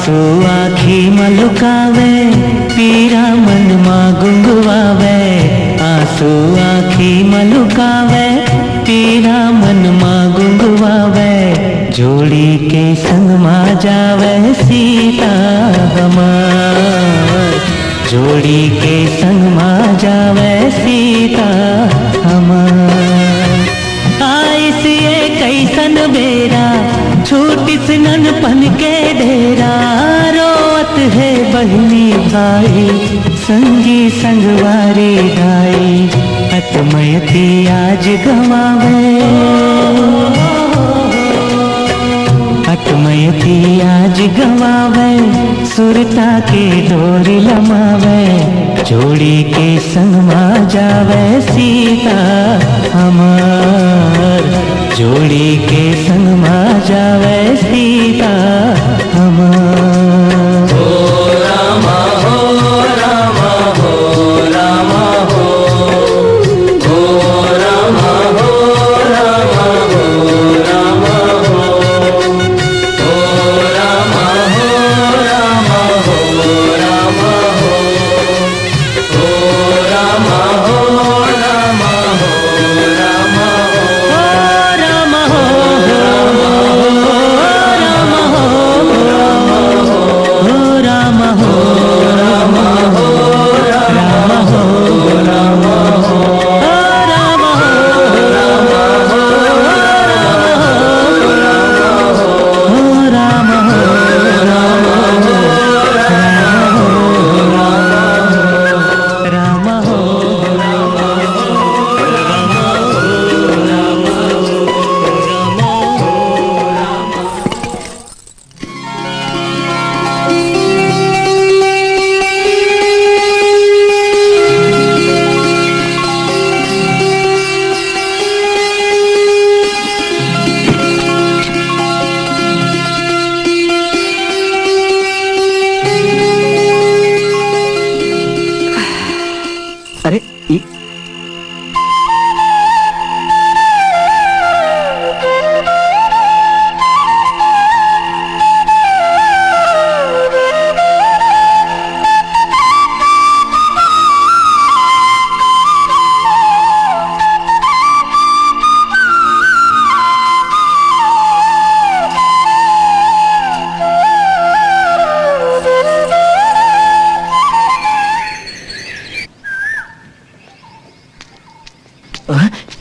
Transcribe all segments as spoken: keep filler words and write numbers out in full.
आंसू आँखी म लुकावे, पीरा मन म गुंगवावे। आंसू आँखी म लुकावे, पीरा मन म गुंगवावे। जोड़ी के संग म जावे सीता हमर, जोड़ी के संग म जावे सीता हमर। आइस ये कइसन बेरा, छूटिस ननपन के डेरा। रोवत हे बहिनी भाई, संगी संगवारी दाई। अतमयती आज गंवावे, अतमयती आज गंवावे, सुरता के डोरी लमावे। जोड़ी के संग मा जावे सीता हमर, जोड़ी के संग मा जावे सीता हमर। अरे, ई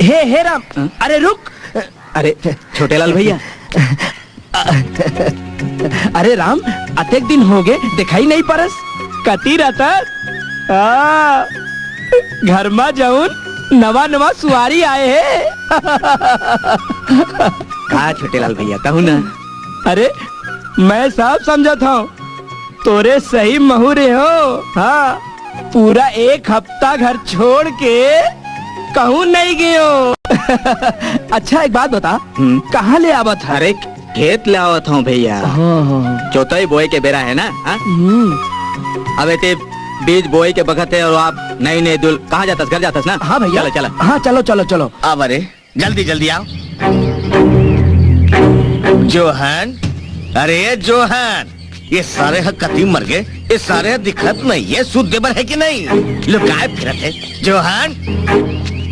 हे, हे राम, हाँ? अरे रुक। अरे छोटे लाल भैया। अरे राम, अतेक दिन होगे, देखाई नहीं परस। कती रहता? आ, घर मा जउन नवा नवा सुवारी आए हे। का छोटे लाल भैया, कहूँ ना। अरे, मैं सब समझत हूँ, तोरे सही महूरे हो। हाँ, पूरा एक हफ्ता घर छोड़ के कहूँ नहीं गयो। अच्छा, एक बात बता, हम्म। कहाँ ले आवत है? अरे, खेत ले आवत हूँ भैया। हाँ, हाँ, हाँ। जोतई बोई के बेरा है ना, हाँ? हम्म। अब एते बीज बोई के बखत है और आप नहीं, नहीं दुल, कहाँ जातस? घर जातस ना? हाँ भैया। चलो, चलो। हाँ, चलो, चलो, चलो। अब अरे, जल्दी जल्दी आओ। जोहन, अरे जोहन, ये सारे ह कति मर गए? ये सारे ह दिखत नहीं है, सूद देबर है कि नहीं? लुकाए फिरत है। जोहन,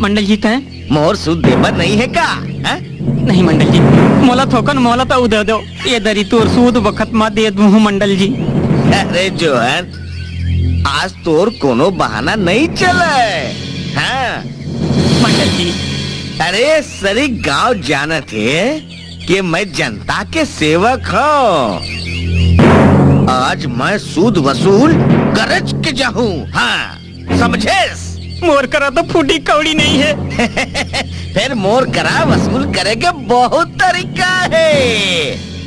मंडल जी, तय मोर सूद देबर नहीं है का? हैं? नहीं मंडल जी, मोला थोकन मोला तो दे दो। ये दरी तोर सूद बखत मा दे दूँ मंडल जी। अरे जोहन, आज तोर कोनो बहाना नहीं चले। हाँ। मंडल जी। अरे, सरी गांव जानत हे कि मैं जनता के सेवक हूँ। आज मैं सूद वसूल करज के जाहूँ। हाँ, समझेस? मोर करा तो फूटी कौड़ी नहीं है। फिर मोर करा वसूल करे के बहुत तरीका है।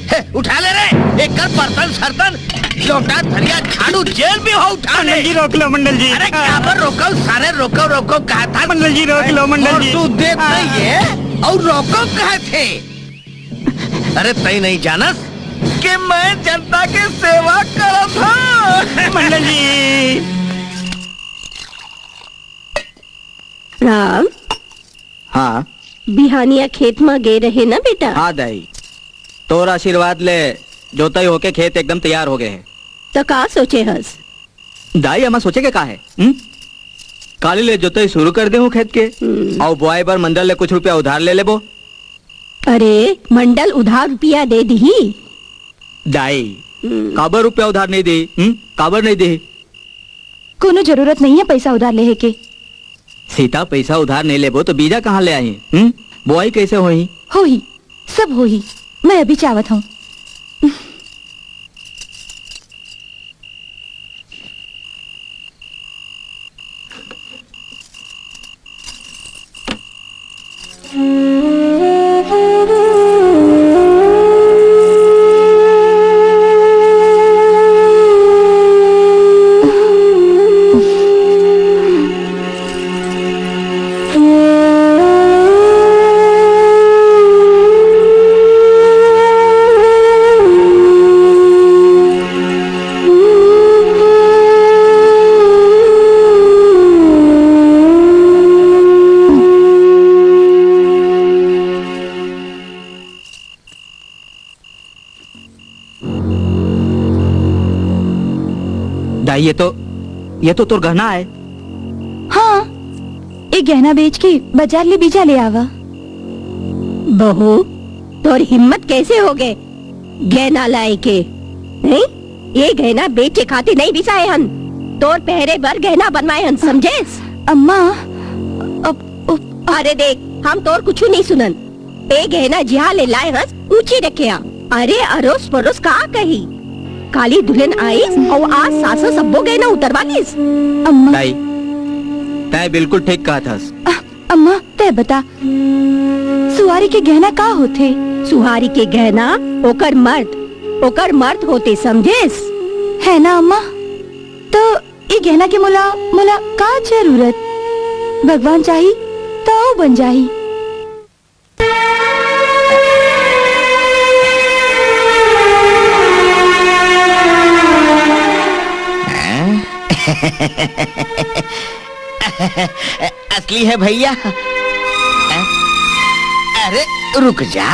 हे, उठा ले रे, एकर बर्तन सर्तन, लोटा, थरिया, झाड़ू, जेन भी हो, उठा ले। मंडल जी, रोक लो, मंडल जी। अरे, काबर रोकव सारे, रोकव, रोकव, कहा था। मंडल जी, रोक लो, मंडल जी। तू देत नहीं है, और रोकव कहा थे। अरे, तई नहीं जानस कि मैं जनता के सेवा करत हूँ। मंडल जी। राम। हाँ। बिहानिया खेत म गे रहे ना बेटा? हाँ दाई, तोर आशीर्वाद ले जोतई होके खेत एकदम तैयार हो गए हे। त का सोचे हस? दाई, एमा सोचे के का हे? हम्म? काली ले जोतई शुरू कर दे हूँ खेत के। हम्म। अउ बोआई बर मंडल ले कुछ रुपया उधार ले लेबो। अरे, मंडल उधार रुपया दे दिही? दाई, हम्म। काबर रुपया उधार नहीं दे? हम्म? काबर नहीं दे? कोनो जरूरत नहीं है पैसा उधार लेहे के। सीता, पैसा उधार नहीं लेबो तो बीजा कहाँ ले आही? हम्म? बोआई कैसे होही? होही, सब होही। मैं अभी चावत हूँ। दाई, ये तो, ये तो तोर गहना आय। हाँ, ये गहना बेच के बाजार ले बीजा ले आवा। बहू, तोर हिम्मत कैसे हो गए गहना लाए के? नहीं, ये गहना बेचे खातिर नहीं बिसाए हन, तोर पहरे बर गहना बनवाए हन, समझेस? अम्मा, अब, अब अरे देख, हम तोर कुछु नहीं सुनन। ए गहना जिहा ले लाए हस, ऊंची रखे आ। अरे अरोस परोस का कही? काली दुल्हन आईस अउ आज सासो सब्बो गहना उतरवा लीस। अम्मा। दाई, तैं बिल्कुल ठीक कहत हस। अ-, अम्मा, तैं बता, सुहारी के गहना का होथे? सुहारी के गहना ओकर मर्द, ओकर मर्द होथे, समझेस? है ना अम्मा? तो ए गहना के मोला, मोला का जरूरत? भगवान चाही त अउ बन जाही। असली है भैया। अरे रुक जा,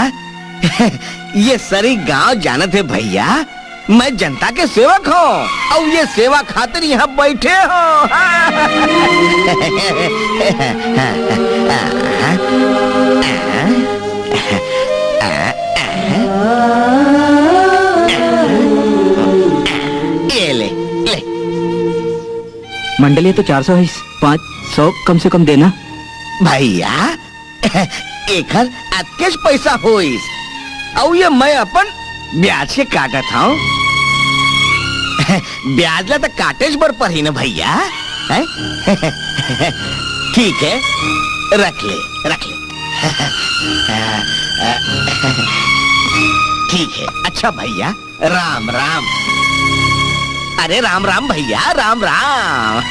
ये सरी गांव जानत हे भैया, मैं जनता के सेवक हों, अउ ये सेवा खातिर यहाँ बैठे हों। ये ले, ले। मंडल, ये तो चार सौ है, पाँच सौ कम से कम देना। भैया, एखर अतकेच पैसा होइस, अउ ये मैं अपन ब्याज के काटत हंव। ब्याज ला त काटेच बर परही न भैया, हैं? ठीक है, रख ले, रख ले। ठीक है, अच्छा भैया, राम राम। अरे राम राम भैया, राम राम।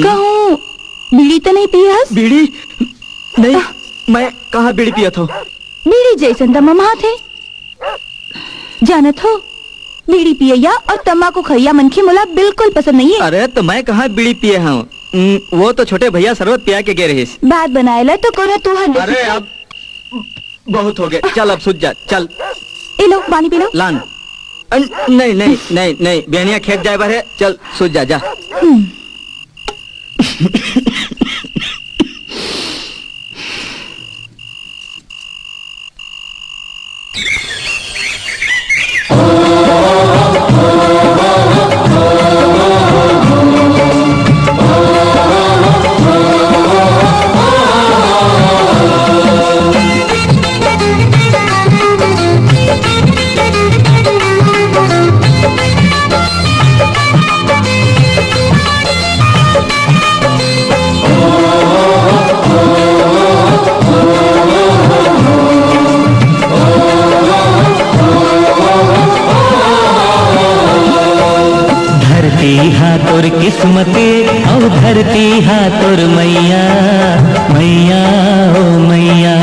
कहूँ बीड़ी त नहीं पियस? बीड़ी? नहीं, मैं कहाँ बीड़ी पियत हंव? बीड़ी जइसन त ममहात हे। जानत हो, बीड़ी पियइया अउ तम्बाकू खइया मनखे मोला बिल्कुल पसंद नहीं है। अरे, त मैं कहाँ बीड़ी पिये हंव? उम, वो तो छोटे भैया शरबत पिया के गे रहिस। बात बनाए ला तो कोनो तुहर अरे, अब बहुत हो गए, चल अब सुत जा, चल। ए लो, पानी पी लो। लान। अन-, नहीं, नहीं, नहीं, नहीं, बिहनिया खेत जाए बर हे, चल सुत जा, जा। हम्म। धरती हा तोर किस्मत, अउ धरती हा तोर मैया, मैया, ओ मैया।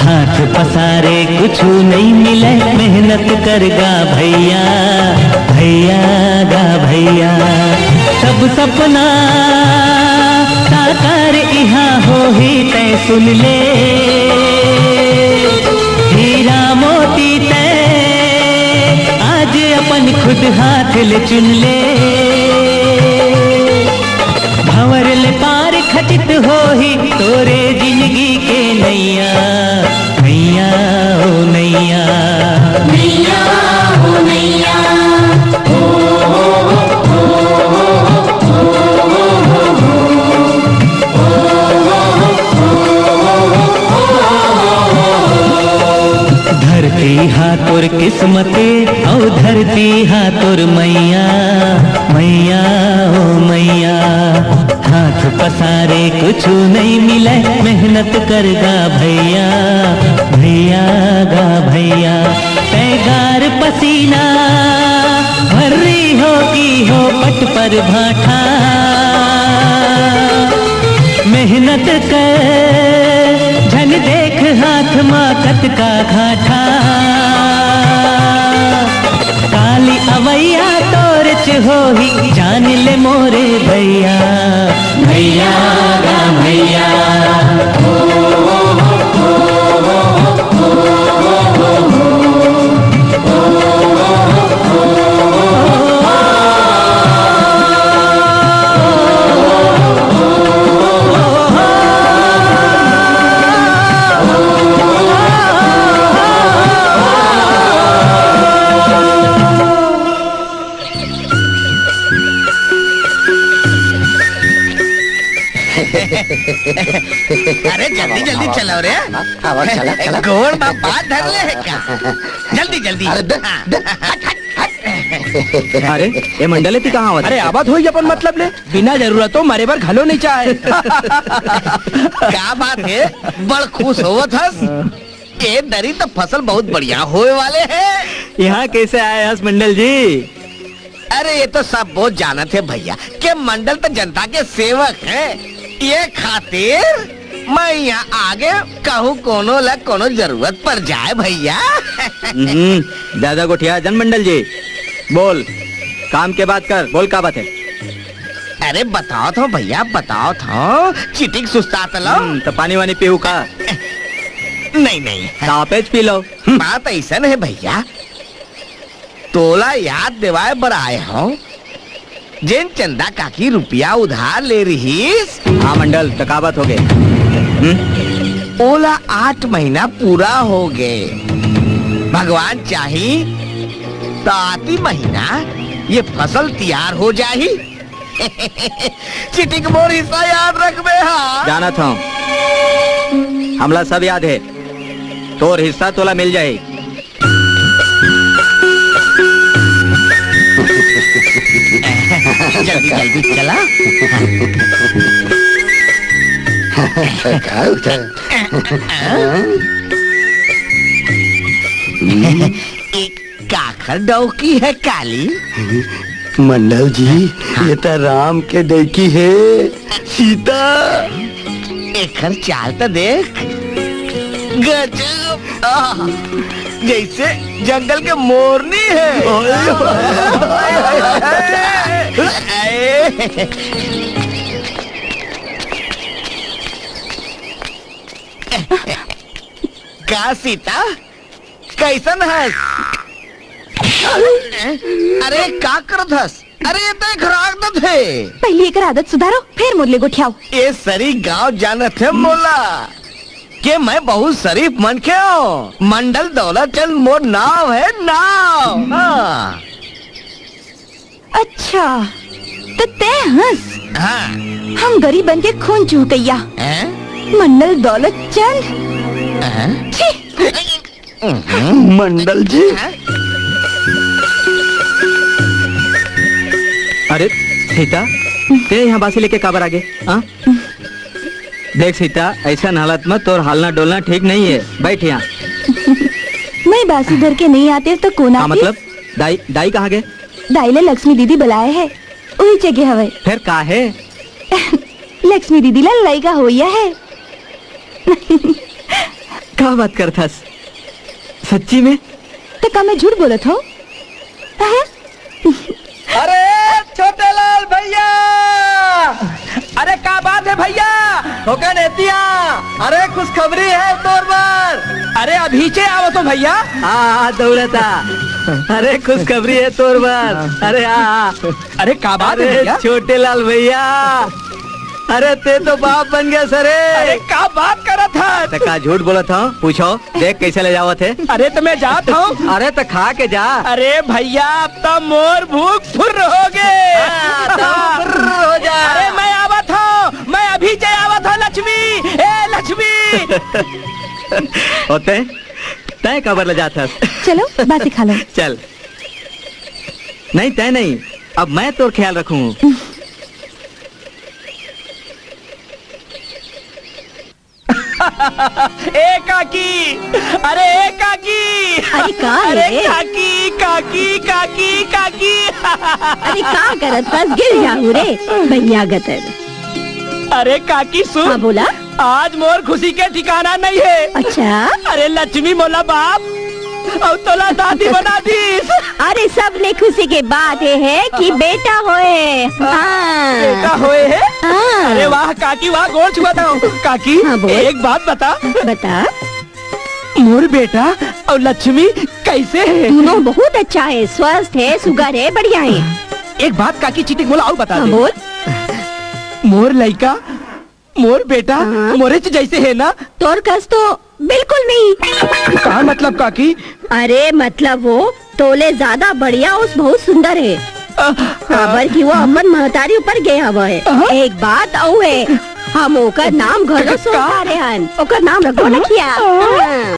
हाथ पसारे कुछु नइ मिले, मेहनत कर गा भैया, भैया गा भैया। सब सपना साकार इहाँ होही, तैं सुन ले। हीरा मोती तैं आज अपन खुद हाथ ले चुन ले। भंवर ले पार खचित होही तोरे जिनगी के नैया। नैया, ओ नैया। नैया, ओ नैया। धरती हा तोर किस्मत, अउ धरती हा तोर मैया, मैया, ओ मैया। हाथ पसारे कुछु नइ मिलय, मेहनत कर गा भैया, भैया गा भैया। तैं गार पसीना भर्री होगी हो पट पर भाठा। मेहनत कर झन देख हाथ मा कतका घाठा। काली अवैया तोरेच होही, जान ले मोरे भैया। भैया गा भैया। अरे जल्दी जल्दी चलो रे। अब चला, चला। गोड़ मा पाँव धर ले हे का? जल्दी जल्दी। अरे दे, हाँ। दे, हट, हट, हट। अरे, ए मंडल, तैं कहाँ आवत? अरे, आवत होही अपन मतलब ले, बिना जरूरत तो मरे बर घलो नइ चाहे। का बात हे, बड़ खुश होवत हस? ए दरी त फसल बहुत बढ़िया होय वाले हे। इहाँ कइसे आए हस मंडल जी? अरे, ये तो सब बहुत जानत हे भैया, के मंडल त जनता के सेवक हे, ये खातिर मैं यहाँ आगे कहूँ कोनो ला कोनो जरूरत पड़ जाए भैया। हम्म, ज्यादा गोठिया जन मंडल जी, बोल, काम के बात कर, बोल का बात हे? अरे बतावत हँव भैया, बतावत हँव, चिटिक सुस्तात लव। हम्म, त पानी वानी पीहू का? नहीं, नहीं। त आपेच पी लव। बात अइसन हे भैया, तोला याद देवाय बर आए हँव, जेन चंदा काकी रुपया उधार ले रिहिस। हाँ मंडल, त का बात होगे? हम्म? ओला आठ महीना पूरा होगे। भगवान चाही त आती महीना ये फसल तियार हो जाही। चिटिक मोर हिस्सा याद रखबे हाँ। जानत हँव, हमला सब याद हे। तोर हिस्सा तोला मिल जाही। जल्दी जल्दी चला। का उठा? एक काखर डौकी हे काली। मंडल जी, हाँ। ये त राम के डौकी हे, सीता। एखर चाल त देख, गजब। आह, जइसे जंगल के मोरनी हे। ओए, ओए, ओए, ओए। का सीता, कइसन हस? अरे, का करत हस? अरे, ये तो एक राग दत हे। पहिली एकर आदत सुधारो, फेर मोर ले गोठियाओ। ये सरी गांव जानत हे मोला, के मैं बहुत शरीफ मनखे हँव। मंडल दौलत चंद मोर नाव हे, नाव। हाँ। अच्छा, त तैं हस? हाँ। हम गरीबन के खून चुहकइया। हैं? मंडल दौलत चंद? हैं? छी! मंडल जी। अरे सीता, तैं यहाँ बासी लेके काबर आगे? हाँ? देख सीता, अइसन हालत में तोर हालना डोलना ठीक नइ हे। बइठ यहाँ। मैं बासी धर के नइ आतेंव त कोन आतिस? मतलब? दाई, दाई कहाँ गे? दाई ला लक्ष्मी दीदी बलाए हे, उही जगे हवय। फेर का हे? लक्ष्मी दीदी ला लइका होइया हे। का बात करथस? सच्ची में? त का मैं झूठ बोलत हँव? अरे छोटे लाल भैया, थोकन एतिया, अरे खुशखबरी हे तोर बर। अरे अभीचे आवत हों भइया। आ, आ, दौड़त आ। अरे खुशखबरी हे तोर बर। अरे आ, आ। अरे का बात हे अरे भइया? छोटे लाल भइया, अरे तें तो बाप बन गेस रे। अरे का बात करत हस? त का झूठ बोलत हों? पूछव, देख कइसे लजावत हे। अरे त मैं जात हों। अरे त खा के जा। अरे भइया, अब त मोर भूख फुर्र होगे। हाँ, त फुर्र हो जा। अरे मैं आवत हों, मैं अभीचे आवत हों लक्ष्मी। ए लक्ष्मी। अउ तें, तें काबर लजात हस? चलो बासी खा लो। चल। नहीं, तें नहीं, अब मैं तोर ख्याल रखहूँ। ए काकी, अरे ए काकी। अरे का हे अरे रे? काकी, काकी, काकी, काकी। अरे का करत हस, गिर जाहूँ रे, भइया गतर। अरे काकी सुन। हाँ, बोला। आज मोर खुशी के ठिकाना नइ हे। अच्छा? अरे लक्ष्मी मोला बाप अउ तोला दादी बना दीस। अरे सबले खुशी के बात ये हे कि बेटा होए। हाँ। बेटा होए हे? हाँ। अरे वाह काकी वाह, गोड़ छुवत हों। काकी, हाँ, बोल। एक बात बता। बता। मोर बेटा अउ लक्ष्मी कइसे हे? दूनों बहुत अच्छा हे, स्वस्थ हे, सुघर हे, बढ़िया हे। एक बात काकी, चिटिक मोला अउ बता हाँ, दे। बोल। मोर लइका, मोर बेटा, हाँ? मोरेच जइसे हे ना? तोर कस तो बिल्कुल नहीं। का मतलब काकी? अरे मतलब वो तोले ज्यादा बढ़िया अउ बहुत सुंदर हे। काबर कि वो अपन महतारी ऊपर गे हवय। एक बात अउ हे, हम ओकर नाम घलो सोच डारे हन। ओकर नाम रखबो न किया। हाँ।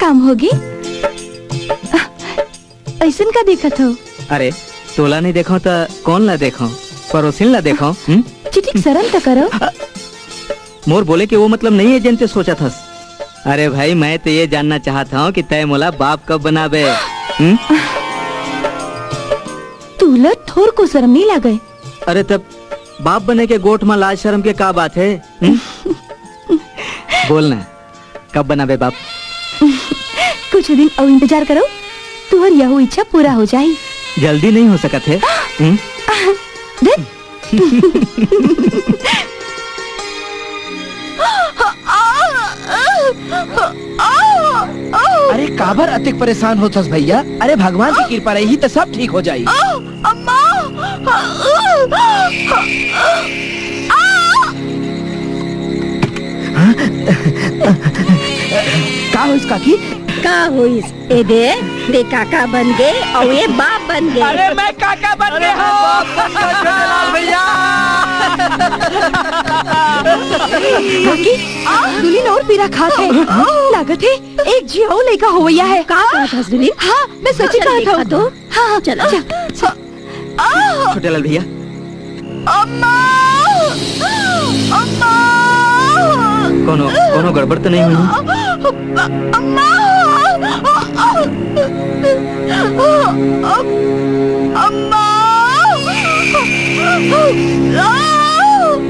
काम होगे? अइसन का देखत हव? अरे, तोला नइ देखंव त कोन ला देखंव? परोसिन ला देखंव, हम्म? चिटिक सरम त करव। मोर बोले के वो मतलब नइ हे जेन तें सोचत हस। अरे भाई, मैं तो ये जानना चाहत हंव कि तैं मोला बाप कब बनाबे? हम्म? तोला थोरको सरम नइ लागय? अरे तब बाप बने के गोठ म लाज सरम के का बात हे? हम्म? बोल ना, कब बनाबे बाप? कुछ दिन अउ इंतजार करव, तुंहर यहू इच्छा पूरा हो जाही। जल्दी नइ हो सकत हे। हम्म? देख, अरे काबर अतेक परेशान होथस भइया? अरे भगवान के कृपा रही त सब ठीक हो जाही। अम्मा! का होइस काकी? का होइस? ए दे, तें काका बन गे अउ ए बाप बन गे। अरे मैं काका बन गे हंव। छोटे लाल भइया। काकी, दुलिन अउ पीरा खात हे। लागत हे एक झी अउ लइका होवइया हे। का कहत हस दुलिन? हाँ, मैं सच्ची कहत हंव। हाँ, चल, चल। छोटे लाल भइया। अम्मा! अम्मा! कोनो, कोनो गड़बड़ तो नइ होही? अम्मा! अम्मा!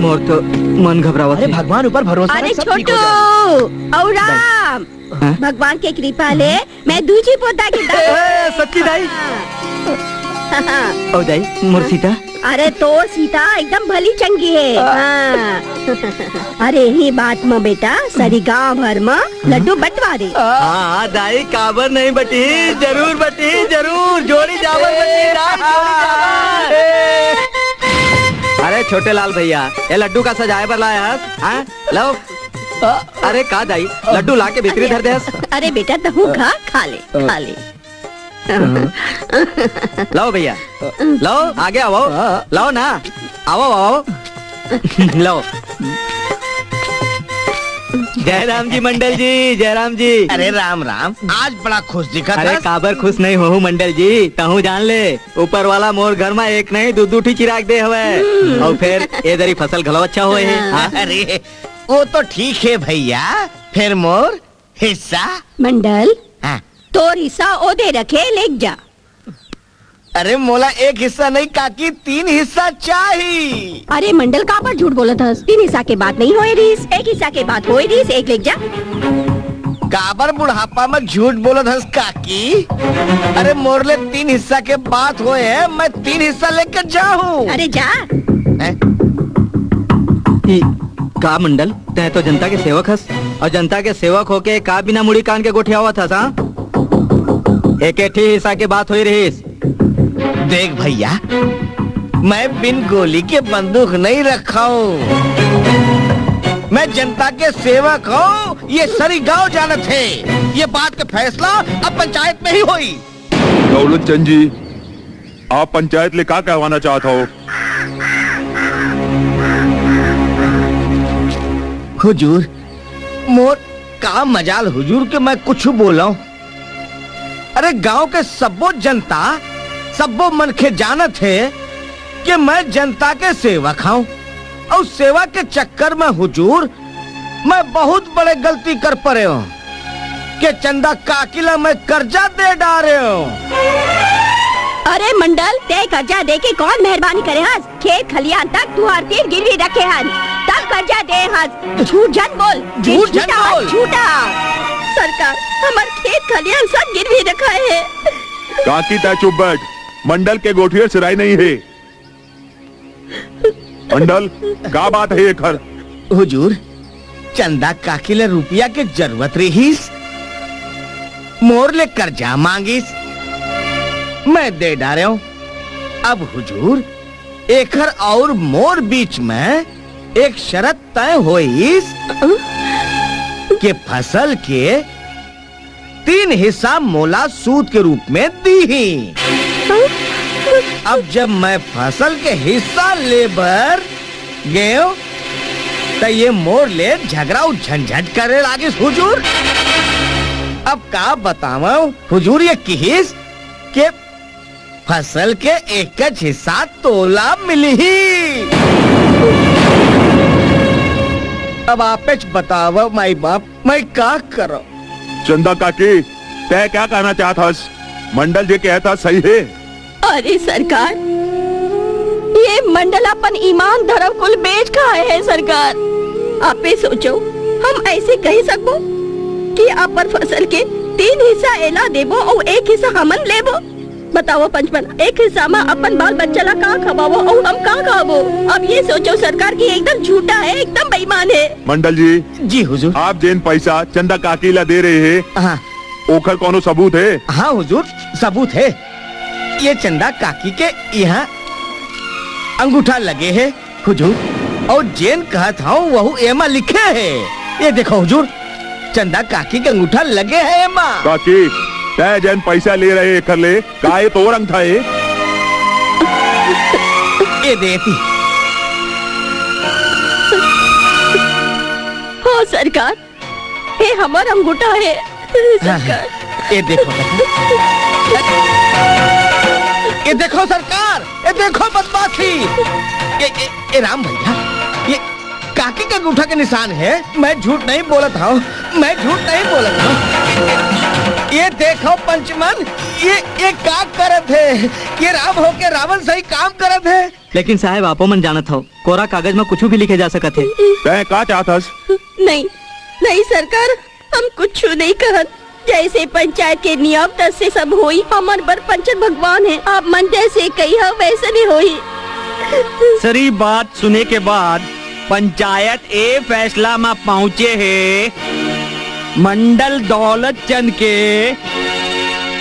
मोर तो मन घबरावत हे। भगवान ऊपर भरोसा रख, सब ठीक हो जाही। अउ राम, हाँ? भगवान के कृपा ले मैं दूजी पोता के दाई। ए, सच्ची दाई? हाँ। अउ दाई, मोर सीता? अरे तोर सीता एकदम भली चंगी हे। हाँ। अरे इही बात म बेटा, सरी गांव भर म लड्डू बंटवा दे। हाँ, हाँ, दाई, काबर नइ बंटही? जरूर बंटही, जरूर। जोड़ी जावल बंटही, दाई, जोड़ी जावल। अरे छोटे लाल भइया, ए लड्डू का सजाय बर लाय हस? हाँ? लव, अरे का दाई, लड्डू लाके भीतरी धर देस। अरे बेटा, तहूँ खा, खा ले, खा ले। लव भइया, लव, आगे आवव। लव ना, आवव, आवव। लव। जय राम जी मंडल जी, जय राम जी। अरे राम राम, आज बड़ा खुश दिखत हस। अरे काबर खुश नइ होहूँ मंडल जी, तहूँ जान ले, ऊपर वाला मोर घर म एक नहीं दू दू ठी चिराग दे हवय। अउ फेर ए दरी फसल घलो अच्छा होय हे। हाँ। अरे वो तो ठीक हे भइया, फेर मोर हिस्सा? मंडल, हाँ। तोर हिस्सा ओदे रखे, लेग जा। अरे मोला एक हिस्सा नहीं काकी, तीन हिस्सा चाही। अरे मंडल, काबर झूठ बोलत हस? तीन हिस्सा के बात नहीं होए रहिस, एक हिस्सा के बात होए रहिस, एक लेग जा। काबर बुढ़ापा में झूठ बोलत हस काकी? अरे मोर ले तीन हिस्सा के बात होए हे, मैं तीन हिस्सा लेकर जाहूँ। अरे जा। हैं? ई का मंडल, तैं तो जनता के सेवक हस, अउ जनता के सेवक होके का बिना मुड़ी कान के गोठियावत हस, हाँ? एके ठी हिस्सा के बात होई रहिस। देख भैया, मैं बिन गोली के बंदूक नहीं रखा हूँ। मैं जनता के सेवक हूँ, ये सरी गांव जानत हे। ये बात के फैसला अब पंचायत में ही होई। दौलत चंद जी, आप पंचायत ले का कहवाना चाहत हो? हुजूर, मोर का मजाल हुजूर के मैं कुछ बोलंव। अरे गांव के सब्बो जनता, सब्बो मनखे जानत हे कि मैं जनता के सेवक हंव, अउ सेवा के चक्कर में हुजूर मैं बहुत बड़े गलती कर परे हंव के चंदा काकी ला मैं कर्जा दे डारे हंव। अरे मंडल, तैं कर्जा दे के कौन मेहरबानी करे हस? खेत खलियान तक तुंहर तीर गिरवी रखे हन, तब कर्जा दे हस। झूठ झन बोल, ये झूठ झन झूठा हस, बोल। झूठा। सरकार, हमर खेत खलियान सब गिरवी रखाए हे। काकी, तैं चुप बैठ, मंडल के गोठियर सिराई नहीं हे। मंडल, का बात हे एखर? हुजूर, चंदा काकी ले रुपया के जरूरत रहिस, मोर ले कर्जा मांगिस, मैं दे डारेंव। अब हुजूर, एखर अउ मोर बीच में एक शरत तय होइस के फसल के तीन हिस्सा मोला सूद के रूप में दीही। अब जब मैं फसल के हिस्सा ले बर गेंव, त ये मोर ले झगरा अउ झंझट करे लागिस हुजूर। अब का बतावंव हुजूर, ये किहिस के फसल के एकच हिस्सा तोला मिलही। अब आपेच बतावव माई बाप, मैं का करंव? चंदा काकी, तैं का कहना चाहत हस? मंडल जे कहत हस सही हे। अरे सरकार, ये मंडल अपन ईमान धरम कुल बेच खाए हे सरकार। आपे सोचो, हम ऐसे कहि सकबो कि अपन फसल के तीन हिस्सा एला देबो अउ एक हिस्सा हमन लेबो? बतावव पंचमन, एक हिस्सा म अपन बाल बच्चा ला का खवाबो अउ हम का खाबो? अब ये सोचो सरकार कि एकदम झूठा हे, एकदम बेईमान हे। मंडल जी, जी हुजूर। आप जेन पैसा चंदा काकी ला दे रहे हे, हाँ। ओखर कोनो सबूत हे? हाँ हुजूर, सबूत हे। ये चंदा काकी के इहाँ अंगूठा लगे हे हुजूर, अउ जेन कहत हंव वहू एमा लिखे हे। ये देखो हुजूर, चंदा काकी के अंगूठा लगे हे एमा। काकी, तैं जेन पैसा ले रहे एखर ले, का ये तोर अंगठा हे? ये देती। हो सरकार, हे हमर अंगूठा हे। हाँ, सरकार। ये देखो, ये देखो सरकार, ये देखो बदमाशी। ये, ये, ये राम भैया, ये काकी के अंगूठा के निशान हे। मैं झूठ नहीं बोलत हंव, मैं झूठ नहीं बोलत हंव। ये देखो पंचमन, ये, ये का करत हे? ये राम होके रावण सही काम करत हे। लेकिन साहेब, आपो मन जानत हव, कोरा कागज म कुछु भी लिखे जा सकत हे। तैं का चाहत हस? नहीं, नहीं सरकार, हम कुछु नहीं कहन। जैसे पंचायत के नियम तैसे सब होई। हमर बर पंचन भगवान हे, आप मन जैसे कहिहव वैसे नहीं होई। सरी बात सुने के बाद पंचायत ए फैसला म पहुंचे हे, मंडल दौलत चंद के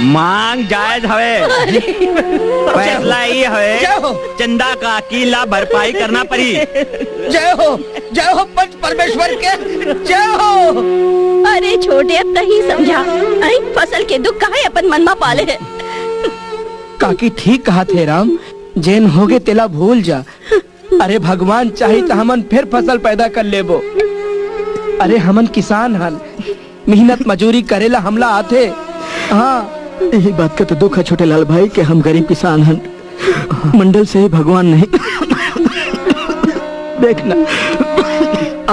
मांग जायज हवे। अरे। फैसला ये हवे, जय हो। चंदा काकी ला भरपाई करना परी। जय हो, जय हो पंच परमेश्वर के, जय हो। अरे छोटे, अब तहीं समझा, अई फसल के दुख काहे अपन मन मा पाले हे? काकी ठीक कहत हे राम, जेन होगे तेला भूल जा। अरे भगवान चाही त हमन फिर फसल पैदा कर लेबो। अरे हमन किसान हन, मेहनत मजूरी करेला हमला आथे। हाँ। यही बात का तो दुख है छोटे लाल भाई कि हम गरीब किसान हन। मंडल से ही भगवान नहीं। देखना,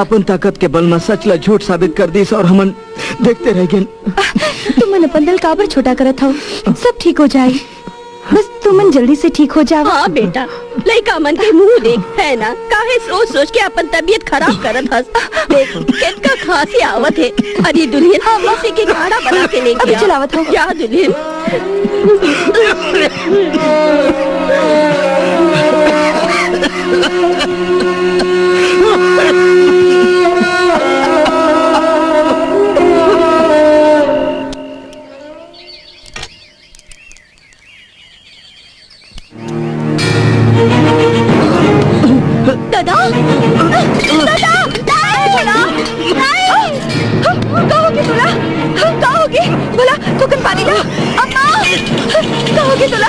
अपन ताकत के बल में सच ला झूठ साबित कर दीस और हमन देखते रह गेन। तुमन अपन दिल काबर छोटा करत हव? सब ठीक हो जाए, बस तुमन जल्दी से ठीक हो जाओ। हाँ बेटा, लइका मन के मुंह देख, है ना? काहे सोच सोच के अपन तबीयत खराब करत हस? देख, कितका खांसी आवत हे। अरे दुल्हन, हाँ, माँ। इसे के काढ़ा बना के लेके अभी आ। चलावत हूँ। जा दुल्हन। दादा, दादा, नहीं, नहीं। का होगे तोला? का होगे? बोला, थोकन पानी ला। अम्मा, का होगे तोला?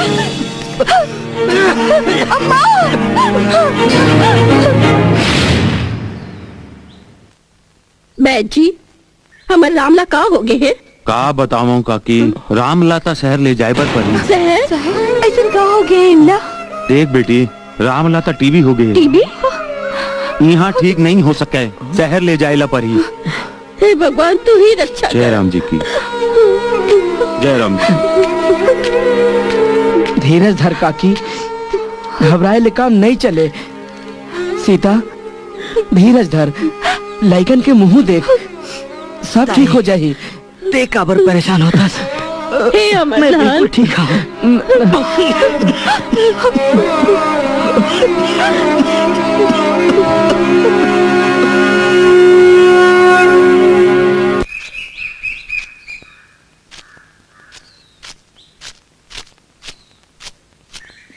अम्मा। बैद जी, हमर राम ला का होगे हे? का बतावंव काकी, राम ला त शहर ले जाए बर पड़ही। शहर? शहर? अइसन का होगे इनला? देख बेटी, राम ला त टीबी होगे हे। टीबी? इहाँ ठीक नहीं हो सके, शहर ले जाए ला पड़ही। हे भगवान, तू ही रक्षा कर। जय राम जी की। जय राम जी। धीरज धर काकी, घबराए ले काम नहीं चले। सीता, धीरज धर, लइकन के मुंह देख, सब ठीक हो जाही। ते काबर परेशान होथस? हे अमरलाल। मैं बिल्कुल ठीक हूँ।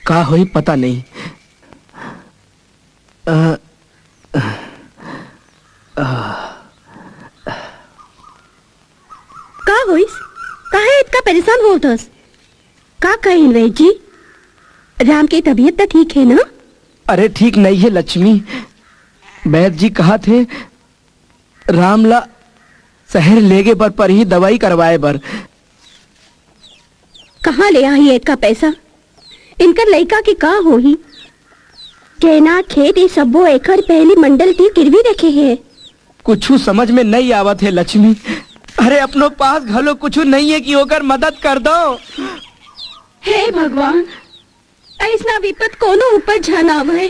का होई पता नहीं। अ, अ, अ। का होइस? काहे इतका परेशान होत हस? का कहिन वैद जी? राम के तबीयत त ठीक हे ना? अरे ठीक नहीं हे लक्ष्मी, वैद जी कहा थे राम ला शहर लेगे बर परही दवाई करवाए बर। कहाँ ले आही एतका पैसा? इनकर लइका के का होही? गहना, खेत, ये सब्बो एकर पहली मंडल ती गिरवी रखे हे। कुछु समझ में नहीं आवत हे लक्ष्मी। अरे अपनो पास घलो कुछु नहीं है कि ओकर मदद कर दो। हे भगवान, अइसना विपत कोनो ऊपर झन आवय।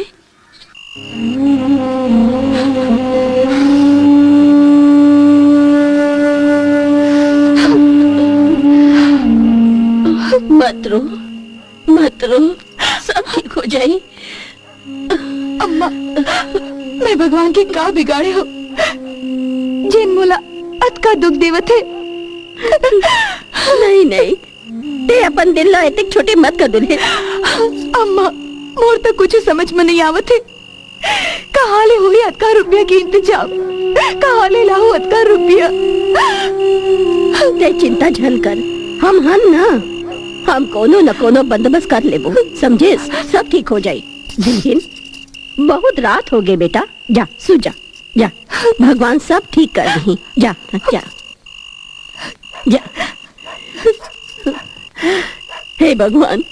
मत रो, मत रो, सब ठीक हो जाही। अम्मा, मैं भगवान के का बिगाड़े हो, जेन मोला अतका दुख देवत हे? नहीं, नहीं, ते अपन दिल ला एतेक छोटे मत कर दुल्हन। अम्मा, मोर तो कुछ समझ में नहीं आवत हे। कहाँ ले होही अतका रुपया के इंतजाम? कहाँ ले लाहू अतका रुपया? ते चिंता झन कर, हम हन ना, हम कोनो न कोनो बंदोबस्त कर लेबो, समझेस? सब ठीक हो जाई। दुल्हन, बहुत रात हो गए बेटा, जा सो जा, जा, भगवान सब ठीक कर दही, जा, जा। जा। हे भगवान,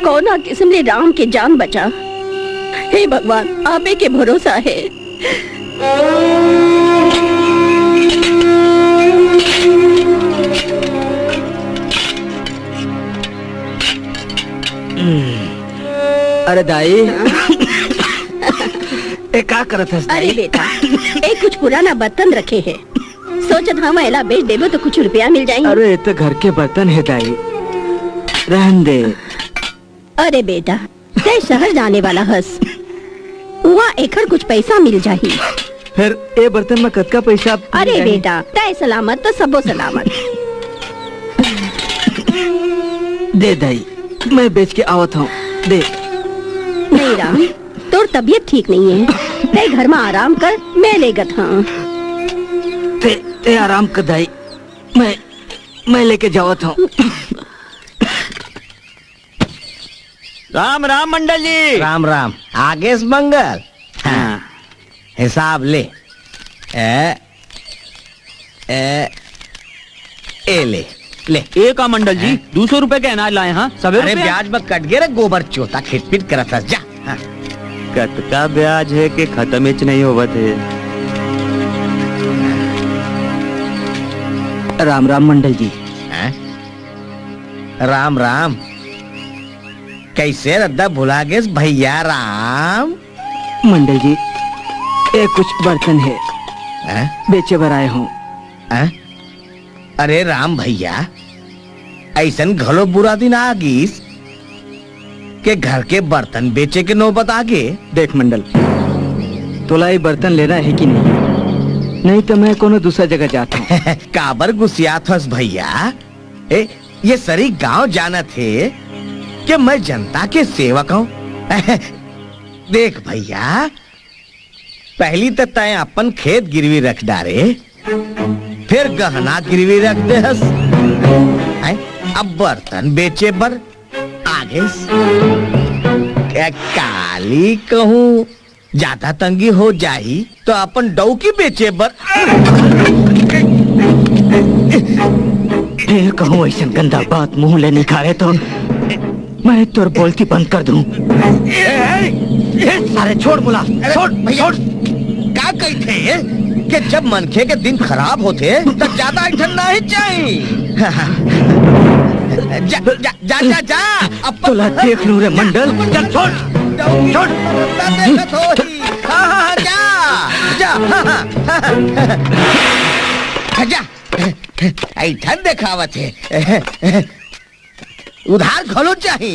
कौना किस्म ले राम के जान बचा। हे भगवान, आपे के भरोसा है। अरे दाई, ए का करत हस अरे दाई? बेटा, ए कुछ पुराना बर्तन रखे हैं, सोचत हंव एला बेच देबो तो कुछ रुपया मिल जाही। अरे, ये तो घर के बर्तन है दाई, रहन दे। अरे बेटा, तै शहर जाने वाला हस, उहाँ एखर कुछ पैसा मिल जाही। फिर ए बर्तन में कतका पैसा मिल अरे जाही? बेटा, तै सलामत तो सबो सलामत। दे दाई, मैं बेच के आवत हूँ, दे। नहीं राम, तोर तबीयत ठीक नहीं है, तै घर में आराम कर, मैं लेगत हूँ। ते, ते आराम कर दाई, मैं, मैं लेके जावत हूँ। राम राम मंडल जी। राम राम। आगेस मंगल। हाँ। हाँ। हिसाब ले। ए, ए, ए ले, ले। ए का मंडल जी, हैं? दो सौ रुपए के अनाज लाए हाँ, सबे अरे रुपया। ब्याज में कट गे रे गोबर चोता, खिटपिट करत हस, जा। हाँ। कतका ब्याज है के खतमेच नहीं होवत है। राम राम मंडल जी। हैं? राम राम। कैसे रद्दा भुला गेस भैया राम? मंडल जी, ये कुछ बर्तन है, हैं? बेचे बर आए हूँ। हैं? अरे राम भैया, ऐसन घलो बुरा दिन आ गीस के घर के बर्तन बेचे के नौबत आ गे। देख मंडल, तोला ये बर्तन लेना है कि नहीं? नहीं तो मैं कोनो दूसरा जगह जाता हूँ। काबर गुस्सियात हस भैया? ए, ये सरी गांव जानत हे कि मैं जनता के सेवक हूँ। देख भैया, पहली तो तैं अपन खेत गिरवी रख डारे, फिर गहना गिरवी रख दे हस। हैं? अब बर्तन बेचे बर आ गेस। ए, काली कहूँ ज्यादा तंगी हो जाही तो अपन डौकी बेचे बर। फिर कहूँ ऐसन गंदा बात मुंह ले निकाले तो मैं तोर बोलती बंद कर दूं। ए, ए, ए, सारे छोड़ मुला, अरे छोड़, भैया, छोड़। का कहिथे कि जब मनखे के दिन खराब होथे त ज्यादा ऐठन नहीं चाहिए। जा, जा, जा, जा, जा। अब तोला देख लूं रे मंडल। चल छोड़, छोड़। रास्ता देखत होही। हाँ, हाँ, हाँ, जा, जा। हाँ, हाँ, हाँ। जा। ऐठन देखावत हे। उधार घलो चाही।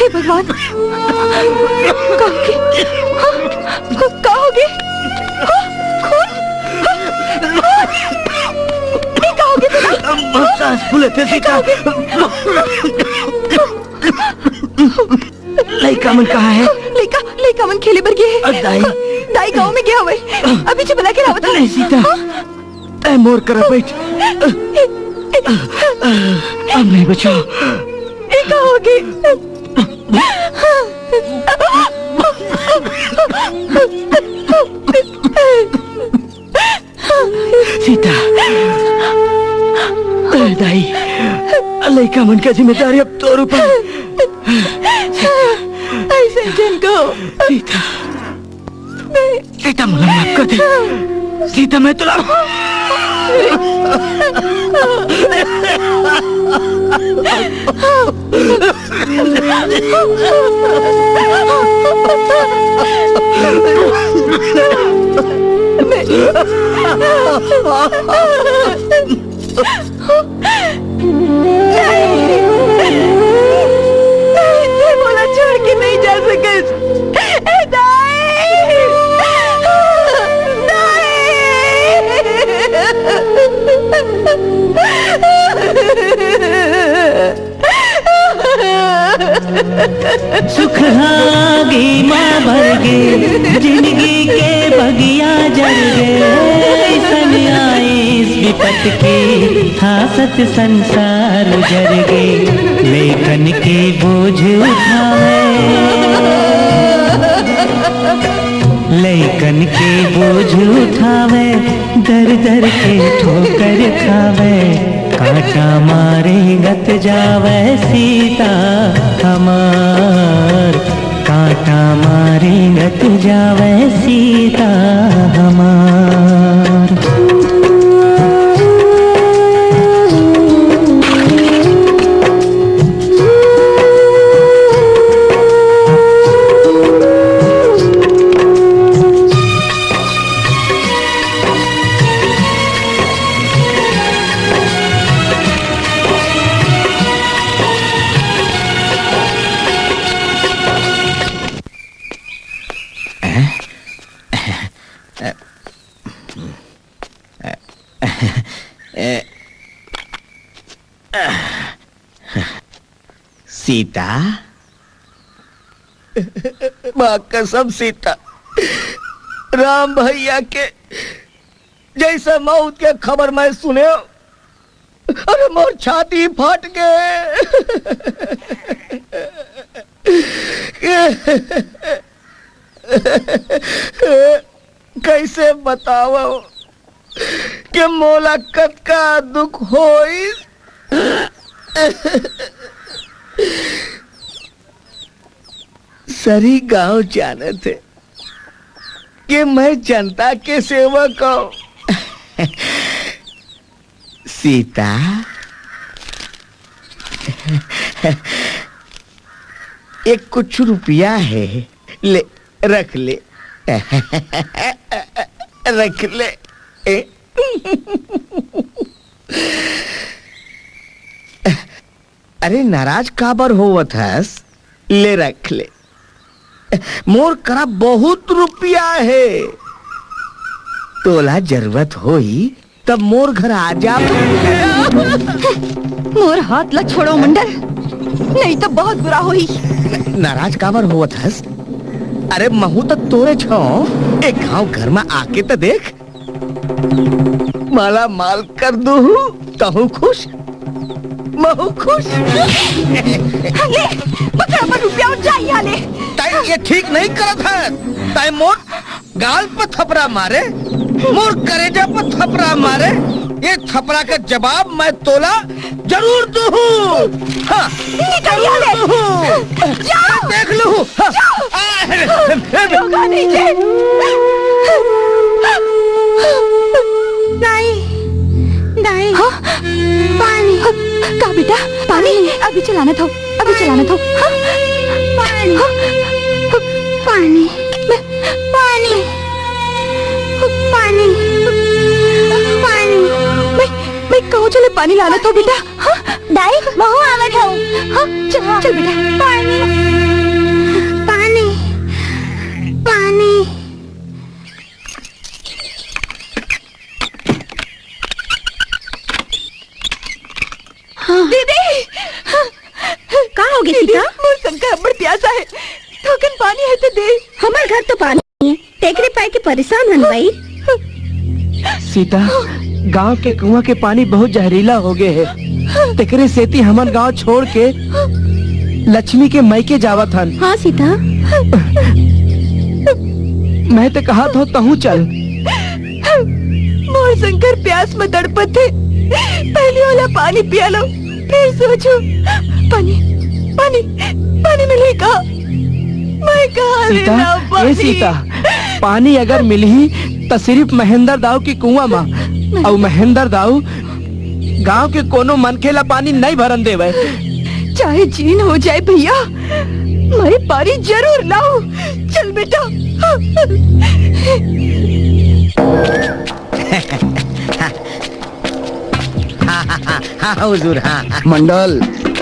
हे भगवान, का होगे? हाँ? का होगे? हाँ? खून? हाँ? ये का होगे तेला? सांस फूले थे सीता। लइका मन कहाँ हे? लइका, लइका मन खेले बर गे हे। अ, दाई। दाई गांव में गे हवय। अभी च बुला के लावत हवं। नहीं सीता। हाँ? तैं मोर करा बैठ। अब नहीं बचाव। ये का होगे? सीता, ए दाई, लइका मन के जिम्मेदारी अब तोर ऊपर। ऐसे झन कहो। सीता, सीता, मोला माफ कर दे। सीता, मैं तोला नहीं, नहीं, तैं मोला छोड़ के नहीं जा सकस। ए दाई, दाई। सुख आगी माँ भर गे, जिंदगी के बगिया जर गे, अइसन आइस विपत के, हाँसत संसार उजर गे, लइकन के बोझ उठावे, लइकन के बोझ उठावे, दर दर के ठोकर खावे, कांटा मारे गत जावे सीता हमार, कांटा मारे गत जावे सीता हमार। ए, सीता, माँ कसम सीता, राम भैया के जैसे मौत के खबर मैं सुने, अरे मोर छाती फट गे। कैसे बतावव कि मोला कतका दुख होइस। सरी गांव जानत हे कि मैं जनता के सेवक हूँ। सीता, एक कुछ रुपया है, ले, रख ले। रख ले। अरे, नाराज काबर होवत हस? ले, रख ले। मोर करा बहुत रुपया हे, तोला जरूरत होही तब मोर घर आ जा। मोर हाथ ला छोड़ो मंडल, नहीं तो बहुत बुरा होही। नाराज काबर होवत हस? अरे महू तो तोरे छो, एक घांव घर में आके तो देख। माला माल कर दूहू, तहू खुश, महू खुश। ले, पकड़ अपन रुपया और जा यहाँ ले। ताई ये ठीक नहीं करत है। ताई मोर गाल पर थपरा मारे, मोर करेजा पर थपरा मारे, ये थपरा का जवाब मैं तोला जरूर दूहू। हाँ, निकल यहाँ ले। दूहू। जाओ। देख लूहू। हाँ। जाओ। आ, हे, हे, हे। योगा नहीं ले। दाई, दाई। हाँ? पानी। का बेटा? पानी? अभी चलाना था, अभी चलाना था। हाँ? पानी। हाँ? पानी। मैं पानी। पानी। पानी। मैं, मैं कहूँ चले पानी लाना था बेटा। हाँ? दाई, महू आवत हूँ। हाँ? चल, चल बेटा। पानी। पानी। पानी। हाँ। दीदी! का होगे दीदी, सीता? मोर शंकर अब्बड़ प्यासा हे। थोकन पानी हे तो दे। हमर घर तो पानी हे, तेकरे पाए के परेशान हन भाई। सीता, गांव के कुआं के पानी बहुत जहरीला होगे हे, तेकरे सेती हमन गांव छोड़ के लक्ष्मी के मइके जावत हन। हाँ सीता। मैं तो कहत हूँ तहूँ चल। मोर शंकर प्यास में तड़पत हे, पहले ओला पानी पिया लो, फिर सोचो। पानी, पानी, पानी मिलही का? मैं कहाँ ले सीता, लाऊं ए पानी? सीता, पानी अगर मिलही त सिर्फ महेंद्र दाऊ के कुआं मा, अउ महेंद्र दाऊ गांव के कोनो मनखे ला पानी नहीं भरन देवय। चाहे जीन हो जाए भैया, मैं पानी जरूर लाऊं। चल बेटा। हाँ, हाँ, हाँ, हाँ, हुजूर, हाँ, हाँ। मंडल,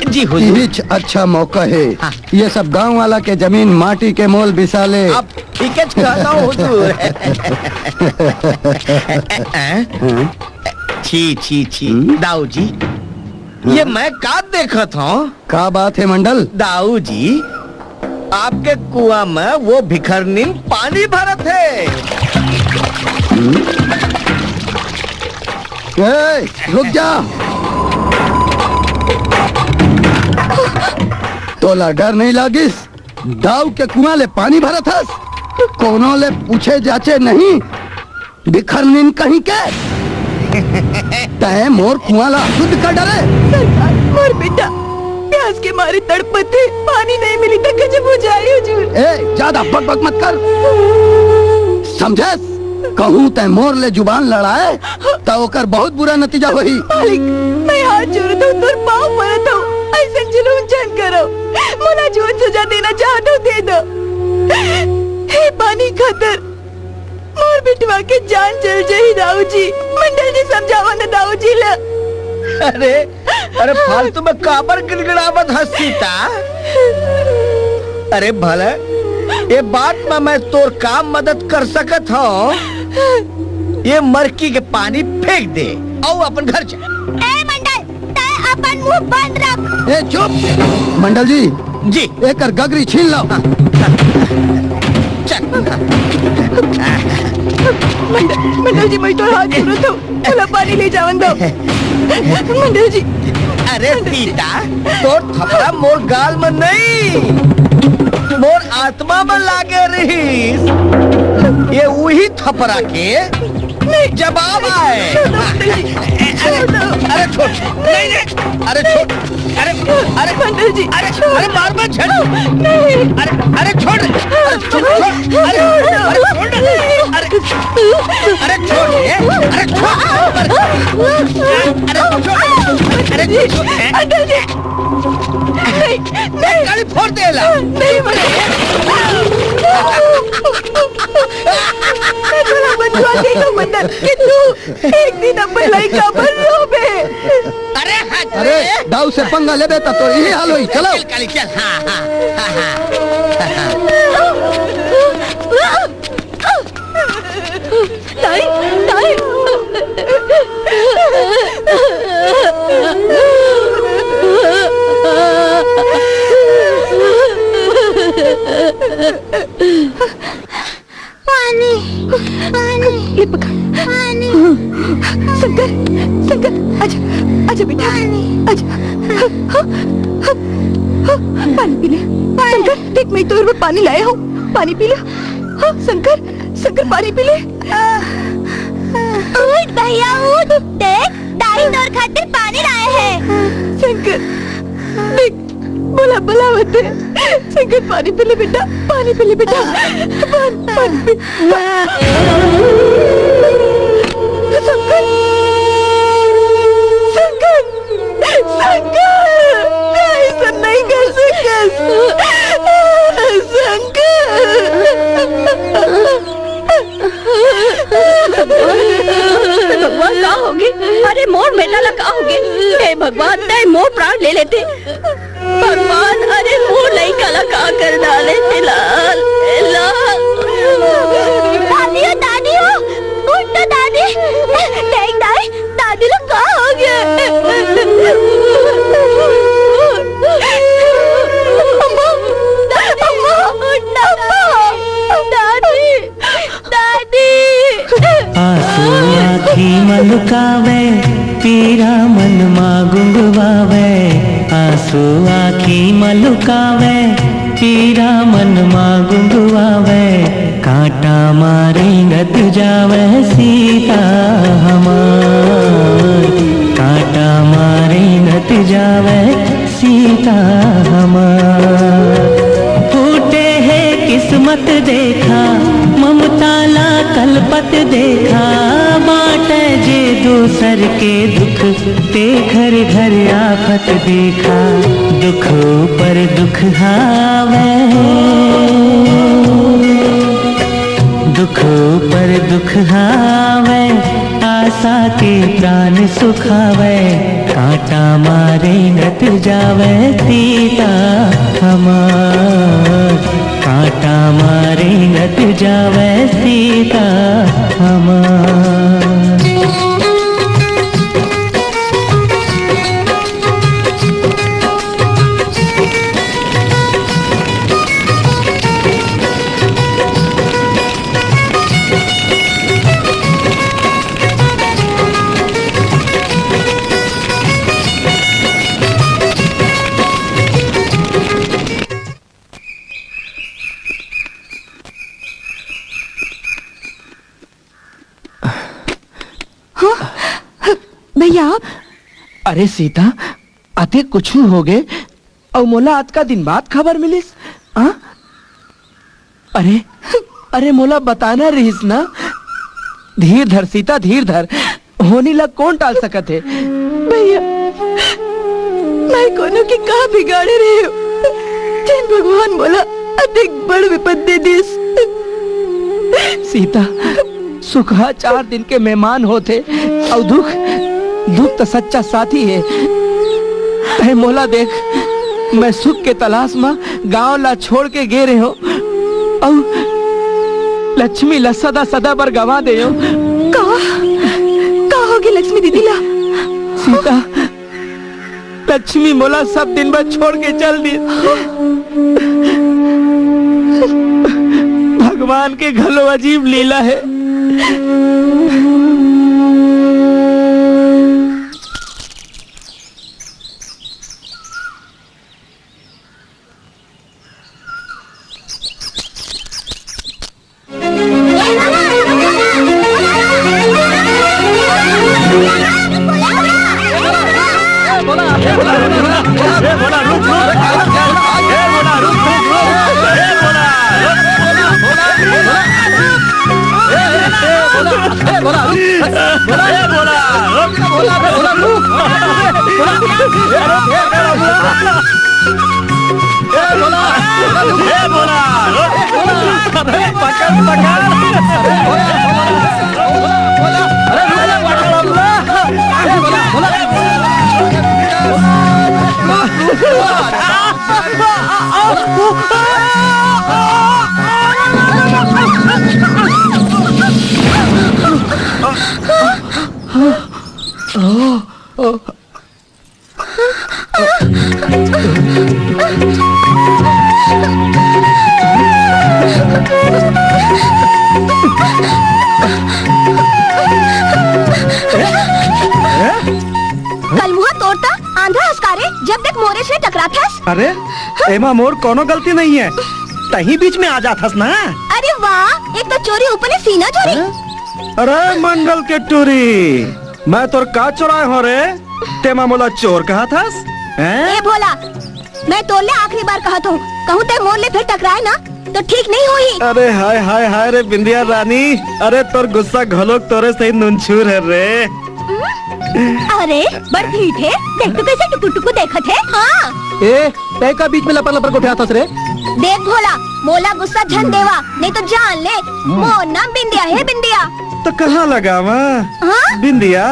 जी, हुजूर। इहिच अच्छा मौका हे। हाँ। ये सब गांव वाला के जमीन माटी के मोल बिसा ले। अब ठीकेच कहता हूँ, हुजूर। हैं? हाँ? छी, छी, छी। हम्म? दाऊ जी, हाँ? ये मैं का देखत हूँ? का बात हे मंडल? दाऊ जी, आपके कुआं में वो भिखरनिन पानी भरत हे। ए, रुक जा। तोला डर नहीं लागिस? दाऊ के कुआं ले पानी भरत हस? कोनो ले पूछे जाचे नहीं? भिखरनिन कहीं के। तैं मोर कुआं ला अशुद्ध कर डरे। सरकार, मोर बेटा प्यास के मारे तड़पत हे, पानी नहीं मिली त गजब हो जाए हुजूर। ए, ज्यादा बकबक मत कर। समझस? कहूं तैं मोर ले जुबान लड़ाए त ओकर बहुत बुरा नतीजा होही। मालिक, मैं हाथ जोड़त हूँ, तोर पाँव परत हूँ, ऐसन जुलूम झन करो। मोला जौन सजा देना चाहत हूँ, दे दो। हे पानी खातिर मोर बिटवा के जान चल जाही दाऊ जी। मंडल जी समझावा ना दाऊ जी ला। अरे, अरे फालतू में काबर गिड़गिड़ावत हस सीता? अरे भले, ये बात में मैं तोर का मदद कर सकत हूँ? ये मरकी के पानी फेंक दे। अउ अपन घर जा। ए मंडल, तैं अपन मुंह बंद रख। ए चुप। मंडल जी, जी। एकर गगरी छीन लो। चल। मंडल, मंडल जी, मैं तोर हाथ जोड़त हूँ, मोला पानी ले जावन दो। मंडल जी। अरे सीता, तोर थपरा मोर गाल में नहीं, मोर आत्मा में लागे रहीस। ये उही थपरा के जवाब आय। अरे, अरे छोड़, नहीं, नहीं, अरे छोड़, अरे, अरे, मंडल जी, अरे, अरे मार मत, छेड़। नहीं। अरे, अरे छोड़, अरे छोड़, छोड़, अरे, अरे छोड़, अरे, अरे छोड़, ए, अरे छोड़, अरे, अरे छोड़, अरे छोड़, अंकल जी, नहीं, नहीं। गाड़ी फोड़ देला। नहीं, मंडल। मैं तोला बंधुआ दे दो, मंडल, कि तू एक दिन अपन लइका बर रोबे। अरे हट अरे, रे। दाऊ से पंगा लेबे त तोर इही हाल होई। चलो। चल काली, चल। हाँ, हाँ, हाँ, हाँ। दाई, दाई। पानी, पानी, ये पकड़। पानी। शंकर, शंकर, आजा, आजा बेटा, पानी। आजा। हाँ, हाँ, हाँ, पानी पी ले। पानी। शंकर, देख, मैं तोर बर पानी लाया हूँ, पानी पी ले। हाँ, शंकर, शंकर, पानी पी ले। उठ भैया, उठ, देख, दाई तोर खातिर पानी लाए हैं। शंकर, देख, बोला, बोला मत। शंकर, पानी पी ले बेटा, पानी पी ले बेटा। पानी, पानी पी। शंकर, शंकर, शंकर, ऐसा नहीं कर सकस। शंकर। भगवान, का होगे? अरे, मोर बेटा ला का होगे? हे भगवान, तैं मोर प्राण ले लेते। भगवान, अरे मोर लइका ला का कर डाले ते लाल, ए लाल। दादी हो, दादी हो, उठ तो दादी। देख दाई, दादी ला का हो गया? अम्मा, अम्मा, उठ ना, अम्मा। दादी। दादी। आंसू आँखी म लुकावे, पीरा मन मा गुंगवावे। आंसू आँखी म लुकावे, पीरा मन मा गुंगवावे। कांटा मा रेंगत जावे सीता हमार, कांटा मा रेंगत जावे सीता हमार। फूटे हे किस्मत देखा, ममता ला कलपत देखा। बाटे जे दूसर के दुख, ते घर घर आफत देखा। दुख ऊपर दुख हावे, दुख ऊपर दुख हावे। आशा के प्राण सुखावे। कांटा मा रेंगत जावे सीता हमार, कांटा मा रेंगत जावे सीता हमार। हाँ? भैया, आप? अरे सीता, अते कुछु होगे, अउ मोला अतका दिन बाद खबर मिलिस? हाँ? अरे, अरे मोला बताना रहिस ना। धीर धर सीता, धीर धर। होनी ला कोन टाल सकत हे? भैया, मैं कोनो के का बिगाड़े रहे हो, जेन भगवान मोला अतेक बड़ विपद दे दिस? सीता, सुख ह चार दिन के मेहमान होथे, अउ दुख, दुख त सच्चा साथी हे। तैं मोला देख, मैं सुख के तलाश म गांव ला छोड़ के गे रेहेंव, अउ लक्ष्मी ला सदा सदा बर गंवा देंव। का? का होगे लक्ष्मी दीदी ला। सीता, लक्ष्मी मोला सब दिन बर छोड़ के चल दी। भगवान के घलो अजीब लीला हे। कल मुहा तोरता आंधा हस का रे, जब देख मोरे से टकराथस। अरे, एमा मोर कोनो गलती नहीं है, तहीं बीच में आ जाथस ना। अरे वाह, एक तो चोरी, ऊपर ले सीना चोरी। हैं? अरे मंडल के टूरी, मैं तोर का चोराय हो रे? तेमा मोला चोर कहाथस? हैं? ए भोला, मैं तोर ले आखिरी बार कहत हूँ, कहूँ ते मोर ले फिर टकराए ना, तो ठीक नहीं होही। अरे हाय, हाय, हाय रे बिंदिया रानी, अरे तोर गुस्सा घलोक तोरे सही नुनछूर हे रे। अरे, बड़ ढीठ हे, देख तो कैसे टुकुर टुकुर देखत हे। हाँ। ए, तै का बीच में लपर लपर गोठियाथस रे? देख भोला, मोला गुस्सा झन देवा, नहीं तो जान ले, मोर नाम बिंदिया हे, बिंदिया। तो कहाँ लगावा? हाँ? बिंदिया,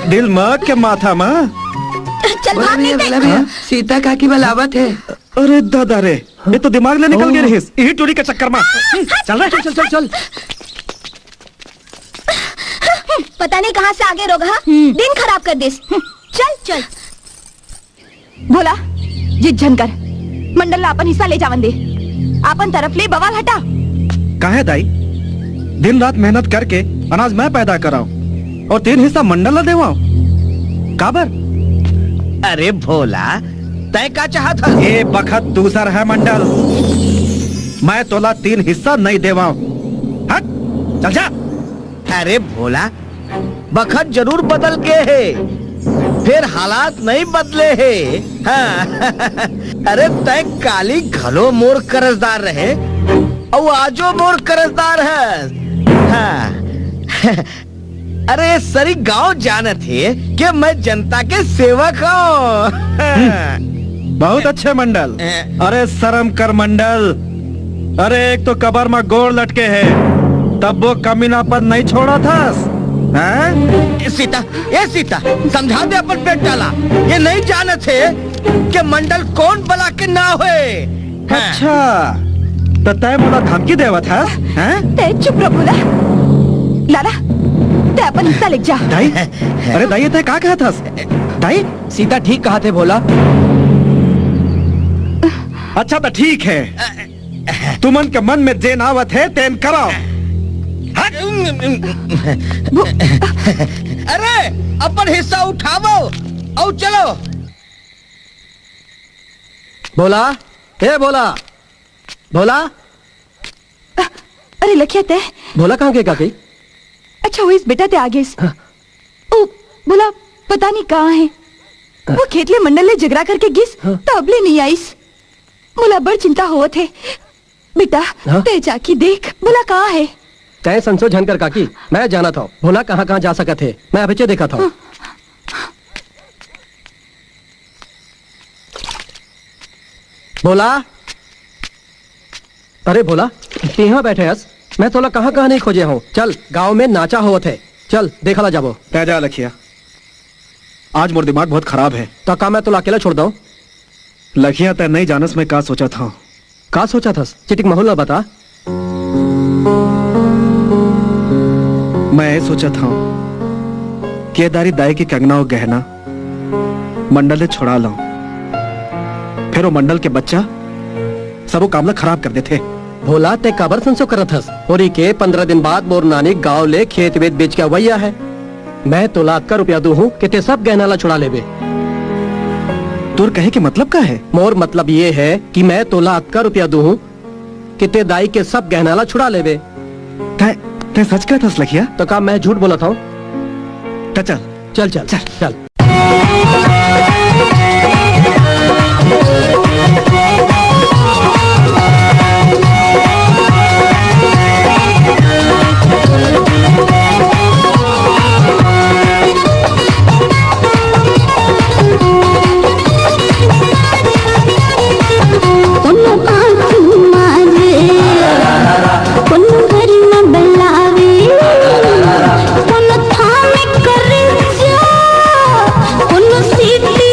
दिल मा के माथा मा? चल भाग, नहीं ते। सीता काकी बलावत हे। अरे दादा रे, ये तो दिमाग ले निकल गे रहिस, यही टूरी के चक्कर मा। चल रे। चल, चल, चल, चल। पता नहीं कहाँ से आगे रोगहा, दिन खराब कर दिस। चल, चल। भोला, जिद झन कर, मंडल ला अपन हिस्सा ले जावन दे। अपन तरफ ले बवाल हटा। काहे दाई? दिन रात मेहनत करके अनाज मैं पैदा कराव और तीन हिस्सा मंडल ला देवाव? काबर? अरे भोला, तै का चाहत हस? ए बखत दूसर हे मंडल, मैं तोला तीन हिस्सा नहीं देवाव। हट, चल जा। अरे भोला, बखत जरूर बदल गे हे, फेर हालात नहीं बदले हे। हाँ। अरे तै काली घलो मोर करजदार रहे, अउ आजो मोर करजदार हस। हाँ। अरे सरी गांव जानत हे कि मैं जनता के सेवक हूँ। बहुत अच्छे मंडल। अरे शर्म कर मंडल, अरे एक तो कबर मा गोड़ लटके हे, तब वो कमीनापन नहीं छोड़ाथस, हैं? सीता, ए सीता, समझा दे अपन बेटा ला, ये नहीं जानत हे कि मंडल कोन बला के नाव हे। हाँ। अच्छा, तो तै मोला धमकी देवत हस, हैं? तै चुप रह भोला। लाला, तै अपन हिस्सा ले जा। दाई, अरे दाई, तै का कहत हस? दाई, सीता ठीक कहत हे भोला। अच्छा तो ठीक हे, तुमन के मन में जेन आवत हे तेन कराव। हट। अरे अपन हिस्सा उठावव अउ चलो। भोला, ए भोला, भोला। अरे लखिया तै। भोला कहाँ गे काकी? अच्छा होइस बेटा तै आ गेस। हाँ। ओ भोला, पता नहीं कहाँ हे। हाँ। वो खेत ले मंडल ले झगरा करके गिस, हाँ। तो अब ले नहीं आइस। मोला बड़ चिंता होवत हे। बेटा, हाँ? तै जाके देख, भोला कहाँ हे? तै संसो झन कर काकी, मैं जानत हूँ भोला कहाँ कहाँ जा सकत हे। मैं अभी चे देखत हूँ। हाँ। भोला, अरे भोला, तेहा बैठे हस, मैं तोला कहाँ कहाँ नहीं खोजे हूँ। चल, गाँव में नाचा होवत हे, चल देखा ला जाबो। तै जा लखिया, आज मोर दिमाग बहुत खराब हे। त का मैं तोला अकेला छोड़ दंव? लखिया, तै नहीं जानस मैं का सोचत हंव। का सोचत हस? चिटिक माहौल ला बता। मैं ये सोचत हंव के दारी दाई के कंगना अउ गहना मंडल ले छुड़ा लंव, फेर वो मंडल के बच्चा सबो काम ला खराब कर देथे। भोला, तैं काबर संसो करत हस? होरी के पंद्रह दिन बाद मोर नानी गांव ले खेत वेत बेच के अवइया हे। मैं तोला अतका रुपया दूहूं कि तैं सब गहना ला छुड़ा लेबे। तोर कहे के मतलब का हे? मोर मतलब ये हे कि मैं तोला अतका रुपया दूहूं कि तैं दाई के सब गहना ला छुड़ा लेबे। तैं, तैं सच कहत हस लखिया? त का मैं झूठ बोलत हंव? त चल। चल, चल, चल। चल। कोनो आँखी मारे, कोनो घर में बलावे, कोनो थामे करे जा, कोनो सीटी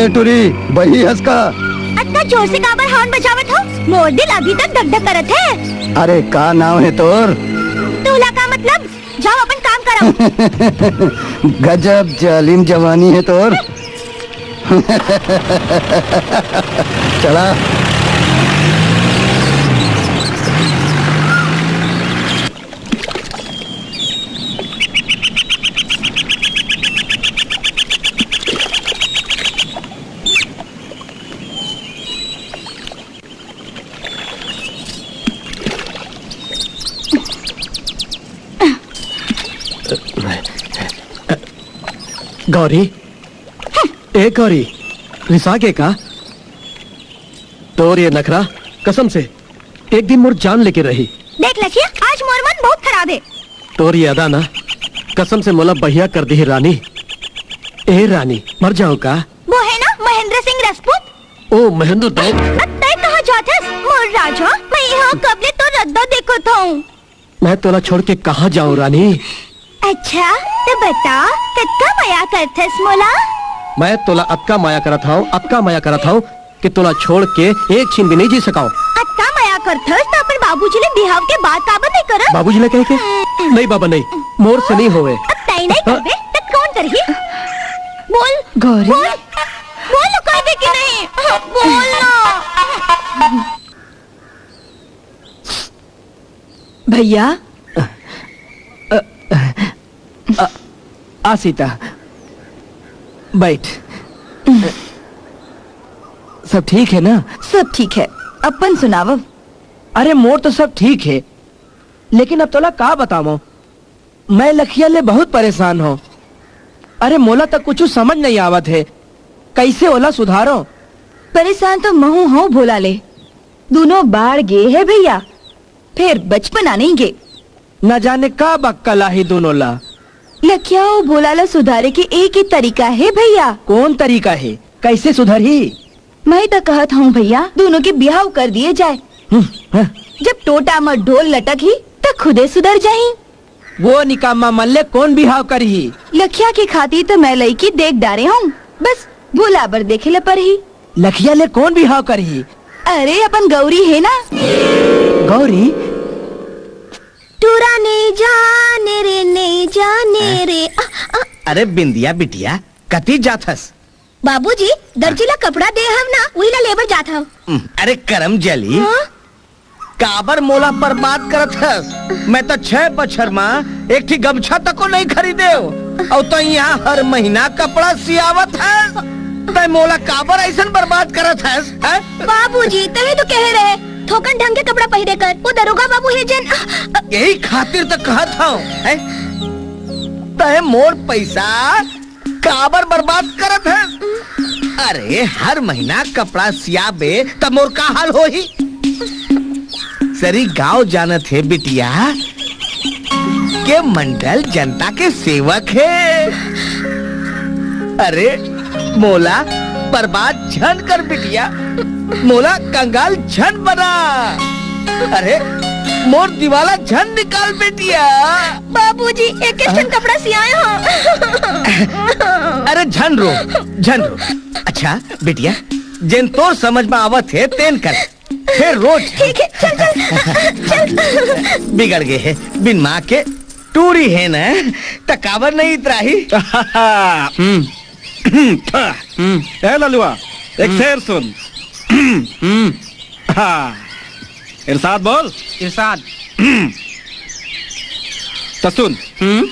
टूरी, बही हस का? अतका जोर से काबर horn बजावत हो? मोर दिल अभी तक धक धक करत हे। अरे, का नाम हे तोर? तोला का मतलब? जाओ, अपन काम करो। गजब जालिम जवानी हे तोर। चला। गौरी, ए गौरी, रिसा गे का? तोर ये नखरा, कसम से, एक दिन मोर जान लेके रही। देख लखिया, आज मोर मन बहुत खराब हे। तोर ये अदा ना, कसम से मोला बहिया कर दिही रानी। ए रानी, मर जाओ का? वो हे ना महेंद्र सिंह राजपूत। ओ महेंद्र दाऊ। अब तय कहाँ जात हस? मोर राजा, मैं यहाँ कब ले तोर रद्दा देखत हूँ। मैं तोला छोड़ के कहाँ जाऊँ रानी? अच्छा, तो बता, कतका मया करथस मोला? मैं तोला अतका मया करत हौं, अतका मया करत हौं कि तोला छोड़ के एक छिन भी नहीं जी सकाओ। अतका मया करथस तो अपन बाबूजी ले बिहाव के बात काबर नहीं करत? बाबूजी ले कह के? हम्म। नहीं बाबा नहीं, मोर से नहीं होवे। अब तय नहीं हाँ। करबे, तो कौन करही? बोल, गौरी। बोल, बोल करबे कि नहीं? हाँ, बोल ना। भैया। अ, अ, आ सीता, बैठ। सब ठीक है ना? सब ठीक है, अपन सुनाव। अरे मोर तो सब ठीक है, लेकिन अब तोला का बतावं, मैं लखिया ले बहुत परेशान हौं। अरे मोला तो कुछ समझ नहीं आवत है, कैसे ओला सुधारौं? परेशान तो महूं हौं भोला ले, दूनों बाढ़ गे हे भैया, फेर बचपना नहीं गे। न जाने का बक्कल आही दूनों ला। लखिया अउ भोला ला सुधारे के एक ही तरीका हे भैया। कौन तरीका हे? कैसे सुधरही? मैं तो कहत हूँ भैया, दूनों के बिहाव कर दिए जाए। हम्म, हाँ। जब टोटा म ढोल लटकही, त खुदे सुधर जाही। वो निकामा मन ले कौन बिहाव करही? लखिया के खातिर तो मैं लइकी देख डारे हूँ, बस भोला बर देखे ले परही। लखिया ले कौन बिहाव करही? अरे अपन गौरी हे ना। गौरी? टूरा नहीं जाने रे, नहीं जाने रे। आ, आ। अरे बिंदिया बिटिया, कति जात हस? बाबूजी, दर्जी ला कपड़ा दे हव ना, उही ला लेबर जात हव। हम्म, अरे करम जली। हाँ? काबर मोला बर्बाद करत हस? मैं तो छह बछर म एक ठी गमछा तको नहीं खरीदेव। अउ तो यहाँ हर महीना कपड़ा सियावत हस। तै मोला काबर ऐसन बर्बाद करत हस, हैं? बाबूजी, तभी तो कहे रहे, थोकन ढंग के कपड़ा पहिरे कर। वो दरोगा बाबू हे जेन। यही खातिर तो कहत हूँ, हैं? तै मोर पैसा काबर बर्बाद करत हस? अरे, हर महीना कपड़ा सियाबे, त मोर का हाल होही? सरी गांव जानत हे बिटिया, के मंडल जनता के सेवक हे। अरे, मोला बर्बाद झन कर बिटिया, मोला कंगाल झन बना। अरे, मोर दिवाला झन निकाल बिटिया। बाबूजी, एक एक ठन कपड़ा सियाए हो। अरे झन रो, झन रो। अच्छा बिटिया, जेन तोर समझ में आवत हे तेन कर, फेर रोज। ठीक है, चल चल चल। बिगड़ गे हे, बिन माँ के टूरी हे न, त काबर नहीं इतराही? हम्म। हम्म। ए ललुआ, एक हम्म। शेर सुन। हम्म। हाँ। इरशाद बोल। इरशाद। त सुन। हम्म।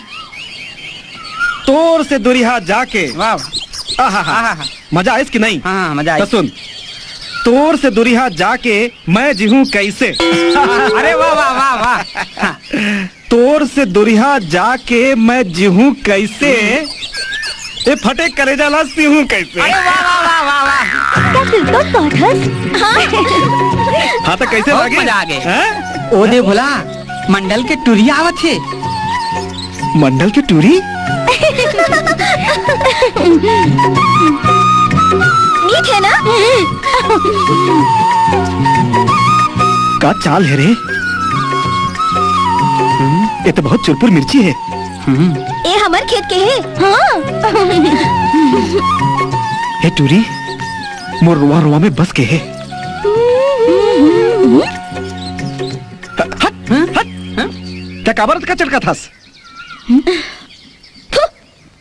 तोर से दुरिहा जाके। वाह, वाह। आहा हा। आहा हा। मजा आइस कि नहीं? हाँ, हाँ, मजा आइस। त सुन। तोर से दुरिहा जाके मैं जीहूं कैसे? अरे वाह, वाह, वाह, वाह। तोर से दुरिहा जाके मैं जीहूं कैसे? ए फटे करेजा ला सीहूं कैसे? अरे वाह, वाह, वाह, वाह, वाह। का तू तो कहत हस? हाँ। हाँ, तो कैसे बहुत लागे? मजा आ गए। हैं? ओ दे भोला, मंडल के टुरी आवत हे। मंडल के टुरी? मीठ है ना? का चाल है रे? हम्म, ये तो बहुत चुरपुर मिर्ची है। हम्म। ए हमर खेत के हे। हाँ। हे टूरी, मोर रुआ रुआ में बस के हे। हट, हट। तैं काबर अतका चटकत हस?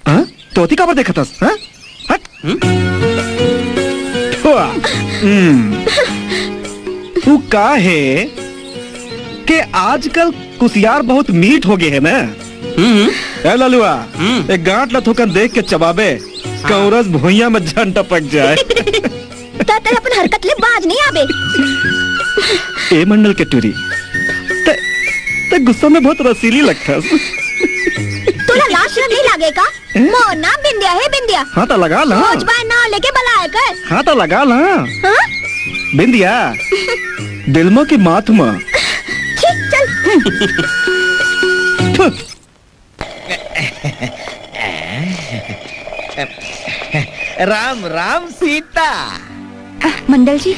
हाँ? तोती काबर देखत हस? हाँ? हट। थुआ। हम्म। उ का हे के आजकल कुसियार बहुत मीठ हो गे हे ना? हम्म। ए ललुआ, हम्म। एक गांठ ला थोकन देख के चबाबे, हाँ। कौरस भुइयां में झन टपक जाए। त तैं अपन हरकत ले बाज नहीं आबे। ए मंडल के टूरी, तैं, तैं गुस्सा में बहुत रसीली लगथस। तोला लाज शरम नहीं लागे का? हैं? मोर नाम बिंदिया हे, बिंदिया। हाँ, त लगा ला। खोज बाय नाव लेके बलाए कर। हाँ, त लगा ला। हाँ? बिंदिया, बिलमो की माथ म। छी, चल। थु। राम राम सीता। आह, मंडल जी।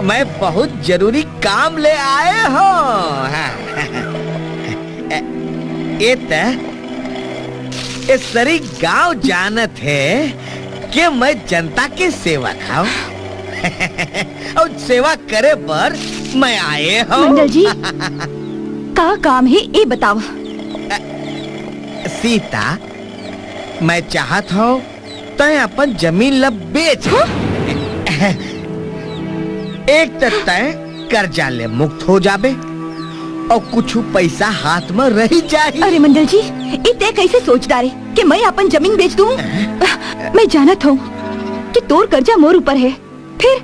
मैं बहुत जरूरी काम ले आए हूँ। ए त, ए सरी गांव जानत हे कि मैं जनता के सेवक हूँ। अउ सेवा करे बर मैं आए हूँ। मंडल जी, का काम हे, ए बताव। सीता, मैं चाहत हूँ तैं अपन जमीन ल बेच। हाँ? एक त तैं कर्जा ले मुक्त हो जाबे अउ कुछु पैसा हाथ म रही जाही। अरे मंडल जी, ई तैं कैसे सोच डारे कि मैं अपन जमीन बेच दूँ? मैं जानत हूँ कि तोर कर्जा मोर ऊपर हे, फिर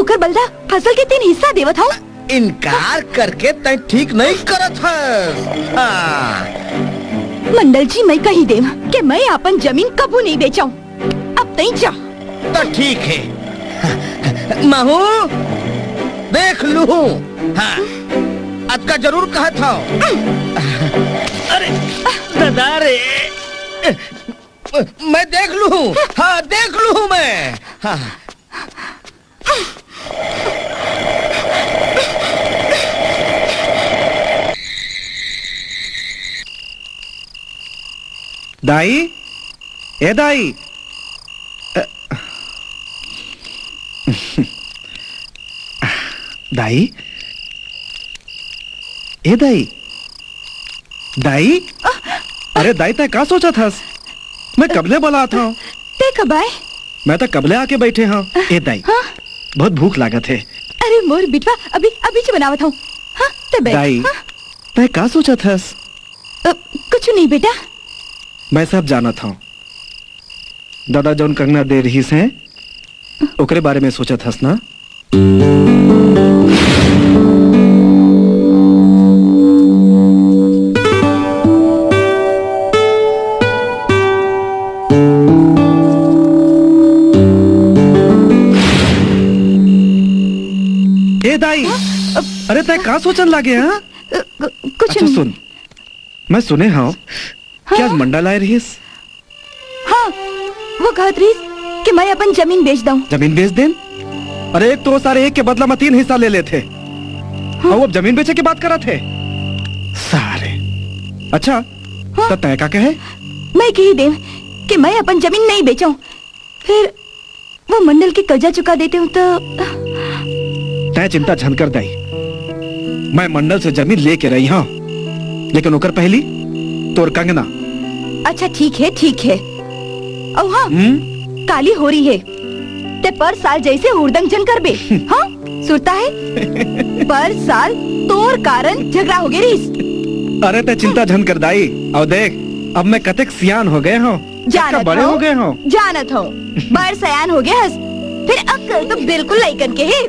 ओकर बदला फसल के तीन हिस्सा देवत हूँ। इनकार करके तैं ठीक नहीं करत हस। हाँ। मंडल जी, मैं कही देव कि मैं अपन जमीन कभू नहीं बेचव। अब तैं जा। त ठीक हे। महू, देख लूहूँ। हाँ, अतका जरूर कहत हूँ। अरे, ददा रे। मैं देख लूहूँ। हाँ, देख लूहूँ मैं। हाँ। दाई, ए दाई। अ, दाई, ए दाई, दाई। अरे दाई, तैं का सोचत हस? मैं कबले बलात हूँ। तैं कब आए? मैं तो कबले आके बैठे हूँ। ए दाई, हाँ? बहुत भूख लागत हे। अरे मोर बिटवा, अभी, अभी च बनावत हूँ। हाँ, तैं बैठ। दाई, हाँ? तैं का सोचत हस? अ, कुछ नहीं बेटा। मैं सब जानत हूँ। दादा जौन कंगना दे रहिस हे, ओकरे बारे में सोचत हस ना? ए दाई, हाँ? अरे तैं का सोचन लागे, हाँ? अ, कु-, कुछ अच्छा नहीं। सुन, मैं सुने हूँ कि आज हाँ? मंडल आए रहिस। हाँ, वो कहत रहिस कि मैं अपन जमीन बेच दऊं। जमीन बेच देन? अरे, एक तो वो सारे एक के बदला में तीन हिस्सा ले लेथे। हाँ। अउ अब जमीन बेचे के बात करत हे। सारे। अच्छा, हाँ। त तैं का कहे? मैं कही देव कि मैं अपन जमीन नहीं बेचूं। फिर वो मंडल के कर्जा चुका देते हूँ तो। तैं चिंता झन कर दाई, मैं मंडल से जमीन लेके रही हूँ, लेकिन ओकर पहली तोर कंगना। अच्छा ठीक है, ठीक है। अउ हाँ, हम्म? काली होरी है, तैं पर साल जैसे हुड़दंग झन करबे। हाँ, सुरता है? पर साल तोर कारण झगड़ा हो गए रहीस। अरे तैं चिंता झन कर दाई, अउ देख अब मैं कतेक सियान हो गए हूँ। जानत बड़े हो गए हो। जानत हो, बड़ सयान हो गए हस, फिर अक्कल तो बिल्कुल लइकन के हे।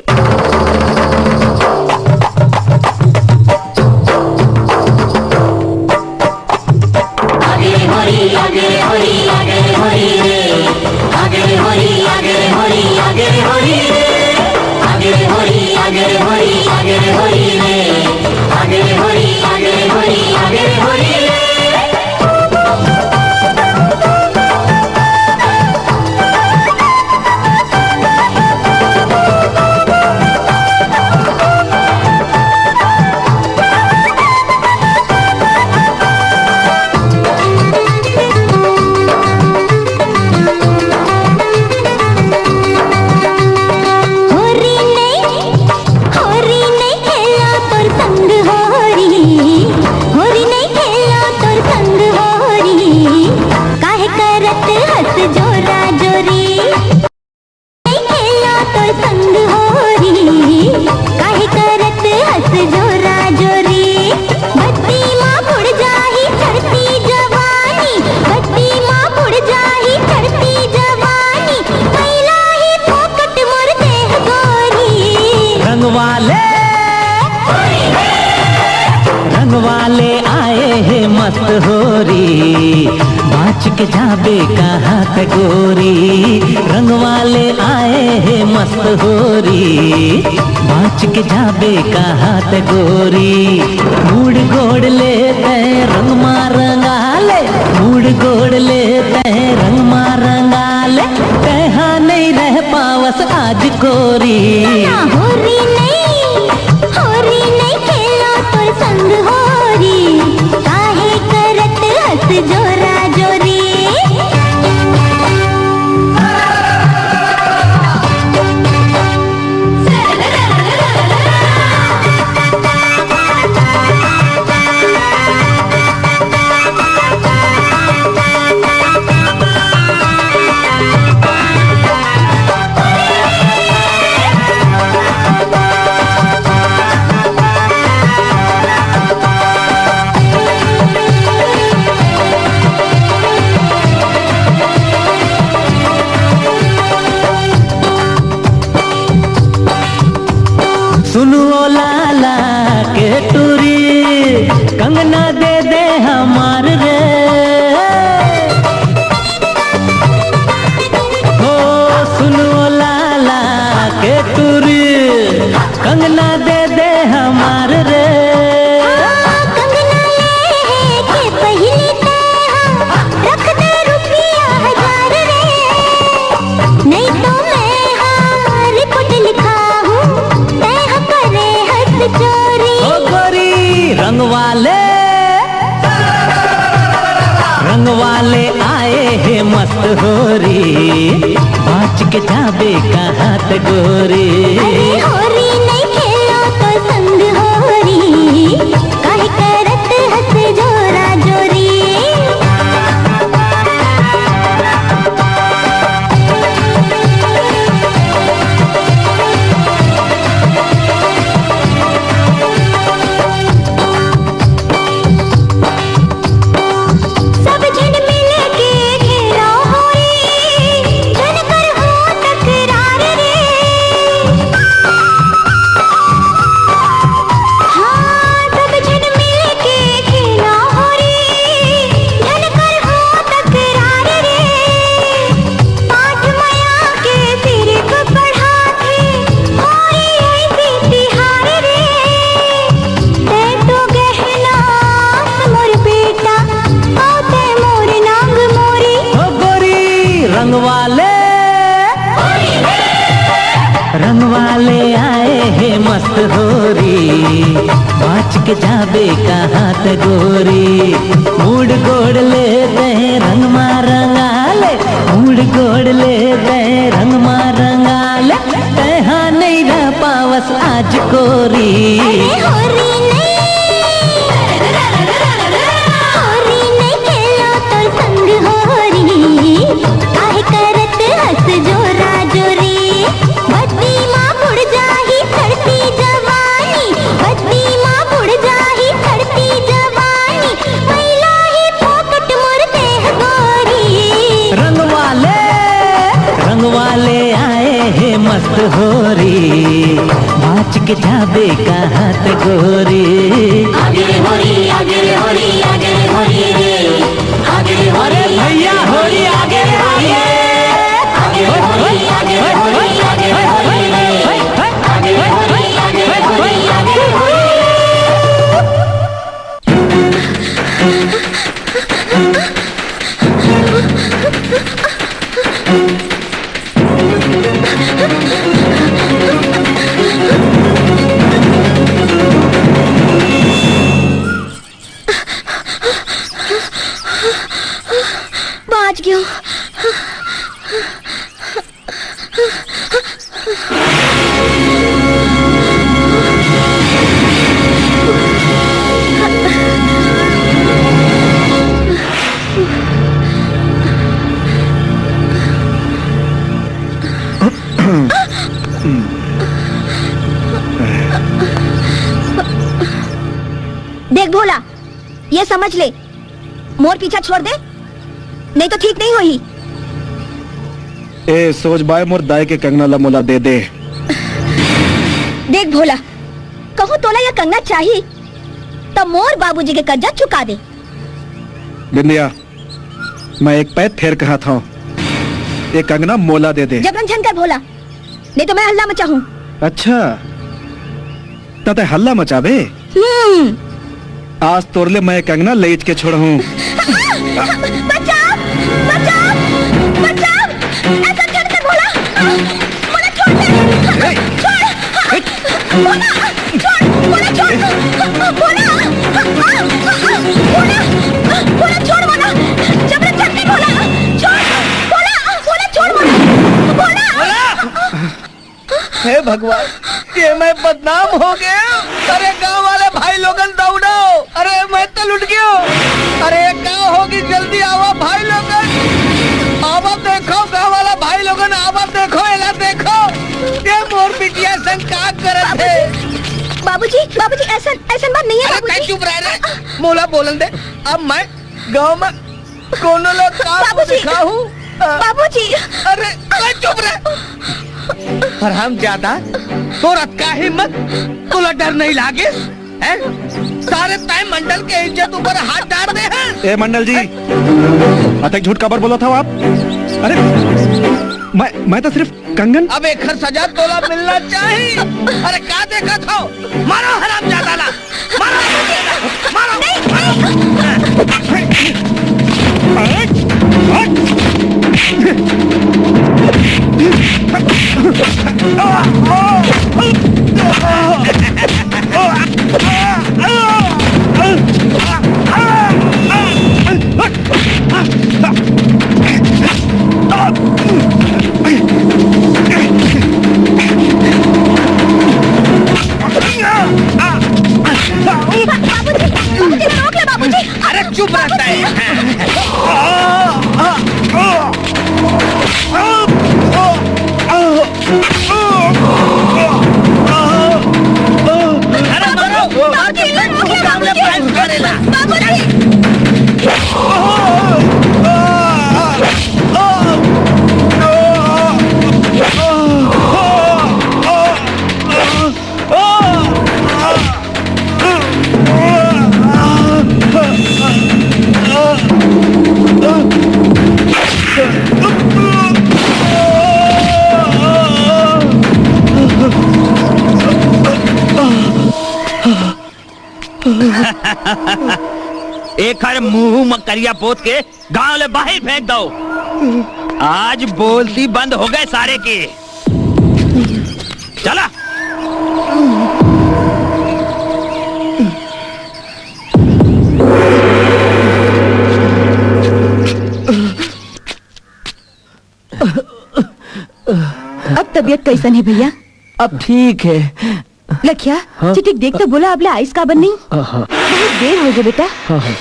अबे कहात गोरी, रंग वाले आए हे मस्त होरी, बाच के जाबे कहात गोरी। मूड़ गोड़ ले तै रंग मा रंगा ले, मूड़ गोड़ ले तै रंग मा रंगा ले, तै हा नहीं रह पावस आज कोरी। ना होरी नहीं, होरी नहीं खेलो तोर संग होरी, काहे करत हस जोरा जोरी। सुन ओ लाला के टूरी, कंगना दे दे हमार रे। हो सुन ओ लाला के टूरी, कंगना दे दे हमार रे। हाँ, कंगना ले के पहली ते हा रख दे रुपया हजार रे। नहीं तो मैं हा रिपोर्ट लिखा हूँ, तै हा करे हस चोरी। ओ गोरी रंग वाले, रंग वाले आए हे मस्त होरी, बाच के जाबे कहात गोरी। अरे होरी नहीं खेलो तो संग होरी, काहे करत हस जोरा जोरी। सब झन मिल के घेरा होरी, झन कर हो तकरार रे। हाँ, सब झन मिल के घेरा होरी, झन कर हो तकरार रे। पाठ मया के सिरिफ पढ़ाथे, होरी ऐसी तिहार रे। तै तो गहना मोर बेटा, अउ तै मोर नांग मोरी। ओ गोरी रंग वाले, रंग वाले आए हे मस्त होरी, बाच के जाबे कहात गोरी। मूड़ गोड़ ले तै रंग मा रंगा ले, मूड़ गोड़ ले तै रंग मा रंगा ले, तै हा नहीं रह पावस आज कोरी। अरे होरी नहीं, होरी नहीं खेलो तोर संग होरी, काहे करत हस जोरा जोरी। बत्ती मा बुड़ जाही सड़ती जवानी, बत्ती मा बुड़ जाही सड़ती जवानी, मैला ही फोकट मोर देह गोरी। रंग वाले, रंग वाले आए हे मस्त होरी, बाच के जाबे कहात गोरी। आगे रे होरी, आगे रे होरी, आगे रे होरी रे। आगे रे होरी, अरे भैया, होरी आगे रे, आगे। आगे रे होरी, आगे रे होरी, आगे रे होरी रे। आगे रे होरी, आगे रे होरी, आगे रे होरी रे। बाँच गयो। देख भोला, ये समझ ले, मोर पीछा छोड़ दे, नहीं तो ठीक नहीं होही। ए, सोच बाय, मोर दाई के कंगना ला मोला दे दे। देख भोला, कहूँ तोला या कंगना चाही, त मोर बाबूजी के कर्जा चुका दे। बिंदिया, मैं एक पैत फेर कहत हंव, ये कंगना मोला दे दे। जबरन झन कर भोला, नहीं तो मैं हल्ला मचाहूँ। अच्छा, त तैं हल्ला मचाबे? हम्म। आज तोर ले मैं कंगना लेइच के छोड़हूँ। बचाओ, बचाओ, बचाओ। ऐसा झन कर भोला। भोला छोड़ दे। ए! छोड़। ए! भोला, छोड़। भोला छोड़। भोला। भोला, भोला छोड़ भोला। जबरन झन कर भोला। छोड़। भोला, भोला छोड़ भोला। भोला। हे भगवान, ये मैं बदनाम हो गया। अरे गांव वाले भाई लोगन दौड़ो, अरे मैं तो लुट गयो। अरे का होगी, जल्दी आवा भाई लोगन, आवा देखो गांव वाला भाई लोगन, आवा देखो, एला देखो, ये मोर बिटिया संग का करत हे। बाबूजी, बाबूजी, ऐसन, ऐसन बात नहीं है अरे बाबूजी। तैं चुप रह रे, मोला बोलन दे। अब मैं गांव में कोनो ला का बाबूजी! दिखाहूं? बाबूजी! अरे, ओए, चुप रह। हरामजादा, तोर अतका हिम्मत, तोला डर नहीं लागे? हैं? सारे तैं मंडल के इज्जत ऊपर हाथ डार दे हस। ए मंडल जी, अतक झूठ काबर बोलत हव आप? अरे, मैं, मैं तो सिर्फ कंगन। अब एखर सजा तोला मिलना चाही। अरे, का देखत हव? मारो हरामजादा ला। मारो! मारो! बाबूजी, बाबूजी, रोक ले बाबूजी। अरे चुप रहता है। अरे मारो। बाबूजी, रोक ले बाबूजी। बाबूजी। एखर मुंह म करिया पोत के गांव ले बाहिर फेंक दव। आज बोलती बंद हो गे सारे के। चला। अब तबीयत कइसन हे भैया? अब ठीक हे। लखिया, हाँ? चिटिक देख तो बोला, अब ले आइस काबर नहीं? हाँ, हाँ। बहुत देर हो गे बेटा। हाँ, हाँ।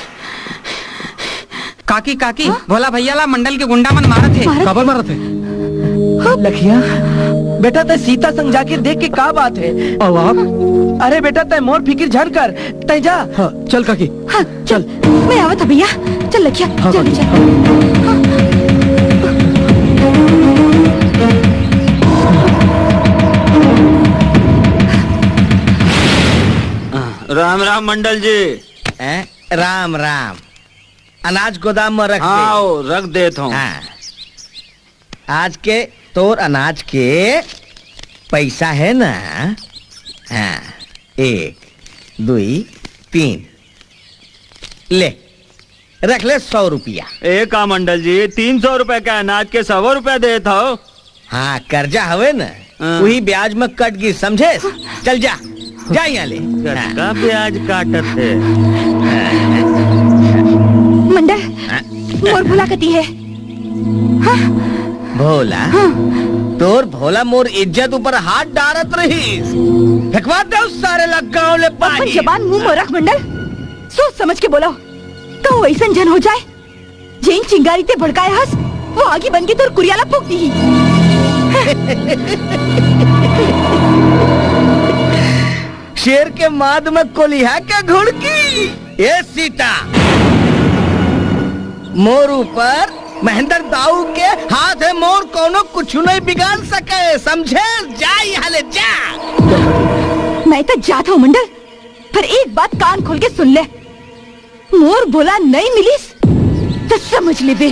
काकी, काकी, हाँ? भोला भैया ला मंडल के गुंडा मन मारत हे। मारत? काबर मारत हे? हाँ। लखिया, बेटा तैं सीता संग जाके देख के का बात हे? अउ आप? अरे बेटा तैं मोर फिकिर झन कर, तैं जा। हाँ, चल काकी। हाँ, चल। मैं आवत हंव भैया। चल लखिया, हाँ, जल्दी काकी। चल। हाँ। राम राम मंडल जी। हैं? राम राम। अनाज गोदाम में रख दे। हाँ, रख देत हंव। हाँ। आज के तोर अनाज के पैसा हे ना? हाँ, एक, दुई, तीन। ले, रख ले सौ रुपया। ए का मंडल जी, तीन सौ रुपया के अनाज के सौ रुपया देत हव? हाँ, कर्जा हवे ना, हाँ। उही ब्याज में कट गिस, समझेस? चल जा, जा यहाँ ले। कतका ब्याज काटत हे? मंडल, हाँ। मोर भोला कति हे? हाँ? भोला? हाँ। तोर भोला मोर इज्जत ऊपर हाथ डारत रहिस। फेंकवा दे उस सारे ला गांव ले अपन बाहिर। जबान मुंह में रख मंडल, सोच समझ के बोला, कहूं अइसन झन हो जाए। जेन चिंगारी तैं भड़काए हस, वो आगी बन के तोर कुरिया ला फूंक दिही। शेर के मांद में कोलिहा के घुड़की। ए सीता, मोर ऊपर महेंद्र दाऊ के हाथ हे, मोर कोनो कुछु नहीं बिगाड़ सके, समझे? जा यहाँ ले, जा। मैं तो जात हंव मंडल, पर एक बात कान खोल के सुन ले, मोर भोला नहीं मिलिस, तो समझ लेबे।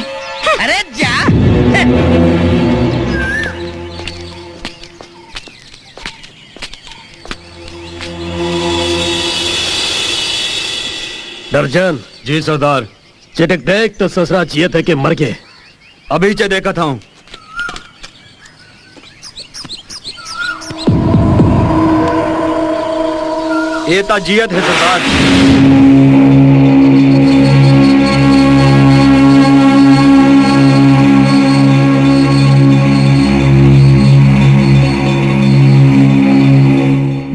अरे जा। दर्जन। जी सरदार। चिटिक देख तो ससुरा जियत हे कि मर गे। अभी चे देखत हूँ। ए ता जियत हे सरदार।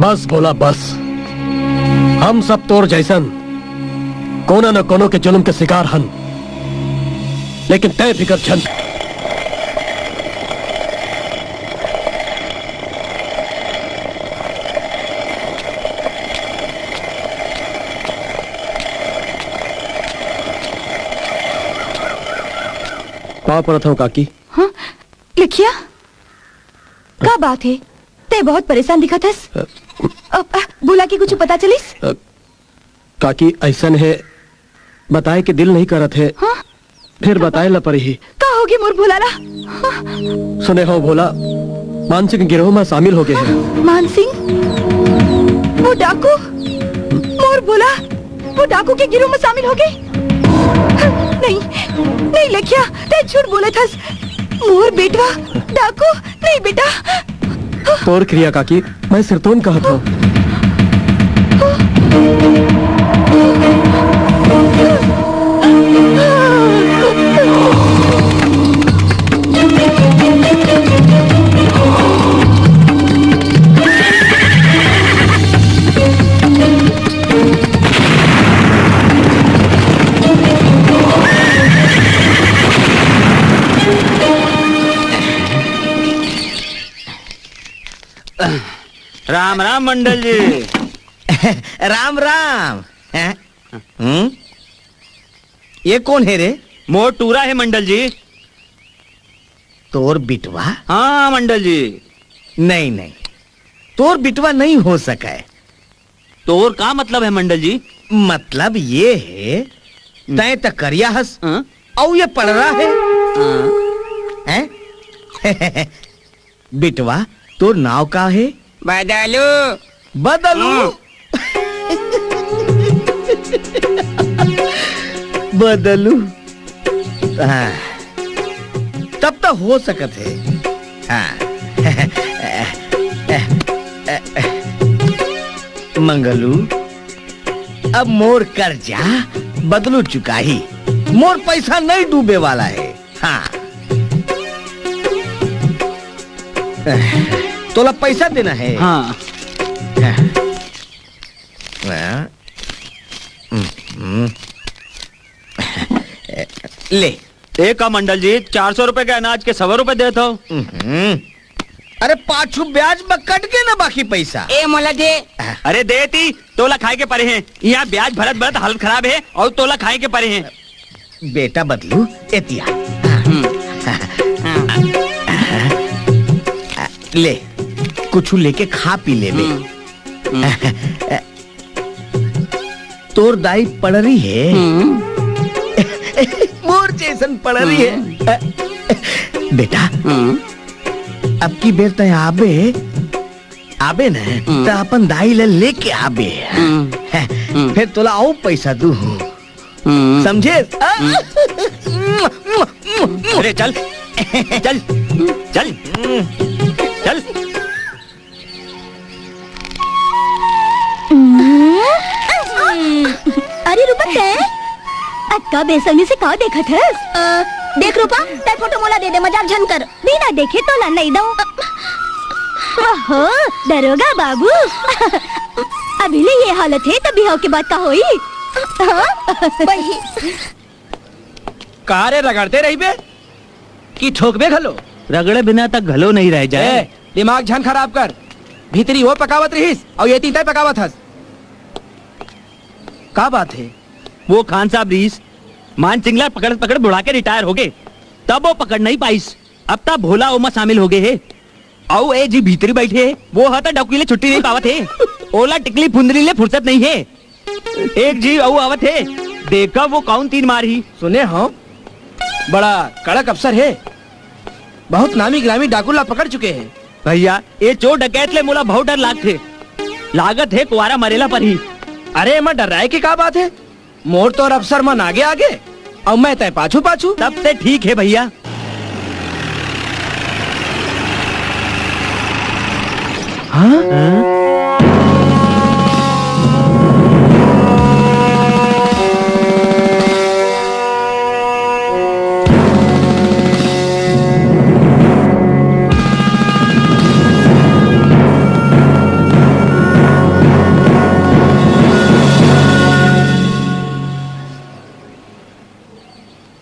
बस भोला बस, हम सब तोर जैसन कोनो न कोनो के जुल्म के शिकार हन, लेकिन तय फिकर झन। पाँव परत हंव काकी। हाँ, लखिया, का बात हे? तैं बहुत परेशान दिखत हस। अ, अ, अ, भोला के कुछ पता चलिस? अ, काकी, अइसन हे, बताए के दिल नहीं करत हे। हाँ? फिर बताए ला परही। का होगे मोर भोला ला? हाँ? सुने हंव भोला, मानसिंह गिरोह में शामिल होगे हे। मानसिंह? वो डाकू? मोर भोला, वो डाकू के गिरोह में शामिल होगे? नहीं, नहीं लखिया, तैं झूठ बोलत हस। मोर बेटवा डाकू नहीं बेटा। तोर क्रिया काकी, मैं सिरतोन कहत हंव। राम राम मंडल जी। राम राम। हैं? हम्म? ये कोन हे रे? मोर टूरा हे मंडल जी। तोर बिटवा? हाँ मंडल जी। नहीं, नहीं, तोर बिटवा नहीं हो सकय। तोर का मतलब हे मंडल जी? मतलब ये हे, हम्म। तैं त करिया हस, हाँ? अउ ये पड़रा हे। हाँ। हैं? बिटवा, तोर नाव का हे? बदलू। बदलू? हम्म। बदलू। हाँ। तब तो हो सकत हे। हाँ। मंगलू, अब मोर कर्जा बदलू चुकाही। मोर पैसा नहीं डूबे वाला हे। हाँ। तोला पैसा देना हे? हाँ। हाँ। हम्म। ले। ए का मंडल जी, चार सौ रुपए के अनाज के सवा रुपए देत हव। हम्म। अरे पाछू ब्याज में कट गे ना बाकी पैसा। ए मोला दे। अरे दे ती, तोला खाए के परे हे। इहाँ ब्याज भरत भरत हालत खराब हे अउ तोला खाए के परे हे। बेटा बदलू, एतिया। हम्म। ले, कुछु लेके खा पी लेबे। हम्म। हम्म। तोर दाई पड़री हे। हम्म। मोर जैसन पड़री हे। हम्म। बेटा, हम्म। अब की बेर तैं आबे, आबे न, हम्म। त अपन दाई ल लेके आबे। हम्म। हैं, हम्म। फिर तोला अउ पैसा दूहूँ। हम्म। समझे? हम्म। अरे चल, चल, चल, चल। हम्म। अरे रूपा, तैं अतका बेसरमी से का देखत हस? अ, देख रूपा, तैं फोटो मोला दे दे, मजाक झन कर। बिना देखे तोला नइ दंव। ओहो, दरोगा बाबू। अभी ले ये हालत हे, त बिहाव के बाद का होही? हाँ? वही। का रे, रगड़ते रहिबे कि ठोकबे घलो? रगड़े बिना तक घलो नइ रह जाय। ए, दिमाग झन खराब कर। भीतरी वो पकावत रहिस, अउ ये तीन तैं पकावत हस। का बात हे? वो खान साहब रहिस, मान सिंह ला पकड़, पकड़ बुढ़ा के रिटायर होगे, तब वो पकड़ नइ पाइस। अब त भोला ओमा शामिल होगे हे। अउ ए जी भीतरी बइठे हे, वो ह त डौकी ले छुट्टी नइ पावत हे। ओला टिकली फुंदरी ले फुरसत नइ हे। एक जी अउ आवत हे, देखव वो कौन तीर मारही। सुने हंव, बड़ा कड़क अफसर हे, बहुत नामी गिरामी डाकू ला पकड़ चुके हे। भैया, ये चोर डकैत ले मोला बहुत डर लागथे। लागत हे कुवारा मरेला परही। अरे, एमा डर्राए के का बात हे? मोर तो अफसर मन आगे आगे, अउ मैं तैं पाछू पाछू। तब ते ठीक हे भैया। हाँ?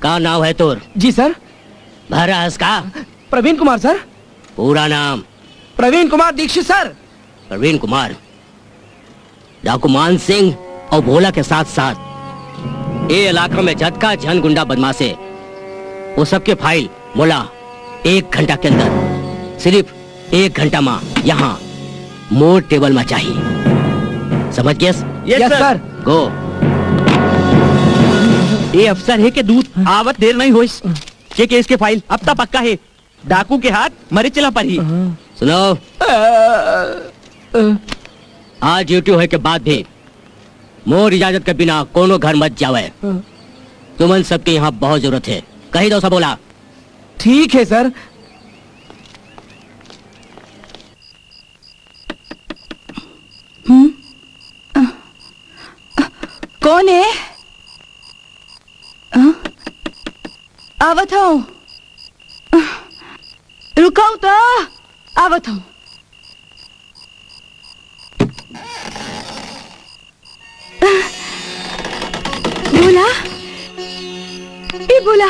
का नाव हे तोर? जी सर। भरा हस का? प्रवीण कुमार सर। पूरा नाम? प्रवीण कुमार दीक्षित सर। प्रवीण कुमार, डाकू मान सिंह अउ भोला के साथ साथ ए इलाका में जतका झन गुंडा बदमाश हे, वो सबके फाइल मोला एक घंटा के अंदर, सिर्फ एक घंटा मा यहाँ मोर टेबल मा चाही। समझ गेस? Yes, yes, sir. Sir. Go. ए अफसर हे के दूत आवत देर नहीं होइस। के केस के फाइल अब तक पक्का हे। डाकू के हाथ मरे चला परही। सुनो, आज ड्यूटी होए के बाद भी मोर इजाजत के बिना कोनो घर मत जावे। तुमन सबके यहाँ बहुत जरूरत हे। कही दो सब बोला। ठीक हे सर। हम्म? अ, अ, कोन हे? अ, आवत हंव। अ, रुकव त, आवत हंव। भोला, ए भोला,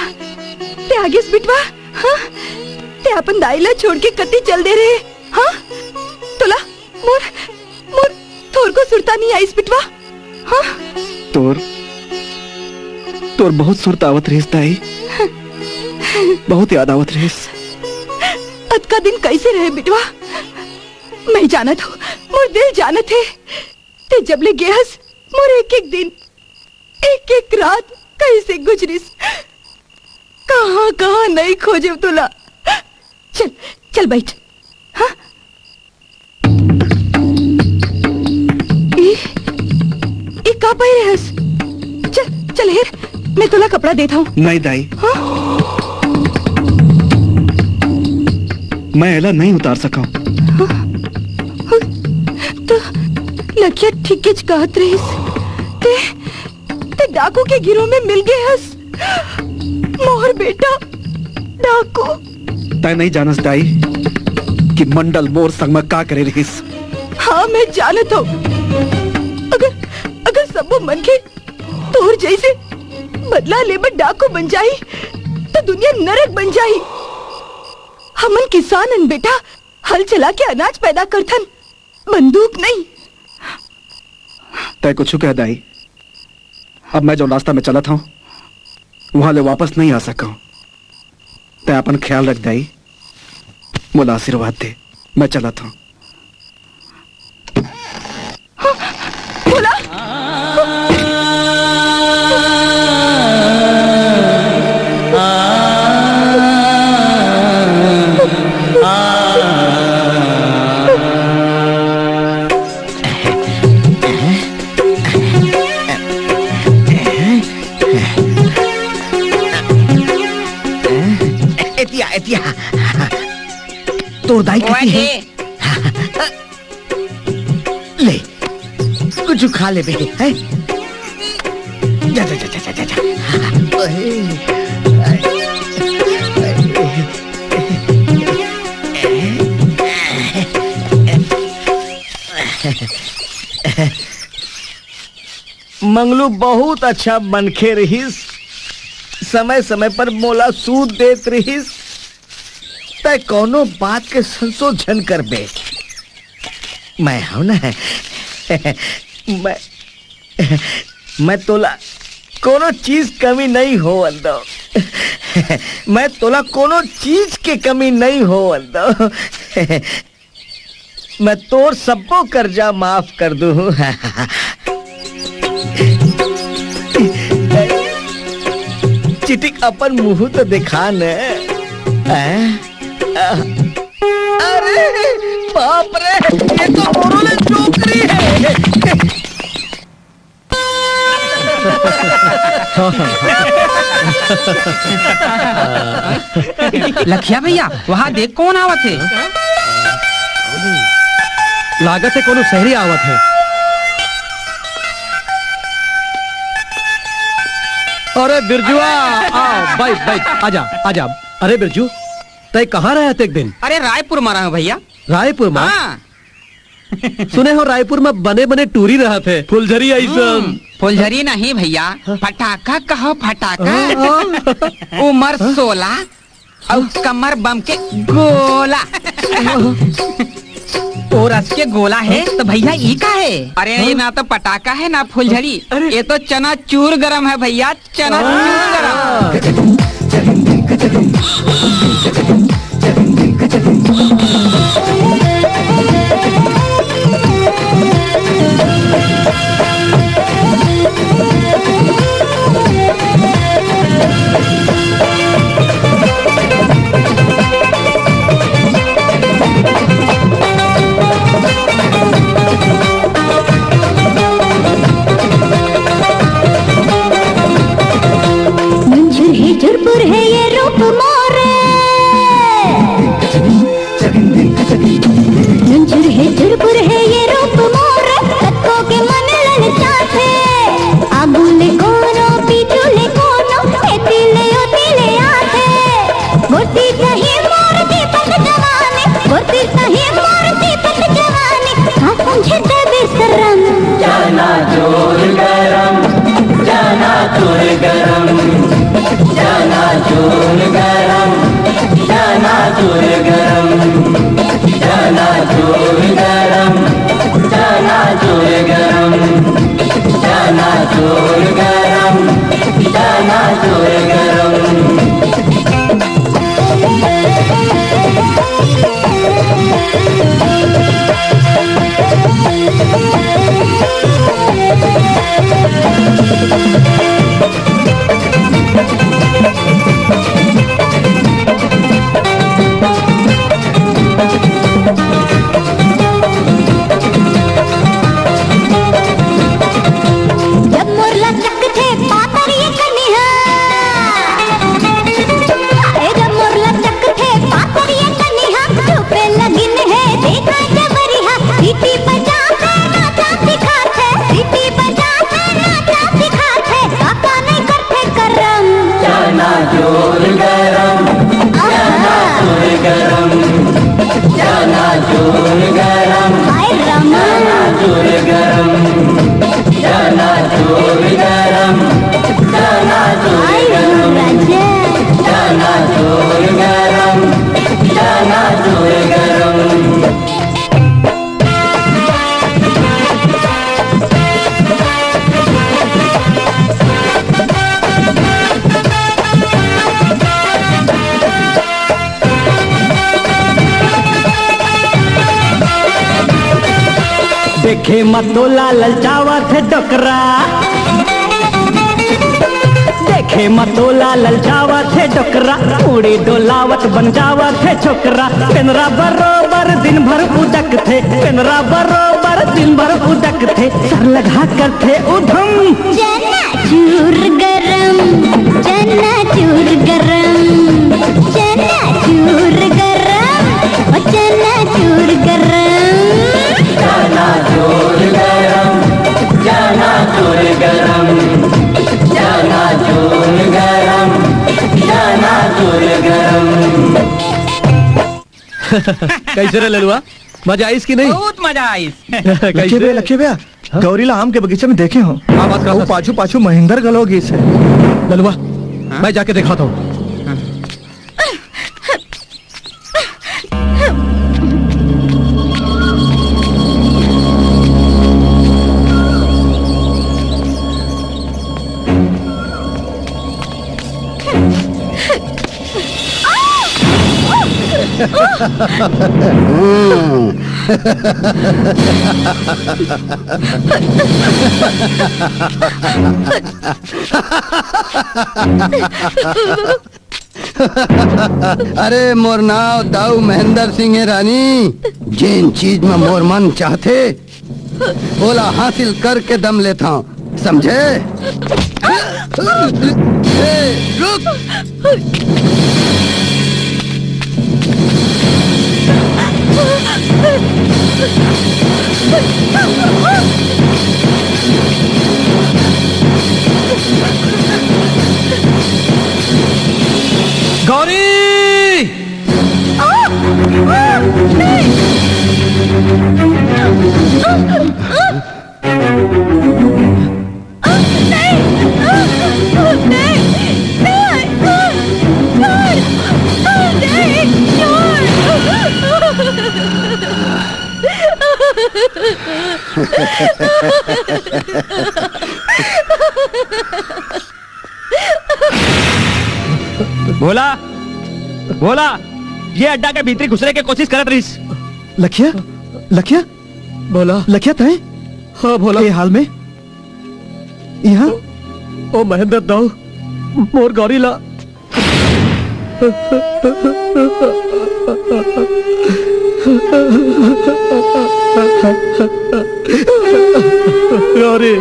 ते आगेस बिटवा? हाँ? ते अपन दाई ला छोड़ के कति चल दे रहे? हाँ? तोला मोर, मोर थोरको सुरता नहीं आइस बिटवा? हाँ? तोर, तोर बहुत सुरता आवत रहिस दाई, बहुत याद आवत रहिस। अतका दिन कैसे रहे बिटवा? मैं जानत हूँ, मोर दिल जानत हे। ते जब ले गे हस, मोर एक एक दिन, एक एक रात कैसे गुजरिस, कहाँ कहाँ नहीं खोजे तोला। चल, चल बैठ। हाँ? ई, ई का पहिरे हस? चल, चल हेर, मैं तोला कपड़ा देत हूँ। नहीं दाई, हाँ? मैं एला नहीं उतार सकंव। हाँ? तो लखिया ठीकेच कहत रहिस। ते, ते डाकू के गिरोह में मिल गे हस। मोर बेटा डाकू। तैं नहीं जानस दाई कि मंडल मोर संग में का करे रहिस। हाँ, मैं जानत हूँ। अगर, अगर सबो मनखे तोर जैसे बदला ले बर डाकू बन जाही, तो दुनिया नरक बन जाही। हमन किसान हन बेटा, हल चला के अनाज पैदा करथन, बंदूक नहीं। तैं कुछु कह दाई, अब मैं जो रास्ता में चलत हूँ, वहां ले वापस नहीं आ सकंव। तैं अपन ख्याल रख दाई, मोला आशीर्वाद दे, मैं चलत हूँ। भोला। एतिया, एतिया। तोर दाई कति हे? ले, कुछ खा लेबे, हैं? जा, जा, जा। मंगलू बहुत अच्छा मनखे रहिस, समय-समय पर मोला सूद देत रहिस। तैं कोनो बात के संसो झन करबे। मैं हूं ना। मैं, मैं तोला कोनो चीज कमी नहीं होवन दो। मैं तोला कोनो चीज के कमी नहीं होवन दो। मैं तोर सब्बो कर्जा माफ कर दूं। चिटिक अपन मुंह तो दिखा न। हैं? अरे बाप रे, ये तो मोरो ले डोकरी है। लखिया भैया, वहाँ देख कौन आवत हे। लागत हे कोनो शहरी आवत हे। अरे बिरजुआ, आ, बैठ, बैठ, आजा, आजा। अरे बिरजू, तैं कहाँ रहे अतेक दिन? अरे रायपुर मा रहे हँव भैया। रायपुर मा? हाँ। सुने हँव रायपुर मा बने बने टूरी रहत हे, फुलझरी अइसन। हम्म, फुलझरी नहीं भैया, हाँ। फटाका कहो फटाका। हाँ, हाँ। उमर सोला अउ कमर बम के गोला। ओ रस के गोला हे त भैया ई का हे? अरे ये ना तो पटाखा हे ना फुलझड़ी, अरे। ये तो चनाचूर गरम हे भैया, चनाचूर गरम। झुरझुर हे झुरपुर हे ये रूप मोर। झुरझुर हे झुरपुर हे ये रूप मोर, कतको के मन ललचाथे। आगू ले कोनो, पीछू ले कोनो, एती ले ओती ले आथे। गोटी कहीं मोर दीपक जवानी, गोटी कहीं मोर दीपक जवानी, का समझे ते बेसरम। चनाचूर गरम, चनाचूर गरम, चनाचूर गरम, चनाचूर गरम, चनाचूर गरम, चनाचूर गरम, चनाचूर गरम, चनाचूर गरम। जब मोर लचकथे पातर ये कनिहा, ए जब मोर लचकथे पातर ये कनिहा, छुपे लगिन हे देखा जबरिहा। सीटी बजाथे नाचा सिखाथे, सीटी बजाथे नाचा सिखाथे, काका नहीं करथे करम। चनाचूर गरम, आहा। चनाचूर गरम, चनाचूर गरम, हाय रामा। चनाचूर गरम, चनाचूर गरम, चनाचूर हाय गरम, राजा। चनाचूर गरम, चनाचूर गरम। देखे म तोला ललचावत हे डोकरा, देखे म तोला ललचावत हे डोकरा, मुड़ी डोलावत बन जावत हे छोकरा। पेनरा बरोबर दिन भर उदकथे, पेनरा बरोबर दिन भर उदकथे, सर लगा करथे उधम। चनाचूर गरम, चनाचूर गरम, चनाचूर गरम, ओ चनाचूर गरम। चनाचूर गरम, चनाचूर गरम, चनाचूर गरम, चनाचूर गरम। कैसे रे ललुआ, मजा आइस कि नहीं? बहुत मजा आइस। कैसे? लखे भैया, लखे भैया, हाँ? गौरी ला आम के बगीचा में देखे हँव। का बात करत हस? पाछू पाछू महिंदर घलो गिस हे। ललुआ, हाँ? मैं जाके देखात हँव। हाँ। अरे, मोर नाव दाऊ महेंद्र सिंह हे रानी। जेन चीज म मोर मन चाहथे, ओला हासिल करके दम लेथंव, समझे? ए, रुक। गौरी! भोला, भोला, ये अड्डा के भीतरी घुसरे के कोशिश करत रहिस। लखिया, लखिया, भोला। लखिया तय? हाँ भोला। ये हाल में यहाँ? ओ, ओ महेंद्र दाऊ, मोर गौरी ला। गौरी।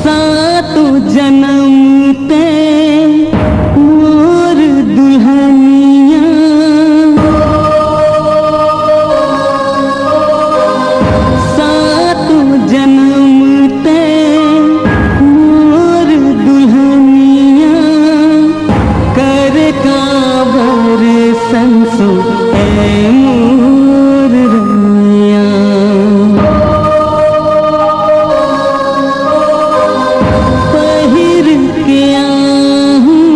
सातों जन्म ते मोर दुल्हनिया, सातों जन्म ते मोर दुल्हनिया, कर काबर संसो ए मोर रनिया। पहिर के आहूँ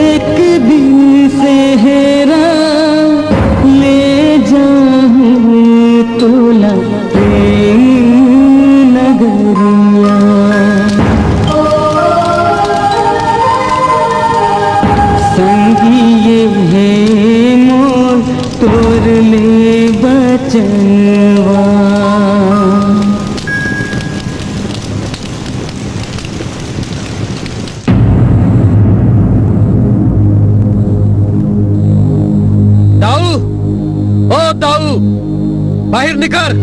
एक दिन सेहरा, ले जाहूँ तोला प्रेम नगरिया। संगी ये हे मोर तोर ले बचनवा। दाऊ, ओ दाऊ, बाहिर निकर।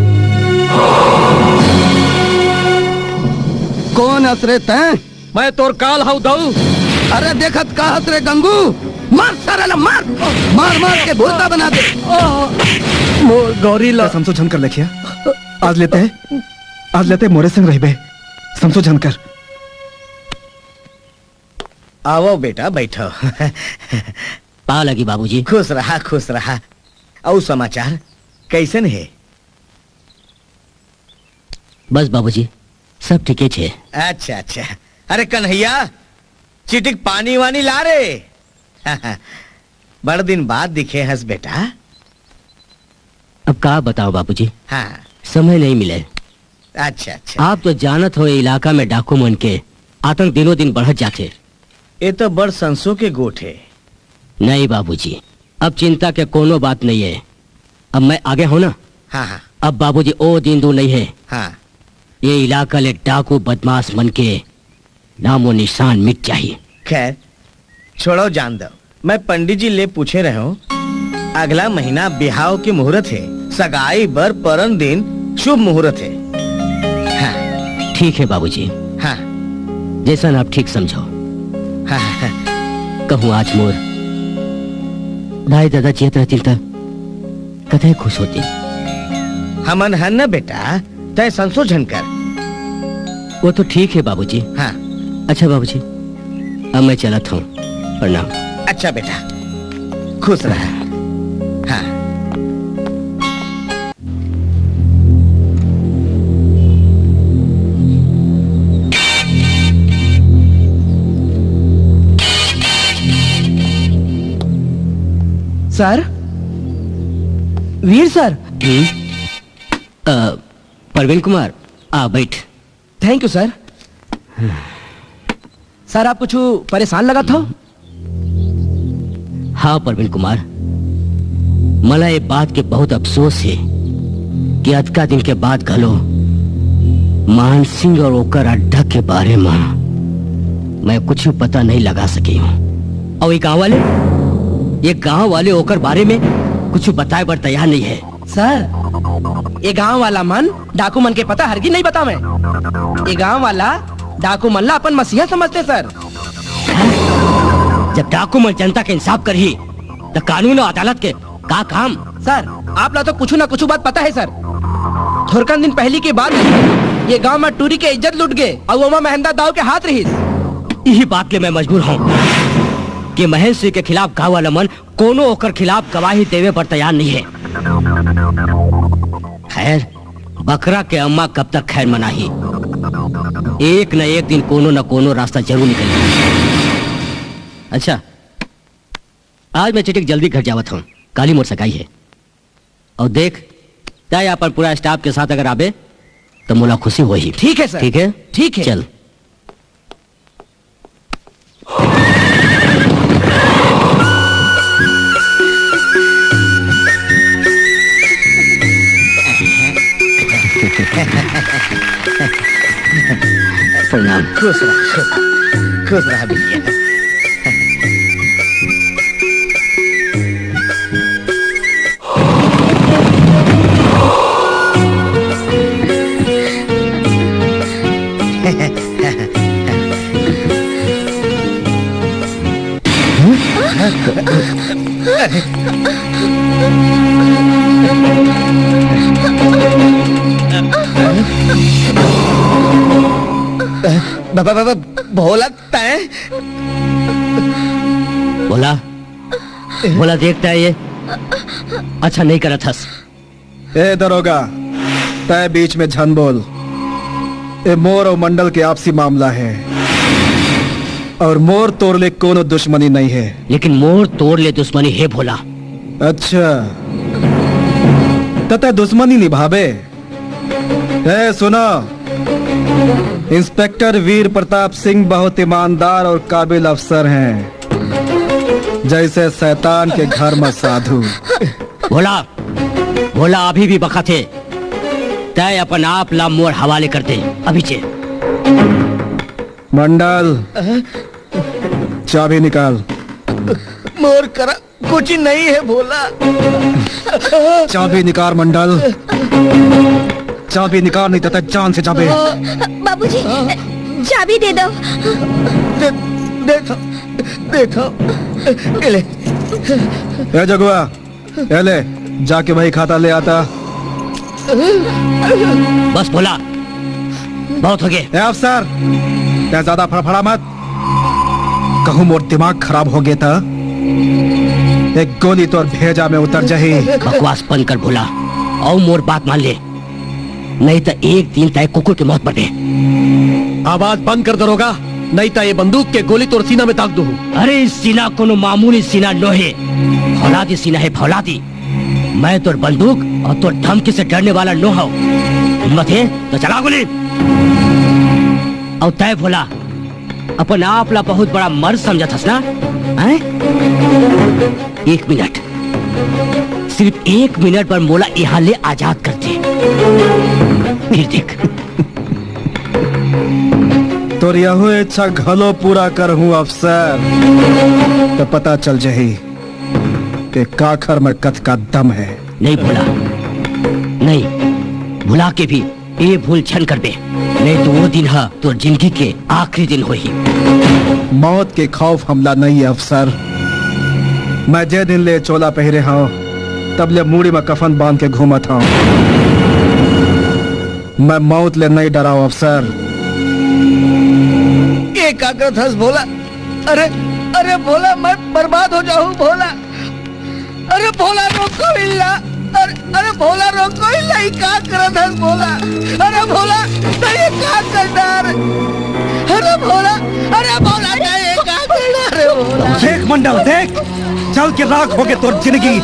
कोन अस रे तैं? मैं तोर काल हव दाऊ। अरे देखत का हस रे गंगू, मार सारा ला मार, मार मार के भूसा बना दे। मोर गौरी ला। समसो झन कर लखिया, आज ले तैं, आज ले तैं मोरे संग रहिबे, समसो झन कर। आवव बेटा, बइठव। पाँव लगी बाबूजी। खुश रहा, खुश रहा। अउ समाचार कइसन हे? बस बाबूजी, सब ठीके छे। अच्छा, अच्छा। अरे कन्हैया, चिटिक पानी वानी ला रे। बड़ दिन बाद दिखे हस बेटा। अब का बताओ बाबूजी, हाँ। समय नहीं मिले। अच्छा, अच्छा। आप तो जानत हो, ये इलाका में डाकू मन के आतंक दिनों दिन बढ़त जाथे। ये तो बड़ संसो के गोठ हे। नहीं बाबूजी, अब चिंता के कोनो बात नहीं है। अब मैं आगे हूँ ना। हाँ, हाँ। अब बाबूजी ओ दिन दूर नहीं है। हाँ। ये इलाका ले डाकू बदमाश मन के नामो निशान मिट जाही। खैर, छोड़ो, जान दो। मैं पंडित जी ले पूछे रहे हूँ, अगला महीना बिहाव के मुहूर्त हे, सगाई बर परन दिन शुभ मुहूर्त हे। हाँ। ठीक है बाबूजी। हाँ। जैसन आप ठीक समझो। हाँ, हाँ, हाँ। कहूँ आज मोर दाई ददा जियत रहतिन त कतय खुश होतिन। हमन हन न बेटा, तय संसो झन कर। वो तो ठीक है बाबूजी। हाँ। अच्छा बाबूजी, अब मैं चलत हूँ, प्रणाम। अच्छा बेटा, खुश रहा। हाँ। सर, वीर सर। हम्म? अ, परवीन कुमार, आ, बैठ। Thank you sir. सर, आप कुछ परेशान लगत हो? हाँ प्रवीण कुमार, मला ये बात के बहुत अफसोस हे कि अतका दिन के बाद घलो मानसिंह और ओकर अड्डा के बारे म मैं कुछ पता नहीं लगा सके हूँ। और ये गांव वाले, ये गांव वाले ओकर बारे में कुछ बताए बर तैयार नहीं है। सर, ये गांव वाला मन डाकू मन के पता हरगिज नहीं बतावे। ये गांव वाला डाकू मन ला अपन मसीहा समझते सर। जब डाकू मन जनता के इंसाफ करही, त कानून और अदालत के का काम? सर, आप ला तो कुछ ना कुछ बात पता है सर। थोरकन दिन पहली के बात, ये गांव में टूरी के इज्जत लुट गे, अउ ओमा महेंद्र दाऊ के हाथ रहिस। यही बात ले मैं मजबूर हूँ कि महेंद्र सिंह के खिलाफ गांव वाला मन कोनो ओकर खिलाफ गवाही देवे बर तैयार नहीं है। खैर, बकरा के अम्मा कब तक खैर मनाही? एक न एक दिन कोनो न कोनो रास्ता जरूर निकलही। अच्छा, आज मैं चिटिक जल्दी घर जावत हूँ, काली मोर सगाई है। और देख, तय अपन पूरा स्टाफ के साथ अगर आबे, तो मोला खुशी होही। ठीक है सर। ठीक है? ठीक है। चल। प्रणाम। खुश रह, खुश रह, खुश रह बिटिया। बाबा, बाबा, भोला तय। भोला, भोला, देखता है ये अच्छा नहीं करत हस। ए दरोगा, तय बीच में झन बोल। ए मोर और मंडल के आपसी मामला है, और मोर तोर ले कोनो दुश्मनी नहीं है। लेकिन मोर तोर ले दुश्मनी है भोला। अच्छा, त तय दुश्मनी निभाबे? ए सुनो, इंस्पेक्टर वीर प्रताप सिंह बहुत ईमानदार और काबिल अफसर हैं, जैसे शैतान के घर में साधु। भोला, भोला अभी भी बखत हे। तय अपन आप ला मोर हवाले कर दे, अभी चे। मंडल, चाबी निकाल। मोर करा कुछ नहीं है भोला। चाबी निकाल मंडल, चाबी निकाल, नहीं तो तय जान से जाबे। बाबूजी, चाबी दे दो। दे, दे दो, दे दो। ये ले। ए जगुआ, ए ले, जाके वही खाता ले आता। बस भोला, बहुत हो गए। ए अफसर, तय ज्यादा फड़फड़ा मत। कहूँ मोर दिमाग खराब हो गए त एक गोली तोर भेजा में उतर जाही। बकवास बंद कर भोला, अउ मोर बात मान ले, नहीं त एक दिन तय कुकुर के मौत मरबे। आवाज बंद कर दरोगा, नहीं त ये बंदूक के गोली तोर सीना में दाग दूँ। अरे, ई सीना कोनो मामूली सीना नोहे, फौलादी सीना है, फौलादी। मैं तोर बंदूक और तोर धमकी से डरने वाला नो हूँ। हिम्मत है तो चला गोली। और तय भोला, अपन आप ला बहुत बड़ा मर्द समझत हस ना? हैं? एक मिनट, सिर्फ एक मिनट बर मोला यहाँ ले आजाद कर दे, फिर देख। तोर यहू इच्छा घलो पूरा करहूँ अफसर, तो पता चल जाही के काखर में कतका दम है। नहीं भोला, नहीं, भुला के भी ये भूल झन करबे, नहीं तो वो दिन हा तोर जिंदगी के आखिरी दिन होही। मौत के खौफ हमला नहीं है अफसर। मैं जे दिन ले चोला पहिरे हूँ, तब ले मूड़ी में कफन बांध के घूमत हूँ। मैं मौत ले नहीं डराव अफसर। ये का करत हस भोला? अरे, अरे भोला, मैं बर्बाद हो जाऊं भोला। अरे भोला, रोको इल्ला। अरे, अरे भोला, रोको इल्ला, ये का करत हस भोला? अरे भोला, नहीं, ये का कर डार? अरे भोला, अरे भोला, नहीं, ये का कर डार? अरे भोला। देख मंडल, देख, जल के राख हो गए तोर जिंदगी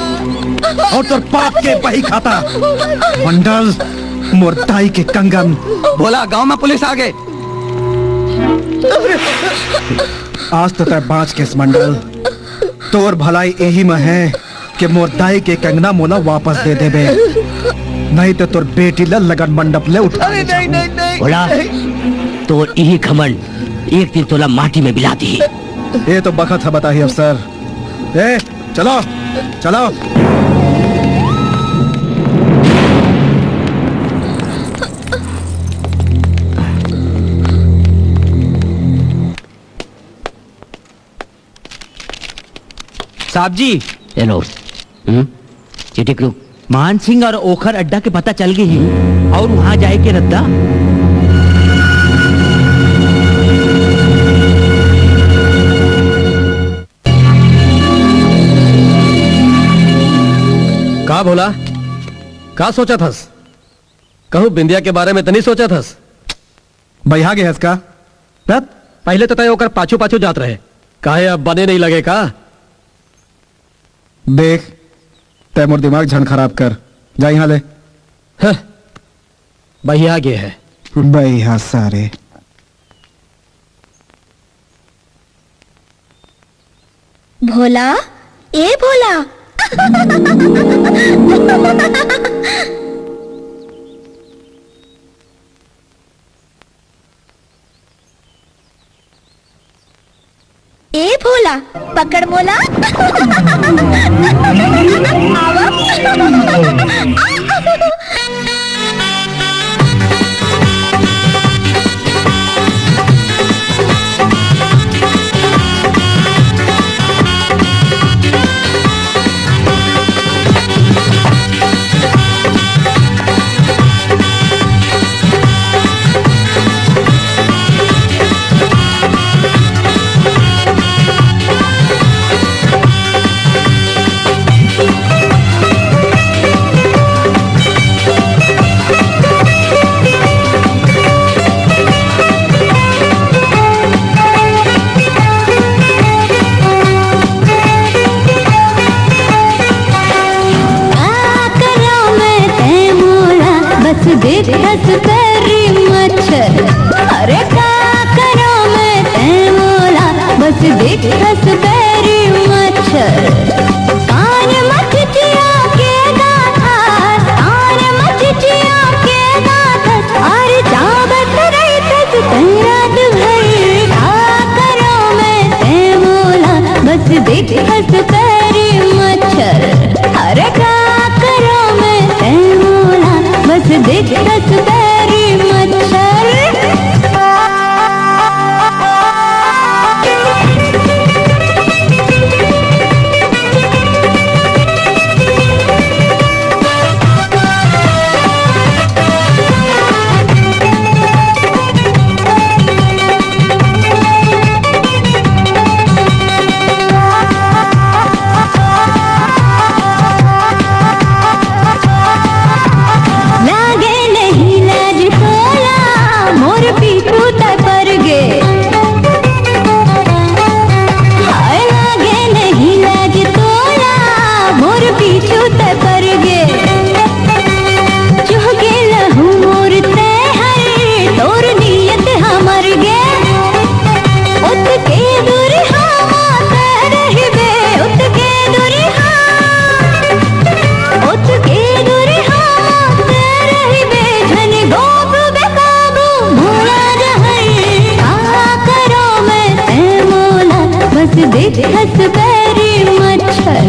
और तोर पाप के बही खाता। मंडल, मोर दाई के कंगन। भोला, गांव में पुलिस आ गे। आज तो तैं बांच गेस मंडल। तोर भलाई एही में हे कि मोर दाई के कंगना मोला वापस दे देबे, नहीं तो तोर बेटी ला लगन मंडप ले उठा ले जाहूं। भोला, तोर इही घमंड एक दिन तोला माटी में मिला दिही। ये तो बखत हे बताही अफसर। ए, चलो, चलो। साहब जी। हेलो। हम्म? चिटिक रुक। मान सिंह और ओखर अड्डा के पता चल गे हे और वहां जाए के रद्दा। का भोला, का सोचत हस? कहूं बिंदिया के बारे में त नहीं सोचत हस? बइहा गे हस का? तब पहले तो तय ओकर पाछू पाछू जात रहे, काहे अब बने नहीं लगे का? देख, तय मोर दिमाग झन खराब कर, जा यहां ले। हं, बइहा गे हे। बइहा सारे। भोला, ए भोला। ए भोला, पकड़ मोला। आवा। का करों मैं तै मोला, बस देखस पैरी मच्छर। अरे का करों मैं तै मोला, बस देखस पैरी मच्छर। कान म चिचिया के गाथस, कान म चिचिया के गाथस, अरे चाबत रहिथस तै रात भर। का करों मैं तै मोला, बस देखस पैरी मच्छर। अरे का करों मैं तै मोला, बस देखस पैरी मच्छर। लागे नहीं लाज तोला, मोर पीछू तै पर गे। हाय लागे नहीं लाज तोला, मोर पीछू तै पर गे। चुहके लहू मोर तै हर, तोर नियत हमर गे। ओतके दूर हां तै रहिबे, ओतके दूर हां, ओतके दूर हां तै रहिबे। झन गोप बेकाबू भोला जहर, का करों मैं तै मोला, बस देखस पैरी मच्छर।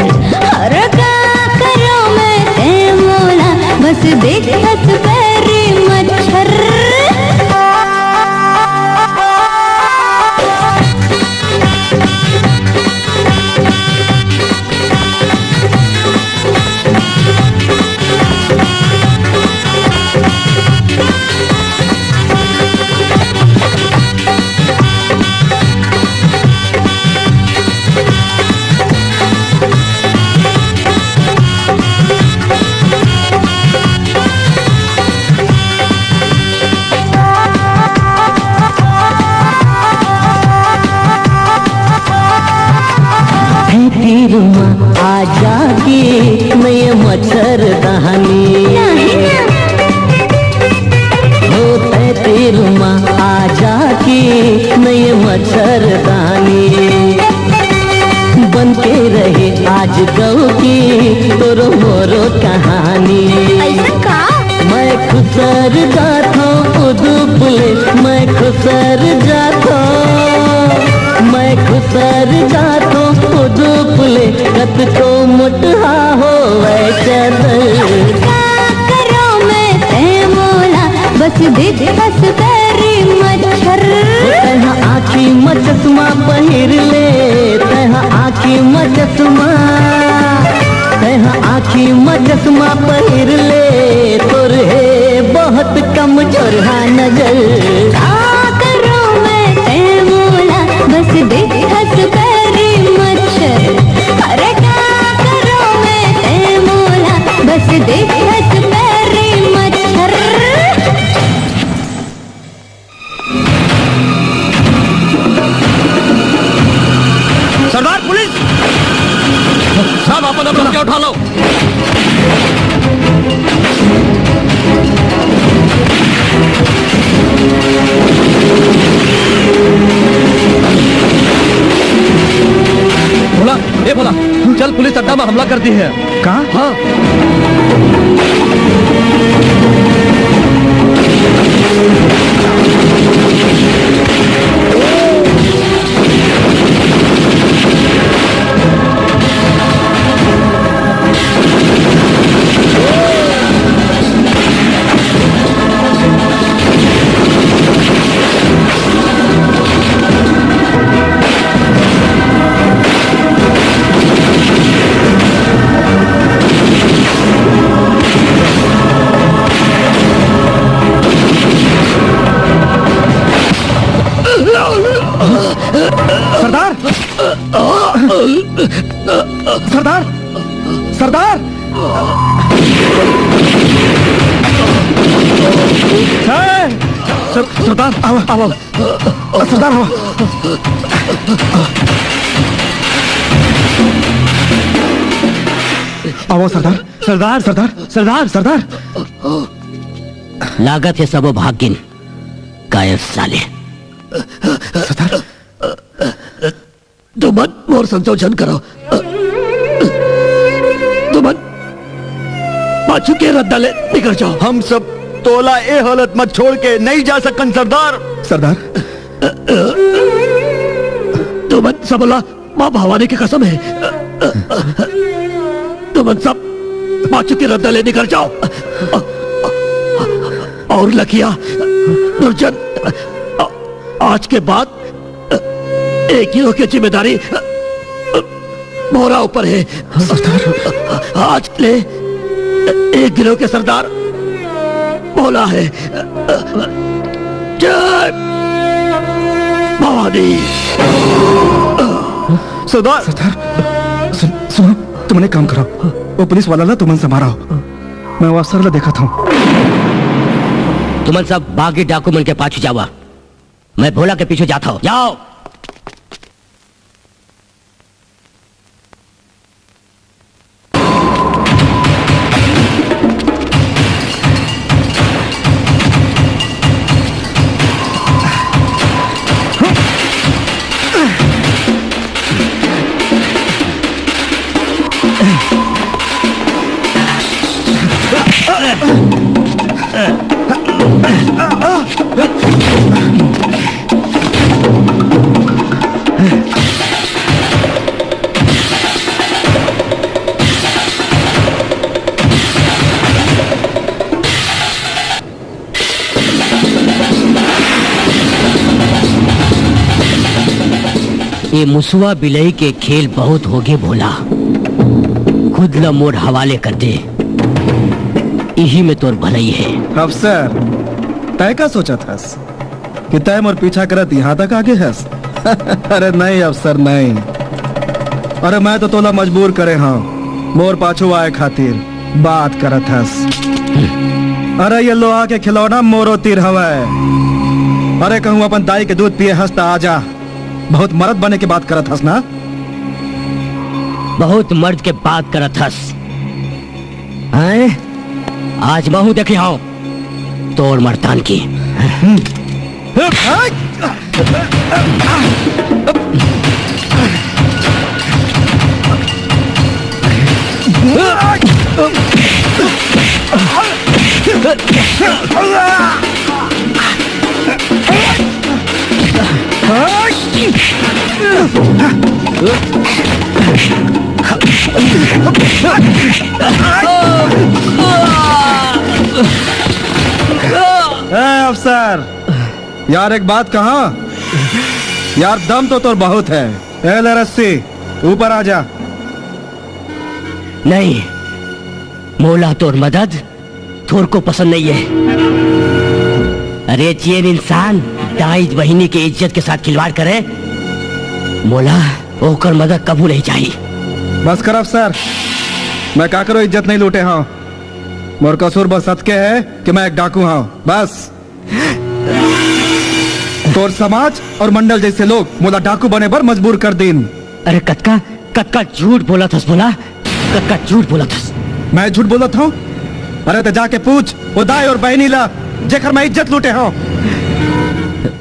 अरे का करों मैं तै मोला, बस देखस पैरी मच्छर। हे तीर मा आ जाके मैं मच्छरदानी। नहीं ना। आज कहूँ की तोरो मोरो कहानी। ऐसा का? मैं खुसर जाथों उदुप ले, मैं खुसर जाथों, मैं खुसर जाथों उदुप ले, कतको मोटहा होवय चदर। का करो मैं तै मोला, बस दिखस बैरी मच्छर। तैहा आँखी म चश्मा पहिर ले, तैहा आँखी म चश्मा, तैहा आँखी म चश्मा पहिर ले, तोर हे बहुत कमजोर हा नजर। का करो मैं तै मोला, बस दिखस बैरी मच्छर। अरे का करो मैं तै मोला, बस दिखस बैरी मच्छर। सरदार, पुलिस! सब अपन अपन हथियार उठा लो। भोला, ए भोला, चल, पुलिस अड्डा में हमला कर दी है। का? हाँ। सरदार! सरदार! सरदार! ए! सर-, सरदार, आवा, आवा। सरदार, आवा। आवा, सरदार। सरदार, सरदार। सरदार, सरदार। लागत हे सबो भाग गिन। कायर साले। सरदार। तुमन मोर संतोषन करो। तुमन पाछू के रद्दा ले निकल जाओ। हम सब तोला ए हालत म छोड़ के नहीं जा सकन, सरदार। सरदार। तुमन सब ला माँ भवानी की कसम है, तुमन सब पाछू के रद्दा ले निकल जाओ। और लकिया, दुर्जन, आज के बाद एक गिरोह की जिम्मेदारी मोरा ऊपर है। सरदार। आज ले एक गिरोह के सरदार भोला है। जय भवानी। सरदार। सरदार, सुन, सुनो, तुमन एक काम करो, वो पुलिस वाला ला तुमन संभारो, मैं वो अफसर ला देखत हूँ। तुमन सब बागी डाकू मन के पाछू जावा, मैं भोला के पीछू जात हूँ। जाओ। ए मुसवा बिलई के खेल बहुत होगे भोला, खुद ल मोर हवाले कर दे, इही में तोर भलई हे। अफसर, तैं का सोचत हस कि तैं मोर पीछा करत यहाँ तक आगे हस? अरे नहीं अफसर, नहीं। अरे मैं तो तोला मजबूर करे हंव मोर पाछू आए खातिर, बात करत हस। अरे ये लोहा के खिलौना मोरो तीर हवय। अरे कहूँ अपन दाई के दूध पिए हस त आजा, बहुत मर्द बने के बात करत हस ना? बहुत मर्द के बात करत हस। हैं? आज महूँ देखे हंव तोर मर्दानगी। ए अफसर, यार एक बात कहा, यार दम तो तोर बहुत है। ए ले रस्सी, ऊपर आ जा। नहीं, मोला तोर मदद थोरको पसंद नहीं है। अरे जेन इंसान दाई बहिनी के इज्जत के साथ खिलवाड़ करे, मोला ओकर मदद कभू नहीं चाहिए। बस कर अफसर, मैं काकरो इज्जत नहीं लूटे हंव। मोर कसूर बस अतके है कि मैं एक डाकू हंव, बस। तोर समाज और मंडल जैसे लोग मोला डाकू बने बर मजबूर कर दीन। अरे कतका, कतका झूठ बोलत हस भोला, कतका झूठ बोलत हस। मैं झूठ बोलत हंव? अरे त जाके पूछ वो दाई और बहिनी ला, जेकर मैं इज्जत लूटे हंव।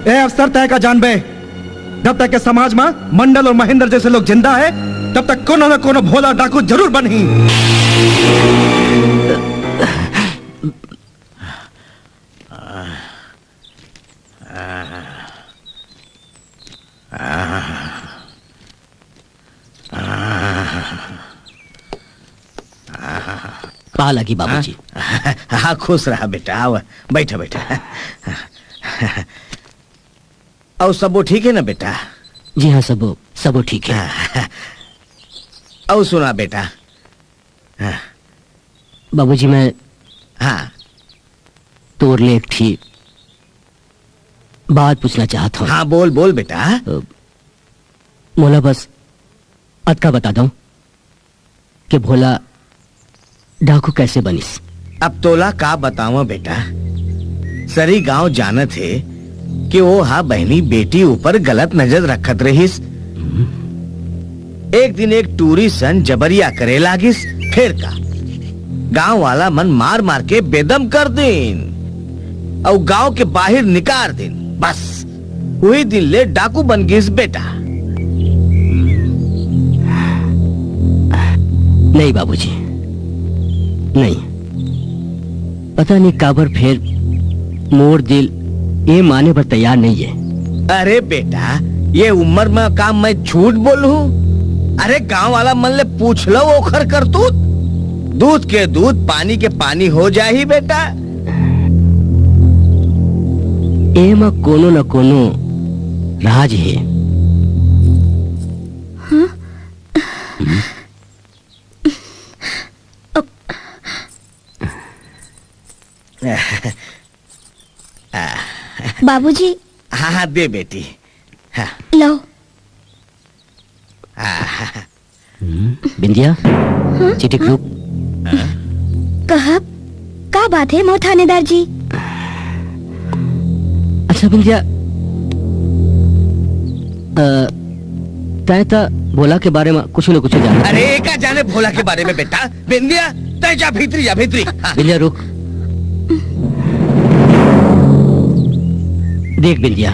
ए अफसर, तय का जानबे, जब तक के समाज में मंडल और महेंद्र जैसे लोग जिंदा है, तब तक कोनो न कोनो भोला डाकू जरूर बनही। पा लगी बाबूजी। हाँ, खुश रहा बेटा, आव, बैठा, बैठा। अउ सबो ठीक है ना बेटा? जी हाँ, सबो, सबो ठीक है। हाँ। अउ सुना बेटा। हाँ। बाबूजी, मैं हाँ। तोर ले एक ठी बात पूछना चाहत हंव। हाँ, बोल, बोल बेटा। अ, मोला बस अतका बता दव कि भोला डाकू कैसे बनिस? अब तोला का बतावं बेटा, सरी गांव जानत हे कि वो हा बहिनी बेटी ऊपर गलत नजर रखत रहिस। एक दिन एक टूरी सन जबरिया करे लागिस, फेर का गांव वाला मन मार मार के बेदम कर दीन, अउ गांव के बाहिर निकार दीन। बस उही दिन ले डाकू बन गिस बेटा। नहीं बाबूजी, नहीं। पता नहीं काबर फेर मोर दिल ये माने बर तैयार नहीं है। अरे बेटा, ये उम्र में का मैं झूठ बोलहूं? अरे गांव वाला मन ले पूछ लव ओखर करतूत। दूध के दूध, पानी के पानी हो जाही बेटा। एमा कोनो न कोनो राज हे। हाँ? हम्म? बाबूजी। हाँ, हाँ, दे बेटी। हाँ। लो। हाँ। हम्म, बिंदिया, हाँ? चिटिक रुक। हाँ? कहब, का बात है मोर थानेदार जी? अच्छा बिंदिया, अ, तैं त भोला के बारे में कुछ न कुछ जान। अरे, का जाने भोला के बारे में बेटा? बिंदिया, तैं जा भीतरी, जा भीतरी। हाँ। बिंदिया रुक। देख बिंदिया,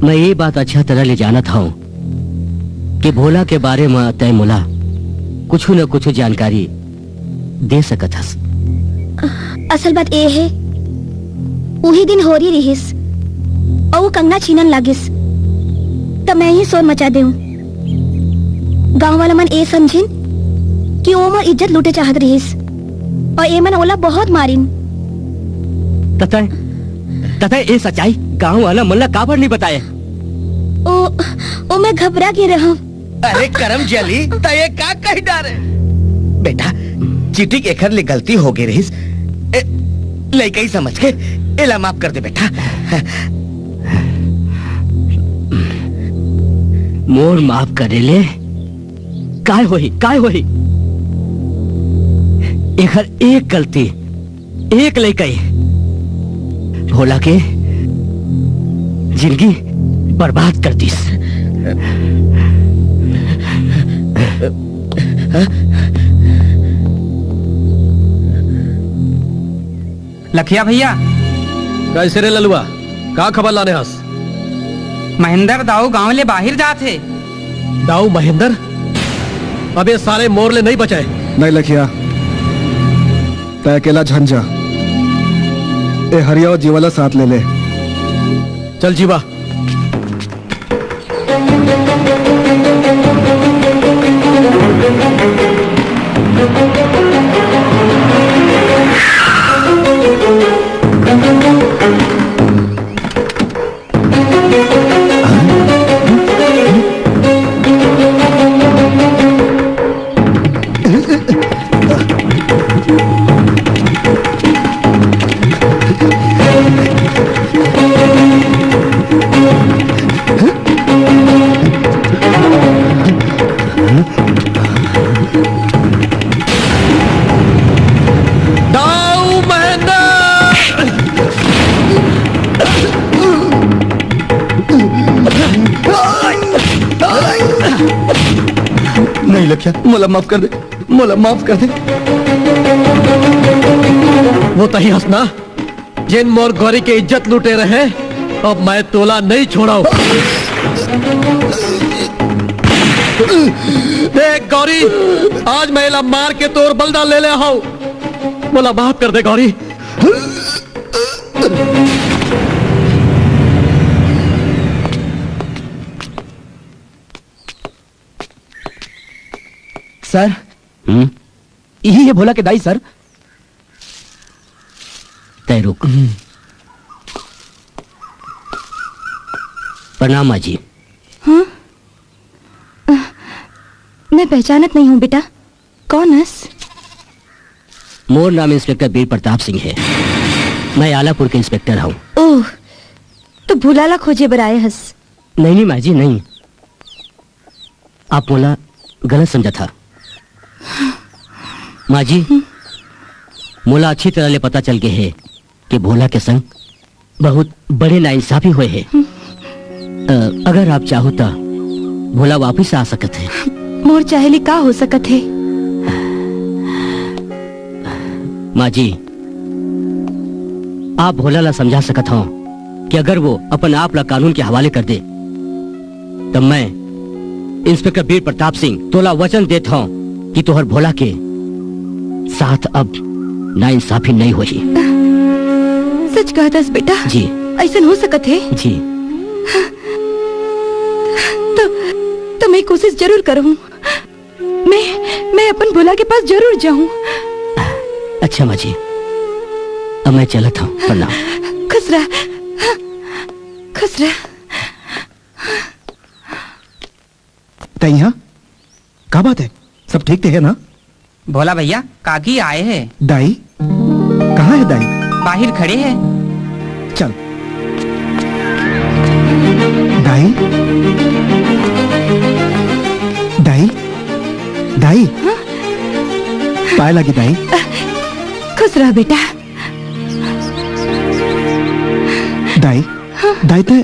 मैं ये बात अच्छा तरह ले जानत हंव कि भोला के बारे म तैं मोला कुछु न कुछु जानकारी दे सकत हस। असल बात ए हे, उही दिन होरी रिहिस अउ वो कंगना छीनन लागिस, त मैं ही शोर मचा देऊं। गांव वाला मन ए समझिन कि वो मोर इज्जत लूटे चाहत रिहिस अउ ए मन ओला बहुत मारिन। ततय, ततय ए सच्चाई गांव वाला मन ला काबर नहीं बताए? ओ, ओ मैं घबरा गे रहंव। अरे करम जली, त ये का कहि डारे? बेटा, चिटिक एखर ले गलती हो गे रहिस। ए, लइका ही समझ के एला माफ कर दे बेटा। मोर माफ करे ले काय होही, काय होही? एखर एक गलती, एक लइकई भोला के जिंदगी बर्बाद कर दिस। लखिया भैया। कैसे रे ललुआ, का खबर लाने हस? महेंद्र दाऊ गांव ले बाहिर जात हे। दाऊ महेंद्र? अब ये सारे मोर ले नहीं बचाए। नहीं लखिया, तै अकेला झन जा। ए हरिया अउ जीवा ला साथ ले ले। चल जीवा। दाऊ महेंद्र! नहीं लखिया, मोला माफ कर दे, मोला माफ कर दे। वो तही हंसना, जेन मोर गौरी के इज्जत लूटे रहे, अब मैं तोला नहीं छोड़ाऊ। देख गौरी, आज मैं एला मार के तोर बलदा ले ले हूँ। मोला माफ कर दे गौरी। सर, हम्म? यही है भोला के दाई सर। तय रुक। प्रणाम माँ जी। हाँ? अ, मैं पहचानत नहीं हूँ बेटा, कौन हस? मोर नाम इंस्पेक्टर बीर प्रताप सिंह है। मैं आलापुर के इंस्पेक्टर हूँ। ओह, तो भोला ला खोजे बर आए हस? नहीं नहीं माँ जी, नहीं। आप मोला गलत समझत हा। माँ जी, मोला अच्छी तरह ले पता चल गए है कि भोला के संग बहुत बड़े नाइंसाफी होए है। अ, अगर आप चाहो त भोला वापिस आ सकत है। मोर चाहे ले का हो सकत है? माँ जी, आप भोला ला समझा सकत हो कि अगर वो अपन आप ला कानून के हवाले कर दे, तब मैं इंस्पेक्टर बीर प्रताप सिंह तोला वचन देत हूँ कि तोहर भोला के साथ अब नाइंसाफी नहीं होही। सच कहत हस बेटा? जी। ऐसन हो सकत है? जी। तो, तो मैं कोशिश जरूर करूँ। मैं, मैं अपन भोला के पास जरूर जाऊँ। अच्छा माँ जी, अब मैं चलत हूँ, प्रणाम। खुश रह, खुश रह। तै इहाँ? का बात है? सब ठीक ते है ना? भोला भैया, काकी आए है। दाई? कहाँ है दाई? बाहिर खड़े है। चल। दाई? दाई? दाई? हाँ? पाए लागी दाई। खुश रह बेटा। दाई? हाँ? दाई ते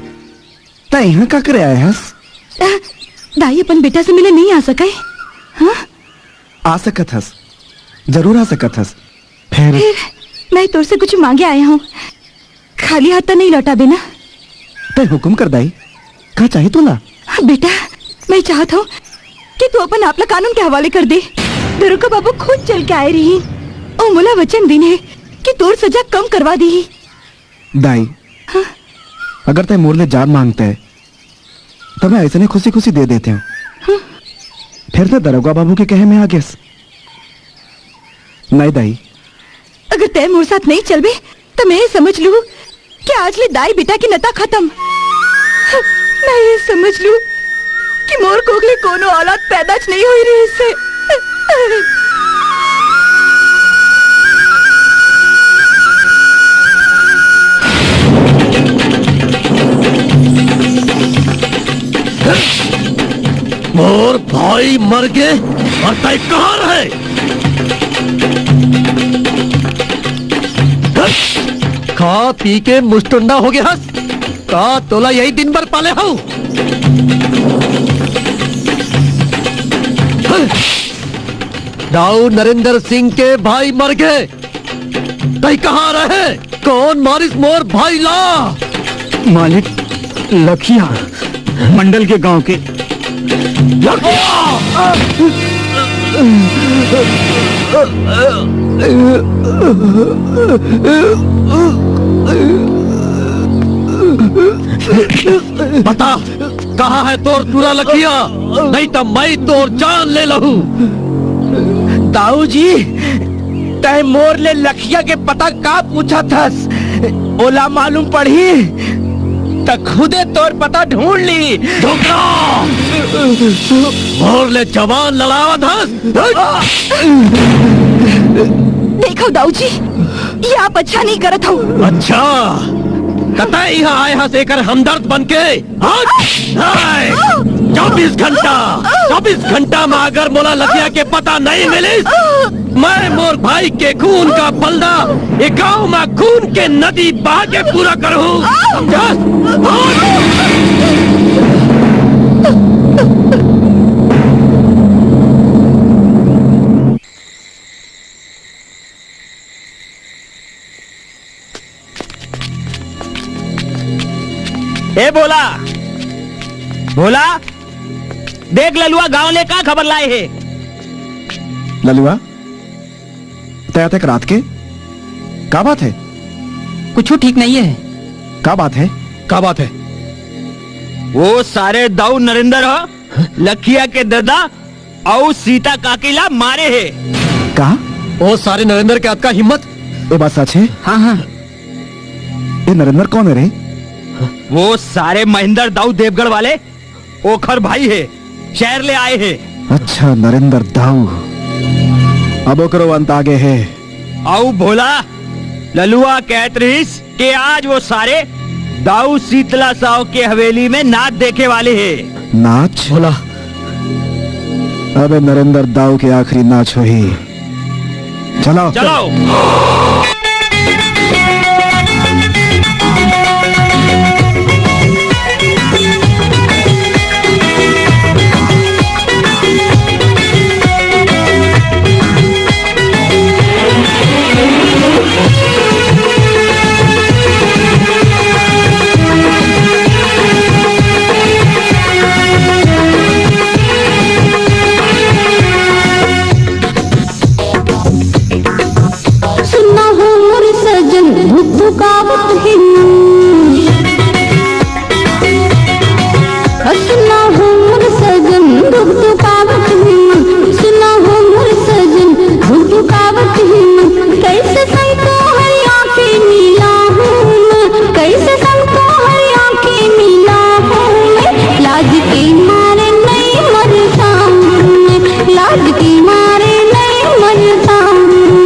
तै इहाँ का करे आए हस? अ, दाई अपन बेटा से मिले नहीं आ सके? हाँ? आ सकत हस, जरूर आ सकत हस। फिर फिर मैं तोर से कुछ मांगे आए हूँ, खाली हाथ तो नहीं लौटाबे ना? तै हुकुम कर दाई, का चाही तोला? बेटा, मैं चाहत हूँ कि तू अपन आप ला कानून के हवाले कर दे। दरोगा बाबू खुद चल के आए रही, ओ मोला वचन दिन है कि तोर सजा कम करवा दी। दाई, हाँ? अगर तै मोर ले जान मांगते, त मैं अइसने खुशी-खुशी दे देतेंव। हाँ? फेर तै दरोगा बाबू के कहे में आ गेस। नहीं दाई। अगर तै मोर साथ नहीं चलबे, त मैं ये समझ लूँ कि आज ले दाई बेटा के नता खतम। मैं ये समझ लूँ कि मोर कोख ले कोनो औलाद पैदाच नहीं होई रहिसे। मोर भाई मर गे अउ तै कहाँ रहे? खा पी के मुस्टुंडा हो गे हस। का तोला यही दिन भर पाले हव? दाऊ नरेंद्र सिंह के भाई मर गे, तै कहाँ रहे? कौन मारिस मोर भाई ला? मालिक, लखिया, मंडल के गांव के। लखिया! बता, कहाँ है तोर टूरा लखिया? नहीं तो मैं तोर जान ले लहूं। दाऊ जी, तै मोर ले लखिया के पता का पूछत हस? ओला मालूम पड़ही त खुदे तोर पता ढूंढ ली। ढोकरा! मोर ले जवान लड़ावत हस? देखो दाऊ जी, ये आप अच्छा नहीं करत हो। अच्छा, त तै यहाँ आए हस एकर हमदर्द बन के? हाँ? नहीं! चौबीस घंटा, चौबीस घंटा में अगर मोला लखिया के पता नहीं मिलिस, मैं मोर भाई के खून का बलदा ये गांव में खून के नदी बहा के पूरा करूं। समझा? हाँ? ए भोला, भोला, देख ललुआ गांव ले का खबर लाए हे। ललुआ, तै अतेक रात के का बात है? कुछू ठीक नहीं है। का बात है? का बात है? वो सारे दाऊ नरेंद्र ह, लखिया के ददा अउ सीता काकी ला मारे हे। का? ओ सारे नरेंद्र के अतका हिम्मत? ए बात सच हे? हाँ, हाँ। ए नरेंद्र कौन है रे? वो सारे महेंद्र दाऊ देवगढ़ वाले ओखर भाई हे, शहर ले आए हे। अच्छा, नरेंद्र दाऊ। अब ओकरो अंत आगे हे। अउ भोला, ललुआ कहत रहिस के आज वो सारे दाऊ शीतला साव के हवेली में नाच देखे वाले हे। नाच? भोला। अबे नरेंद्र दाऊ के आखिरी नाच होही। चलो। चलो। सुना हो मोर सजन, धुकधुकावत हे मन। सुना हो मोर सजन, धुकधुकावत हे मन। सुना हो मोर सजन, धुकधुकावत हे मन। कैसे संग तोहर आँखें मिलाहूँ मैं, कैसे संग तोहर आँखें मिलाहूँ मैं। लाज के मारे नहीं मर जाऊँ मैं, लाज के मारे नहीं मर जाऊँ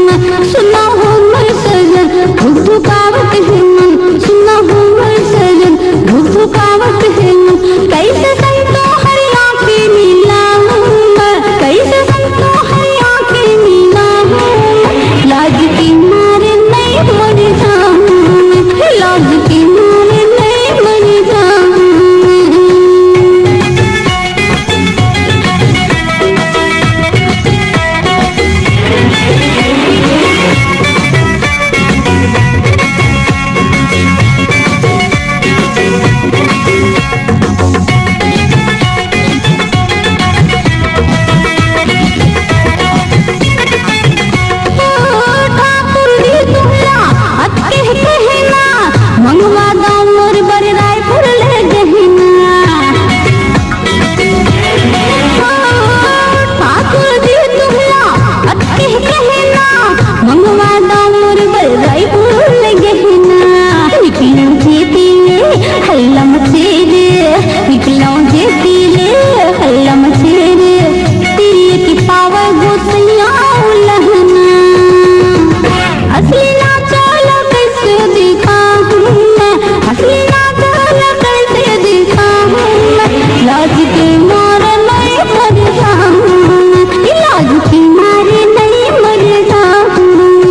मैं। सुना हो मोर सजन, धुकधुकावत हे मन। सुना हो मोर सजन, धुकधुकावत हे मन। कैसे संग तोहर आँखें मिलाहूँ मैं, कैसे संग तोहर आँखें मिलाहूँ मैं। लाज के मारे नहीं मर जाऊँ मैं, लाज के मारे नहीं मर जाऊँ मैं। ठाकुर जी तुमला अतके कहना, मंगवा दो मोर बर रायपुर ले गहना। ठाकुर जी तुमला अतके कहना, मंगवा दो मोर बर रायपुर ले गहना। निकलो जेती ले हल्ला मचे रे, निकलो जेती ले हल्ला मचे रे। तिल की पावर गोसैया उलहना। असली नाचा ला कैसे दिखाऊं मैं, असली नाचा ला कैसे दिखाऊं मैं। लाज के मारे मैं मर जाऊं मैं, लाज के मारे मैं मर जाऊं मैं।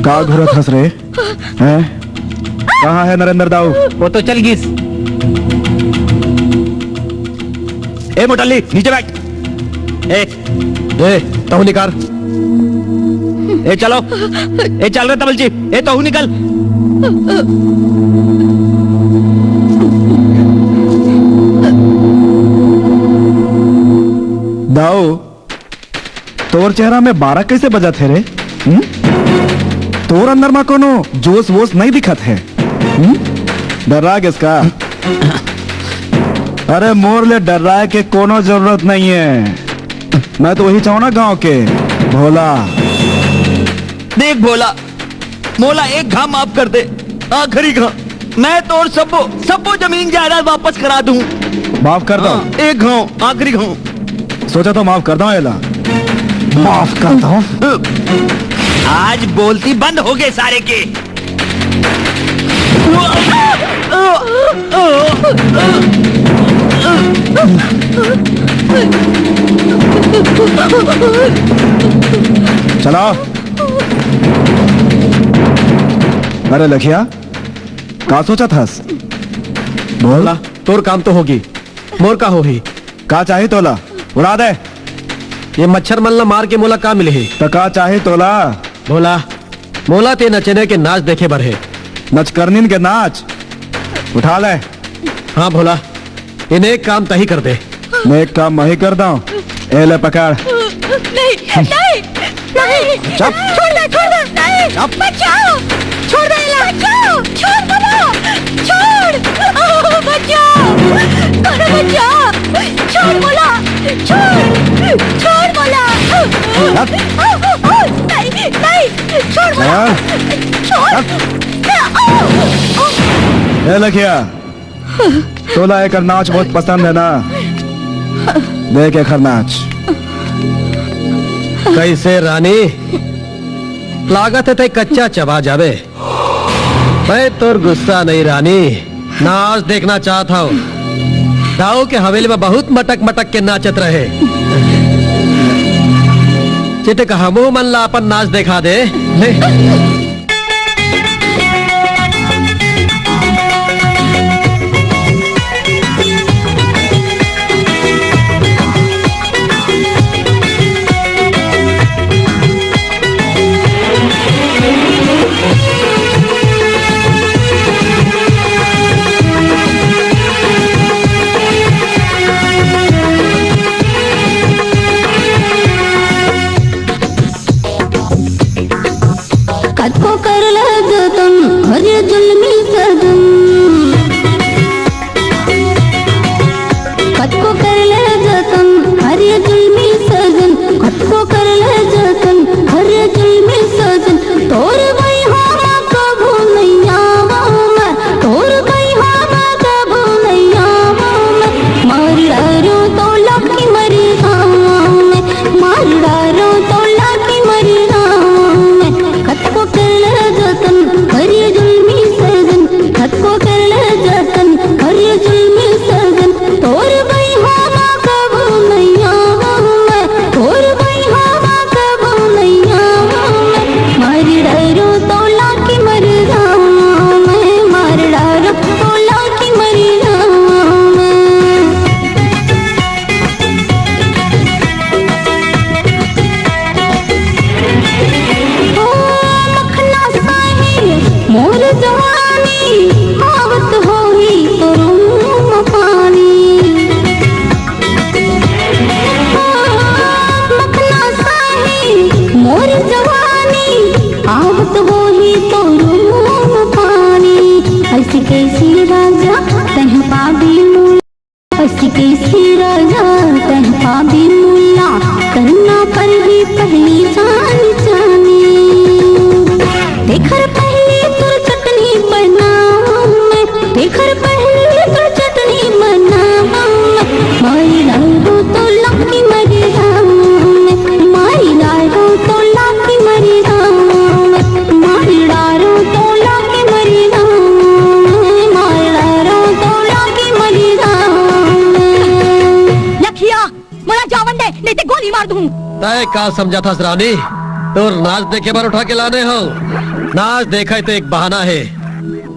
का घुरत हस रे? हैं? कहाँ है नरेंद्र दाऊ? वो तो चल गिस। ए मोटल्ली, नीचे बैठ। ए, ए, तहु निकार। ए, चलो। ए, चल रे तबलची। ए, तहु निकल। दाऊ, तोर चेहरा में बारह कैसे बजत हे रे? हम्म? तोर अंदर मा कोनो जोश वोश नहीं दिखत हे? हम्म? डर्रा गेस का? अरे मोर ले डर्राए के कोनो जरूरत नहीं है। मैं तो वही चाहूँ ना गांव के भोला। देख भोला, मोला एक घांव माफ कर दे, आखिरी घांव। मैं तोर सबो, सबो जमीन जायदाद वापस करा दूं। माफ कर दो। हाँ, एक घांव, आखिरी घांव। सोचा तो माफ कर दो एला। माफ कर दो। आज बोलती बंद हो गए सारे के। चला। अरे लखिया, का सोचत हस? बोल। भोला, तोर काम तो होगी, मोर का होही? का चाही तोला? उड़ा दे। ये मच्छर मन ला मार के मोला का मिलही? त का चाही तोला? भोला, मोला ते नचने के नाच देखे बर हे। नचकरनिन के नाच? उठा ले। हाँ भोला, ये नेक काम तही कर दे। नेक काम मही कर दऊं। ए ले पकड़। नहीं, नहीं, नहीं। चुप। छोड़ दे, छोड़ दे। नहीं, चुप। बचाओ। छोड़ दे इला। बचाओ। छोड़ बोला। छोड़। ओ, बचाओ। करो बचाओ। छोड़ बोला। छोड़। छोड़ बोला। हट। ओ, ओ, ओ, नहीं, नहीं। छोड़ बोला। हाँ। छोड़। हट। ओ, ओ। ए लखिया, तोला एकर नाच बहुत पसंद है ना? देख एकर नाच। कैसे रानी, लागत है तै कच्चा चबा जाबे। मैं तोर गुस्सा नहीं रानी, नाच देखना चाहत हव। दाऊ के हवेली में बहुत मटक मटक के नाचत रहे। चित कहमू मन ला अपन नाच देखा दे। ले। कतको कर ले जतन, हरे जुल्मी सजन। कतको कर ले जतन, हरे जुल्मी सजन। कतको कर ले जतन, हरे जुल्मी सजन। तोर बइहा मा कभू नइ आवंव मैं, तोर बइहा मा कभू नइ आवंव मैं। मार डारंव तोला कि मर जांव मैं, मार डारंव तोला कि मर जांव मैं। कतको कर ले जतन, हरे जुल्मी सजन। कतको कर ले जतन, हरे जुल्मी सजन। तोर बइहा मा कभू नइ आवंव मैं, तोर बइहा मा कभू नइ आवंव मैं। मार डारंव तोला कि मर जांव मैं, मार डारंव तोला कि मर जांव मैं। ओ मखना साही मोर जवानी, आवत होही तोर मुंह म पानी। ओ मखना साही मोर जवानी, आवत होही तोर मुंह म पानी। अइसे कइसे राजा तैं पाबे मोला, अइसे कइसे राजा तैं पाबे मोला, करना परही पहिली जान जानी। तेखर पहिली तोर चटनी बनावंव मैं, तेखर पहिली तोर चटनी बनावंव मैं। मार डारंव तोला कि मर जांव मैं, मार डारंव तोला कि मर जांव मैं, मार डारंव तोला कि मर जांव मैं, मार डारंव तोला कि मर जांव मैं। लखिया, मोला जावन दे, नहीं ते गोली मार दूं। तैं का समझत हस रानी? तोर नाच देखे बर उठा के लाने हंव। नाच देखय ते एक बहाना हे।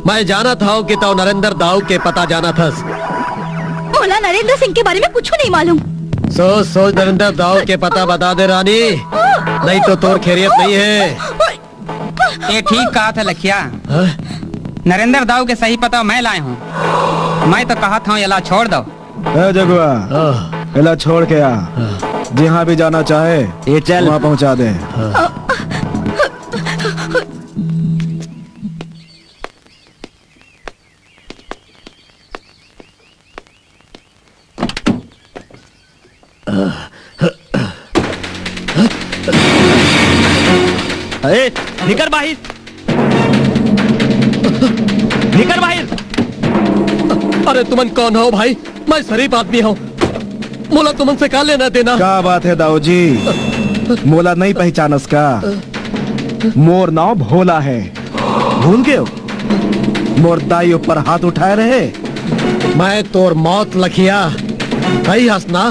मैं जानत हंव कि तैं नरेंद्र दाऊ के पता जानत हस। मोला नरेंद्र सिंह के बारे में कुछ नहीं मालूम। सोच सोच नरेंद्र दाऊ के पता बता दे रानी, नहीं तो तोर खैरियत नहीं है। ये ठीक कहा था लखिया। हाँ? नरेंद्र दाऊ के सही पता मैं लाए हूँ। मैं तो कहा था एला छोड़ दो। ए जगुआ, हाँ। एला छोड़ के आ। हाँ। जहाँ भी जाना चाहे, ये चल। वहाँ पहुँचा दे। हाँ। ए, निकर बाहिर। निकर बाहिर। अरे तुमन कौन हो भाई? मैं शरीफ आदमी हूँ, मोला तुमन से का लेना देना? का बात है दाऊ जी, मोला नहीं पहचानस का? मोर नाव भोला है, भूल गयो? मोर दाई ऊपर हाथ उठाए रहे। मैं तोर मौत लखिया, कही हस ना,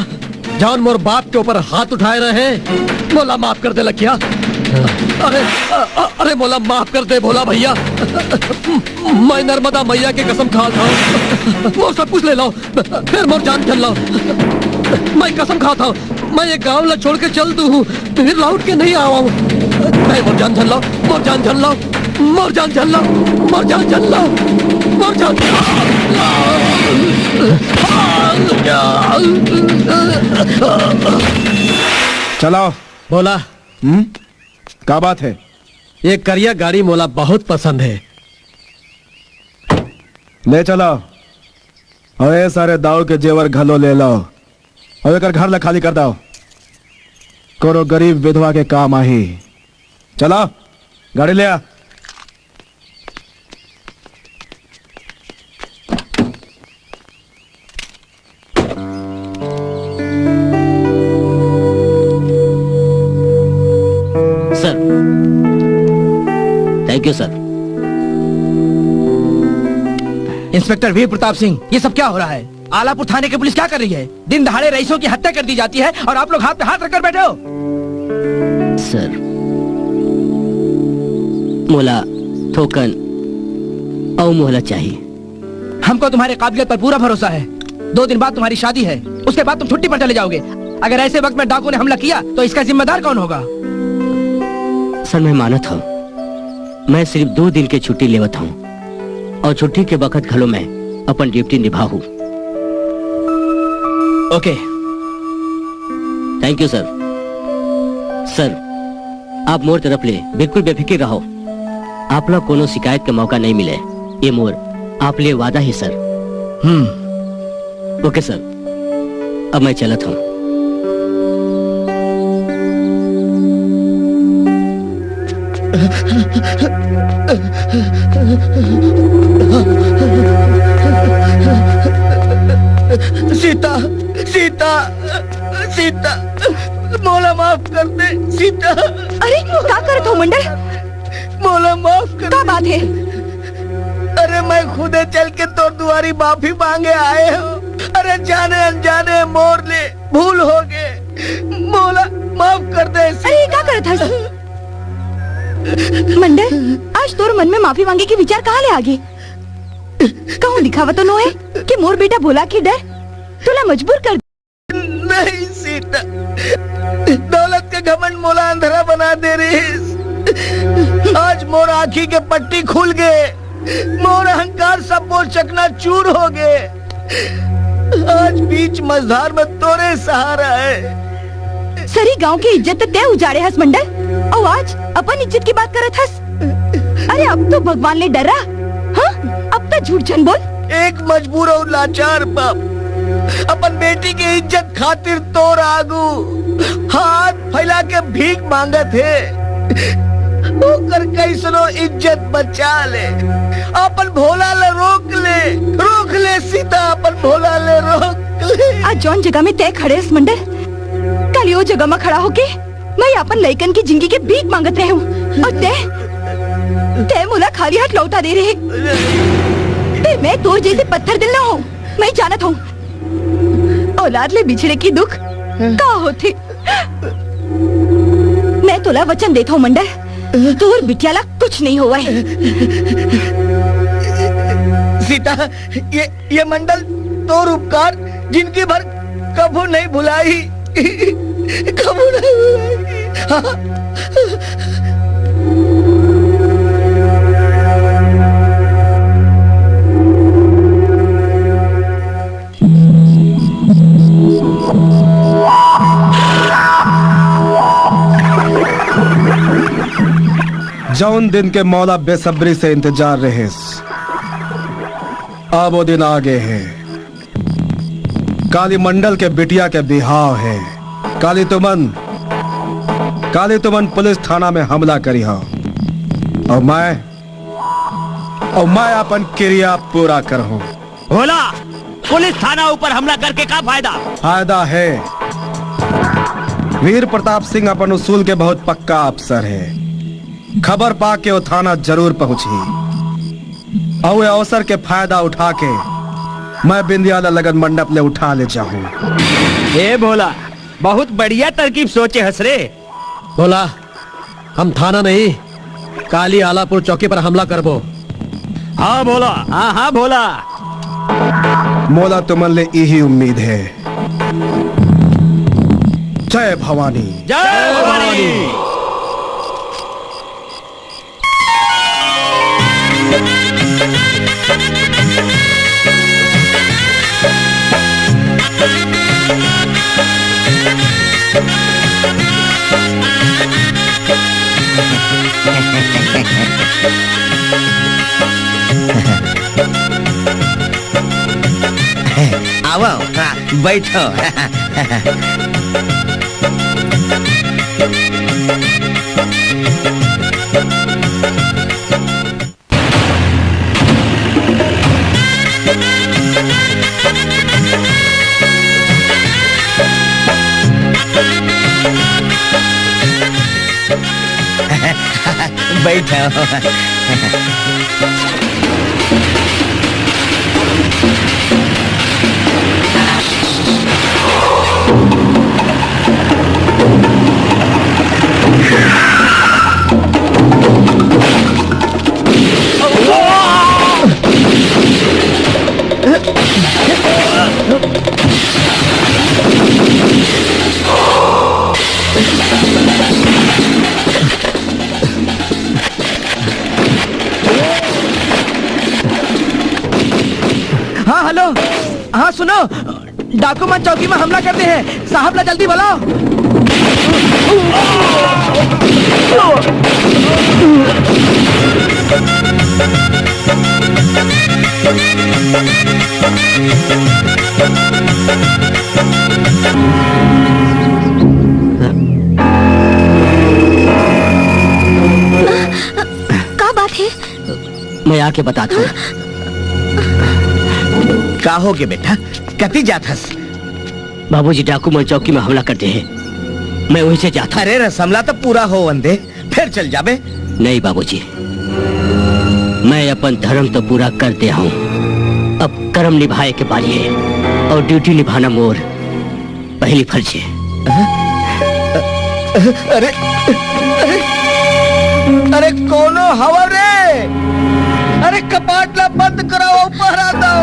जौन मोर बाप के ऊपर हाथ उठाए रहे। मोला माफ कर दे लखिया। अरे, अ-, अ-, अरे मोला माफ कर दे भोला भैया। मैं नर्मदा मैया के कसम खाता हूँ, मोर सब कुछ ले लो, फिर मोर जान झन लो। मैं कसम खाता हूँ, मैं ये गांव ला छोड़ के चल दू हूँ, फिर लौट के नहीं आवा हूँ। मैं मोर जान झन लो, मोर जान झन लो, मोर जान झन लो, मोर जान झन लो, मोर जान। चलाओ। बोला। हम्म? का बात है? ये करिया गाड़ी मोला बहुत पसंद है। ले चलाओ। अउ ए सारे दाऊ के जेवर घलो ले लाओ। अउ एकर घर ला खाली कर दाओ। कोनो गरीब विधवा के काम आही। चलाओ, गाड़ी ले आ। Sir, thank you sir. Inspector Veer Pratap Singh, ये सब क्या हो रहा है? आलापुर थाने की पुलिस क्या कर रही है? दिन दहाड़े रईसों की हत्या कर दी जाती है और आप लोग हाथ पे हाथ रखकर बैठे हो। सर, मोला थोकन अउ मोहलत चाहिए। हमको तुम्हारे काबिलियत पर पूरा भरोसा है। दो दिन बाद तुम्हारी शादी है, उसके बाद तुम छुट्टी पर चले जाओगे। अगर ऐसे वक्त में डाकू ने हमला किया तो इसका जिम्मेदार कौन होगा? सर, मैं मानत हूँ, मैं सिर्फ दो दिन के छुट्टी लेवत हूँ और छुट्टी के बखत घलो मैं अपन ड्यूटी निभाहूँ। Okay. Thank you sir. Sir, आप मोर तरफ ले बिल्कुल बेफिक्र रहो। आप ला कोनो शिकायत के मौका नहीं मिले, ये मोर आप ले वादा है सर। हम्म। ओके सर, अब मैं चलत हूँ। सीता, सीता, सीता, मोला माफ कर दे, सीता। अरे, का करत हो मंडल? मोला माफ कर का दे। बात है? अरे, मैं खुदे चल के तोर दुआरी माफी मांगे आए हूँ। अरे, जाने अनजाने मोर ले भूल हो गए, मोला माफ कर दे। अरे, ये का करत हस? मंडल, आज तोर मन में माफी मांगे के विचार कहाँ ले आगे? कहूँ दिखावा तो नो है कि मोर बेटा भोला के डर तोला मजबूर कर नहीं सीता, दौलत के घमंड मोला अंधरा बना दे रहिस। आज मोर आँखी के पट्टी खुल गे, मोर अहंकार सब मोर चकनाचूर हो गे। आज बीच मझधार में तोरे सहारा है। सरी गांव के इज्जत त तै उजाड़े हस मंडल, अउ आज अपन इज्जत की बात करत हस। अरे अब तो भगवान ले डरा, हाँ? अब तो झूठ झन बोल। एक मजबूर अउ लाचार बाप अपन बेटी के इज्जत खातिर तोर आगू हाथ फैला के भीख मांगत हे। ओकर कैसनो इज्जत बचा ले, अपन भोला ले रोक ले, रोक ले सीता, अपन भोला ले रोक ले। आज जौन जगह में तै खड़े हस मंडल, कल यो जगह में खड़ा होके मैं अपन लइकन की जिंदगी के भीख मांगत रहे हूँ और तै, तै मोला खाली हाथ लौटा दे रहे। फिर मैं तोर जैसे पत्थर दिल ना हूँ, मैं जानत हूँ। औलाद ले बिछड़े की दुख का होथे। मैं तोला वचन देत हूँ मंडल, तोर बिटिया ला कुछ नहीं होवय। सीता, ये, ये मंडल तोर उपकार जिंदगी भर कभू नहीं भुलाई, कभू नहीं भुलाई। हाँ। जौन दिन के मौला बेसब्री से इंतजार रहेस, अब वो दिन आ गए हे। काली मंडल के बिटिया के बिहाव हे। काली तुमन, काली तुमन पुलिस थाना में हमला करिहा, अउ मैं, अउ मैं अपन किरिया पूरा करहूं। भोला, पुलिस थाना ऊपर हमला करके का फायदा? फायदा हे। वीर प्रताप सिंह अपन उसूल के बहुत पक्का अफसर हे। खबर पाके वो थाना जरूर पहुंचही। अउ ये अवसर के फायदा उठा के मैं बिंदिया ला लगन मंडप ले उठा ले जाहूं। ए भोला, बहुत बढ़िया तरकीब सोचे हस रे। भोला, हम थाना नहीं, काली आलापुर चौकी पर हमला करबो। हाँ भोला, हाँ, हाँ भोला। मोला तुमन ले इही उम्मीद हे। जय भवानी। जय भवानी। आओ, हाँ, बैठो। बैठो। हाँ, हेलो। हाँ, सुनो, डाकू मन चौकी में हमला कर दे हे। साहब ला जल्दी बुलाओ। का बात हे? मैं आके बताता हूँ। का हो गे बेटा, कति जात हस? बाबूजी, डाकू मन चौकी में हमला कर दे हे, मैं वहीं से जाता हूँ। अरे, रसम ला तो पूरा होवन दे, फिर चल जाबे। नहीं बाबूजी, मैं अपन धर्म तो पूरा कर दे हूँ, अब कर्म निभाए के बारी हे, अउ ड्यूटी निभाना मोर पहली फर्ज हे। अरे, अरे, अरे, कोनो हवा रे? अरे, कपाट ला बंद कराओ, पहरा दो।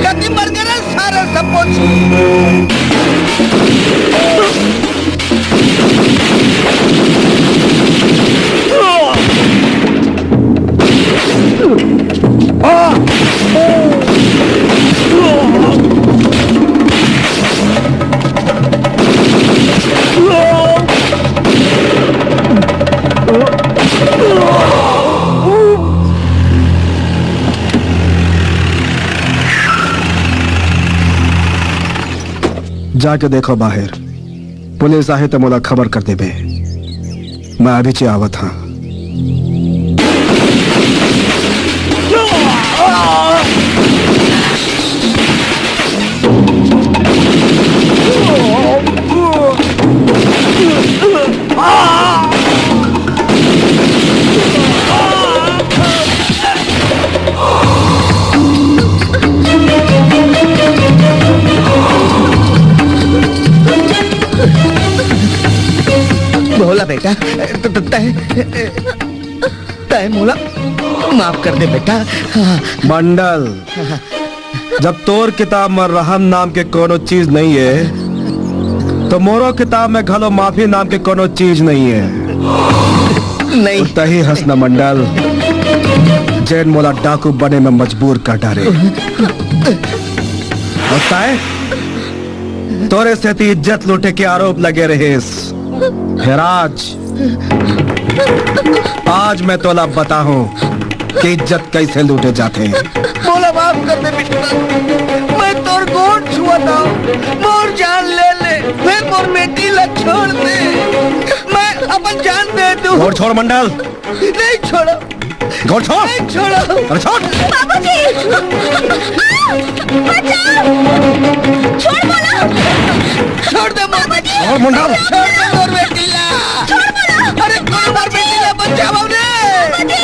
कति मर गे रे सारे सपोच। जाके देखो बाहर, पुलिस आही त मोला खबर कर देबे। मैं अभी चे आवत हाँ। भोला बेटा, त-, त-, तय, तय मोला माफ कर दे बेटा। मंडल, जब तोर किताब में रहम नाम के कोनो चीज नहीं है, तो मोरो किताब में घलो माफी नाम के कोनो चीज नहीं है। नहीं। तही हस न मंडल, जेन मोला डाकू बने में मजबूर कर डारे। अउ तैं, तोरे सेती इज्जत लूटे के आरोप लगे रहिस। हे राज, आज मैं तोला बताहूं कि इज्जत कैसे लूटे जाथे। मोला माफ कर दे मिस्टर, मैं तोर गोड़ छुअत हंव, मोर जान ले ले, फेर मोर बेटी ला छोड़ दे, मैं अपन जान दे दूं। गोड़ छोड़ मंडल। नहीं छोड़ो। गोड़ छोड़। नहीं छोड़ो। अरे छोड़। बाबूजी! आ! बचाओ! छोड़ मोला! छोड़ दे मोर बेटी। छोड़ मुंडा। छोड़ दे मोर बेटी ला। छोड़ मोला! अरे छोड़ मोर बेटी ला, बचाओ रे। बाबूजी!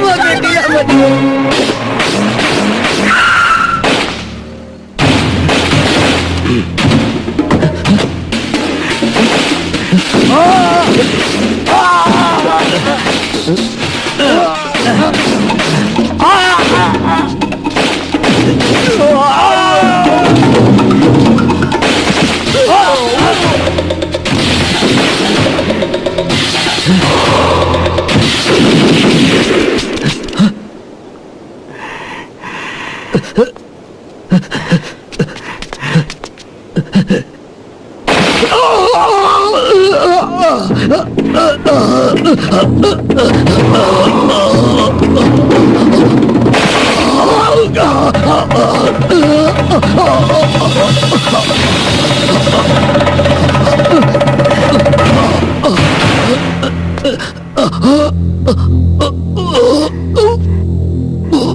मोर बेटी ला बचाओ।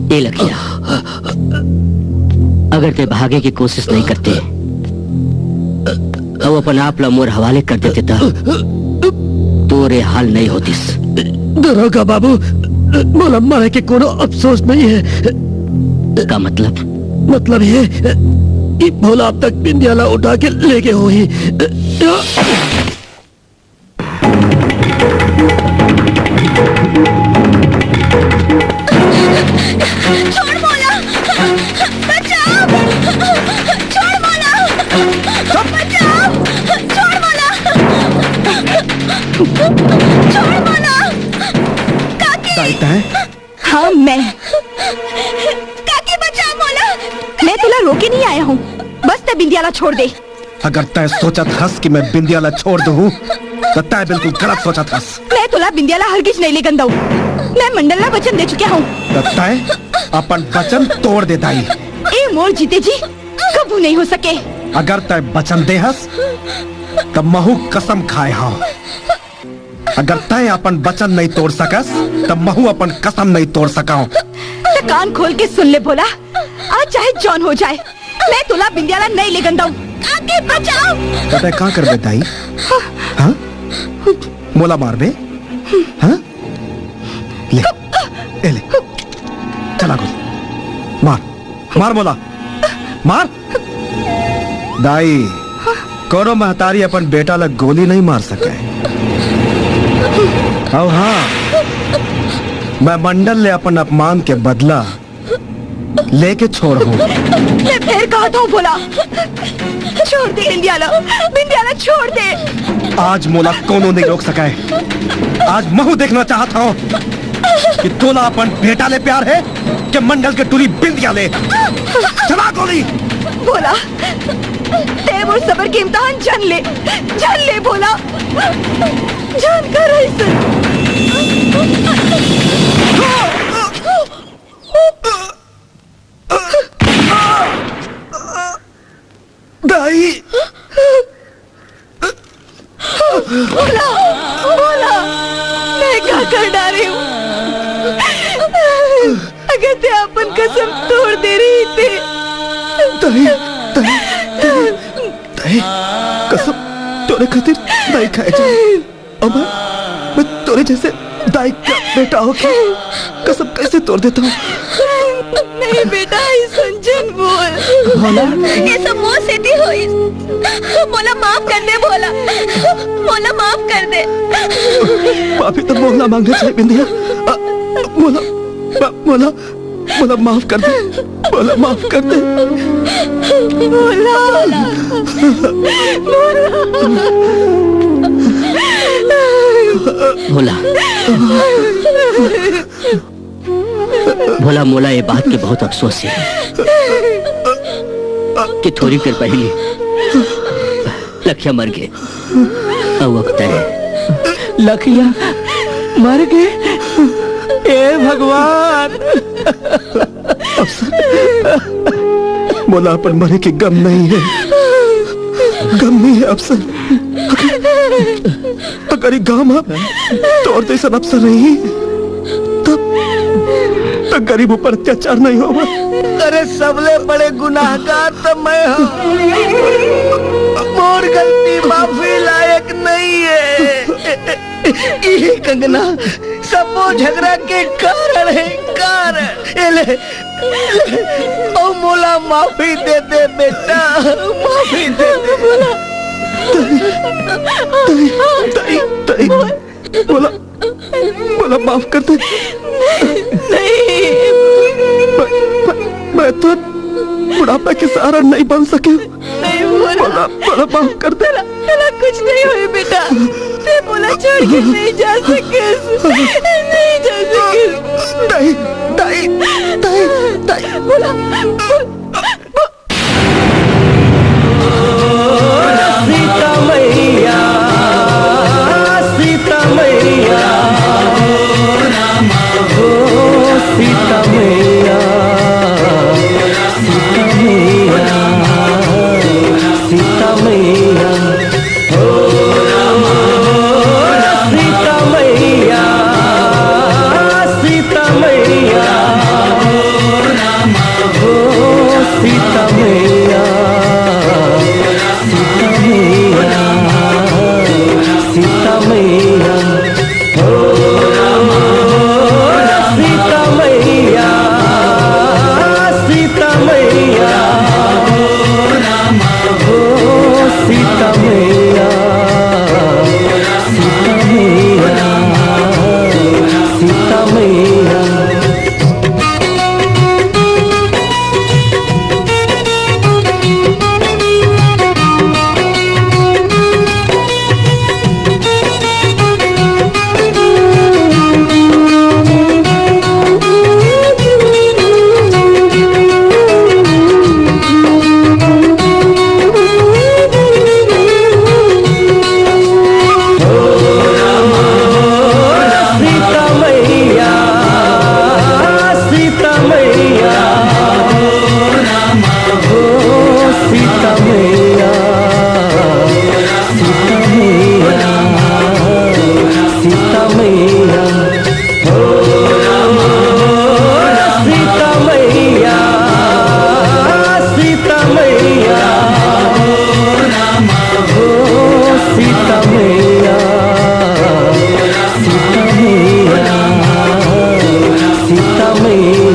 ए लखिया, अगर तैं भागे के कोशिश नहीं करते, अउ अपन आप ला मोर हवाले कर देते, त तोर ए हाल नहीं होतिस। दरोगा बाबू, मोला मरे के कोनो अफसोस नहीं है। का मतलब? मतलब ये कि भोला अब तक बिंदिया ला उठा के लेगे होही। छोड़ मोला! बचाओ! छोड़ मोला! बचाओ! छोड़ मोला! छोड़ मोला! काकी! दाई तैं? हाँ, मैं। काकी, बचाओ मोला! मैं तोला रोके नहीं आया हूँ, बस तैं बिंदिया ला छोड़ दे। अगर तैं सोचत हस कि मैं बिंदिया ला छोड़ दूँ, त तैं बिल्कुल गलत सोचत हस। मैं तोला बिंदिया ला हरगिज नहीं लेगन दऊँ। मैं मंडल ला वचन दे चुके हूँ। त तैं अपन वचन तोड़ दे दाई। ए मोर जीते जी, कभू नहीं हो सके। अगर तैं वचन दे हस, त महू कसम खाए हंव। अगर तैं अपन वचन नहीं तोड़ सकस, त महू अपन कसम नहीं तोड़ सकंव। त कान खोल के सुन ले भोला, आज चाहे जौन हो जाए, मैं तोला बिंदिया ला नहीं लेगन दऊँ। आके बचाओ। त तैं का करबे दाई? हाँ? मोला मारबे? हाँ? ले, ए ले, चला गोली मार। मार मोला, मार। दाई, कोनो महतारी अपन बेटा ला गोली नहीं मार सके। अउ हाँ, मैं मंडल ले अपन अपमान के बदला लेके छोड़हूँ। मैं फेर कहत हंव भोला, छोड़ दे बिंदिया ला, बिंदिया ला छोड़ दे। आज मोला कोनो नहीं रोक सके। आज महू देखना चाहत हंव कि तोला अपन बेटा ले प्यार हे के मंडल के टूरी बिंदिया ले। चला गोली। भोला, तैं मोर सबर के इम्तिहान झन ले, झन ले भोला, झन कर अइसन। दाई। भोला, भोला, मैं का कर डारे हूँ? अगर तैं अपन कसम तोड़ दे रहिते। दाई, दाई, दाई, दाई, कसम तोरे खातिर नहीं खाए जाए। अमर, मैं तोरे जैसे दाई का बेटा होके कसम कैसे तोड़ देता हूँ? नहीं बेटा, अइसन झन बोल। भोला। ये सब मोर सेती होइस। मोला माफ कर दे भोला, मोला माफ कर दे। माफी तो मोला मांगना चाहिए बिंदिया। अ, मोला, म-, मोला मोला माफ कर दे, मोला माफ कर दे। भोला, भोला, भोला, भोला, मोला ये बात के बहुत अफसोस हे कि थोड़ी देर पहली लखिया मर गे। अउ अब तैं। लखिया मर गे? ए भगवान! अफसर, मोला अपन मरे के गम नहीं हे, गम नहीं हे अफसर। अगर ये गांव में तोर जैसन अफसर रही, तब तक गरीब ऊपर अत्याचार नहीं होवय। अरे, सबले बड़े गुनाहगार तो मैं हूँ। मोर गलती माफी लायक नहीं हे। ये कंगना सबो झगड़ा के कारण हे, कारण। ए ले, ले, अउ मोला माफी दे दे बेटा, माफी दे दे। भोला। दाई, दाई, दाई, दाई। मोला, मोला माफ कर दे। नहीं। मैं, मैं, मैं तो बुढ़ापा के सहारा नहीं बन सके। नहीं, मोला, मोला, मोला माफ कर दे। तोला, तोला कुछ नहीं होय बेटा। तैं मोला छोड़ के नहीं जा सके। नहीं जा सके। दाई, दाई, दाई, दाई। मोला, मोला, सीता मैया, सीता मैया, ओ सीता मैया, सीता मैया, सीता मैया, ओ सीता मैया, सीता मैया, ओ सीता मैया, सीता मैया, सीता मैया, ओ सीता मैया, सीता मैया, ओ सीता मैया, सीता मैया, सीता मैया। सीता मैया, सीता मैया, ओ सीता मैया, सीता मैया, सीता मैया, ओ सीता मैया, सीता मैया, ओ सीता मैया, सीता मैया, सीता मैया।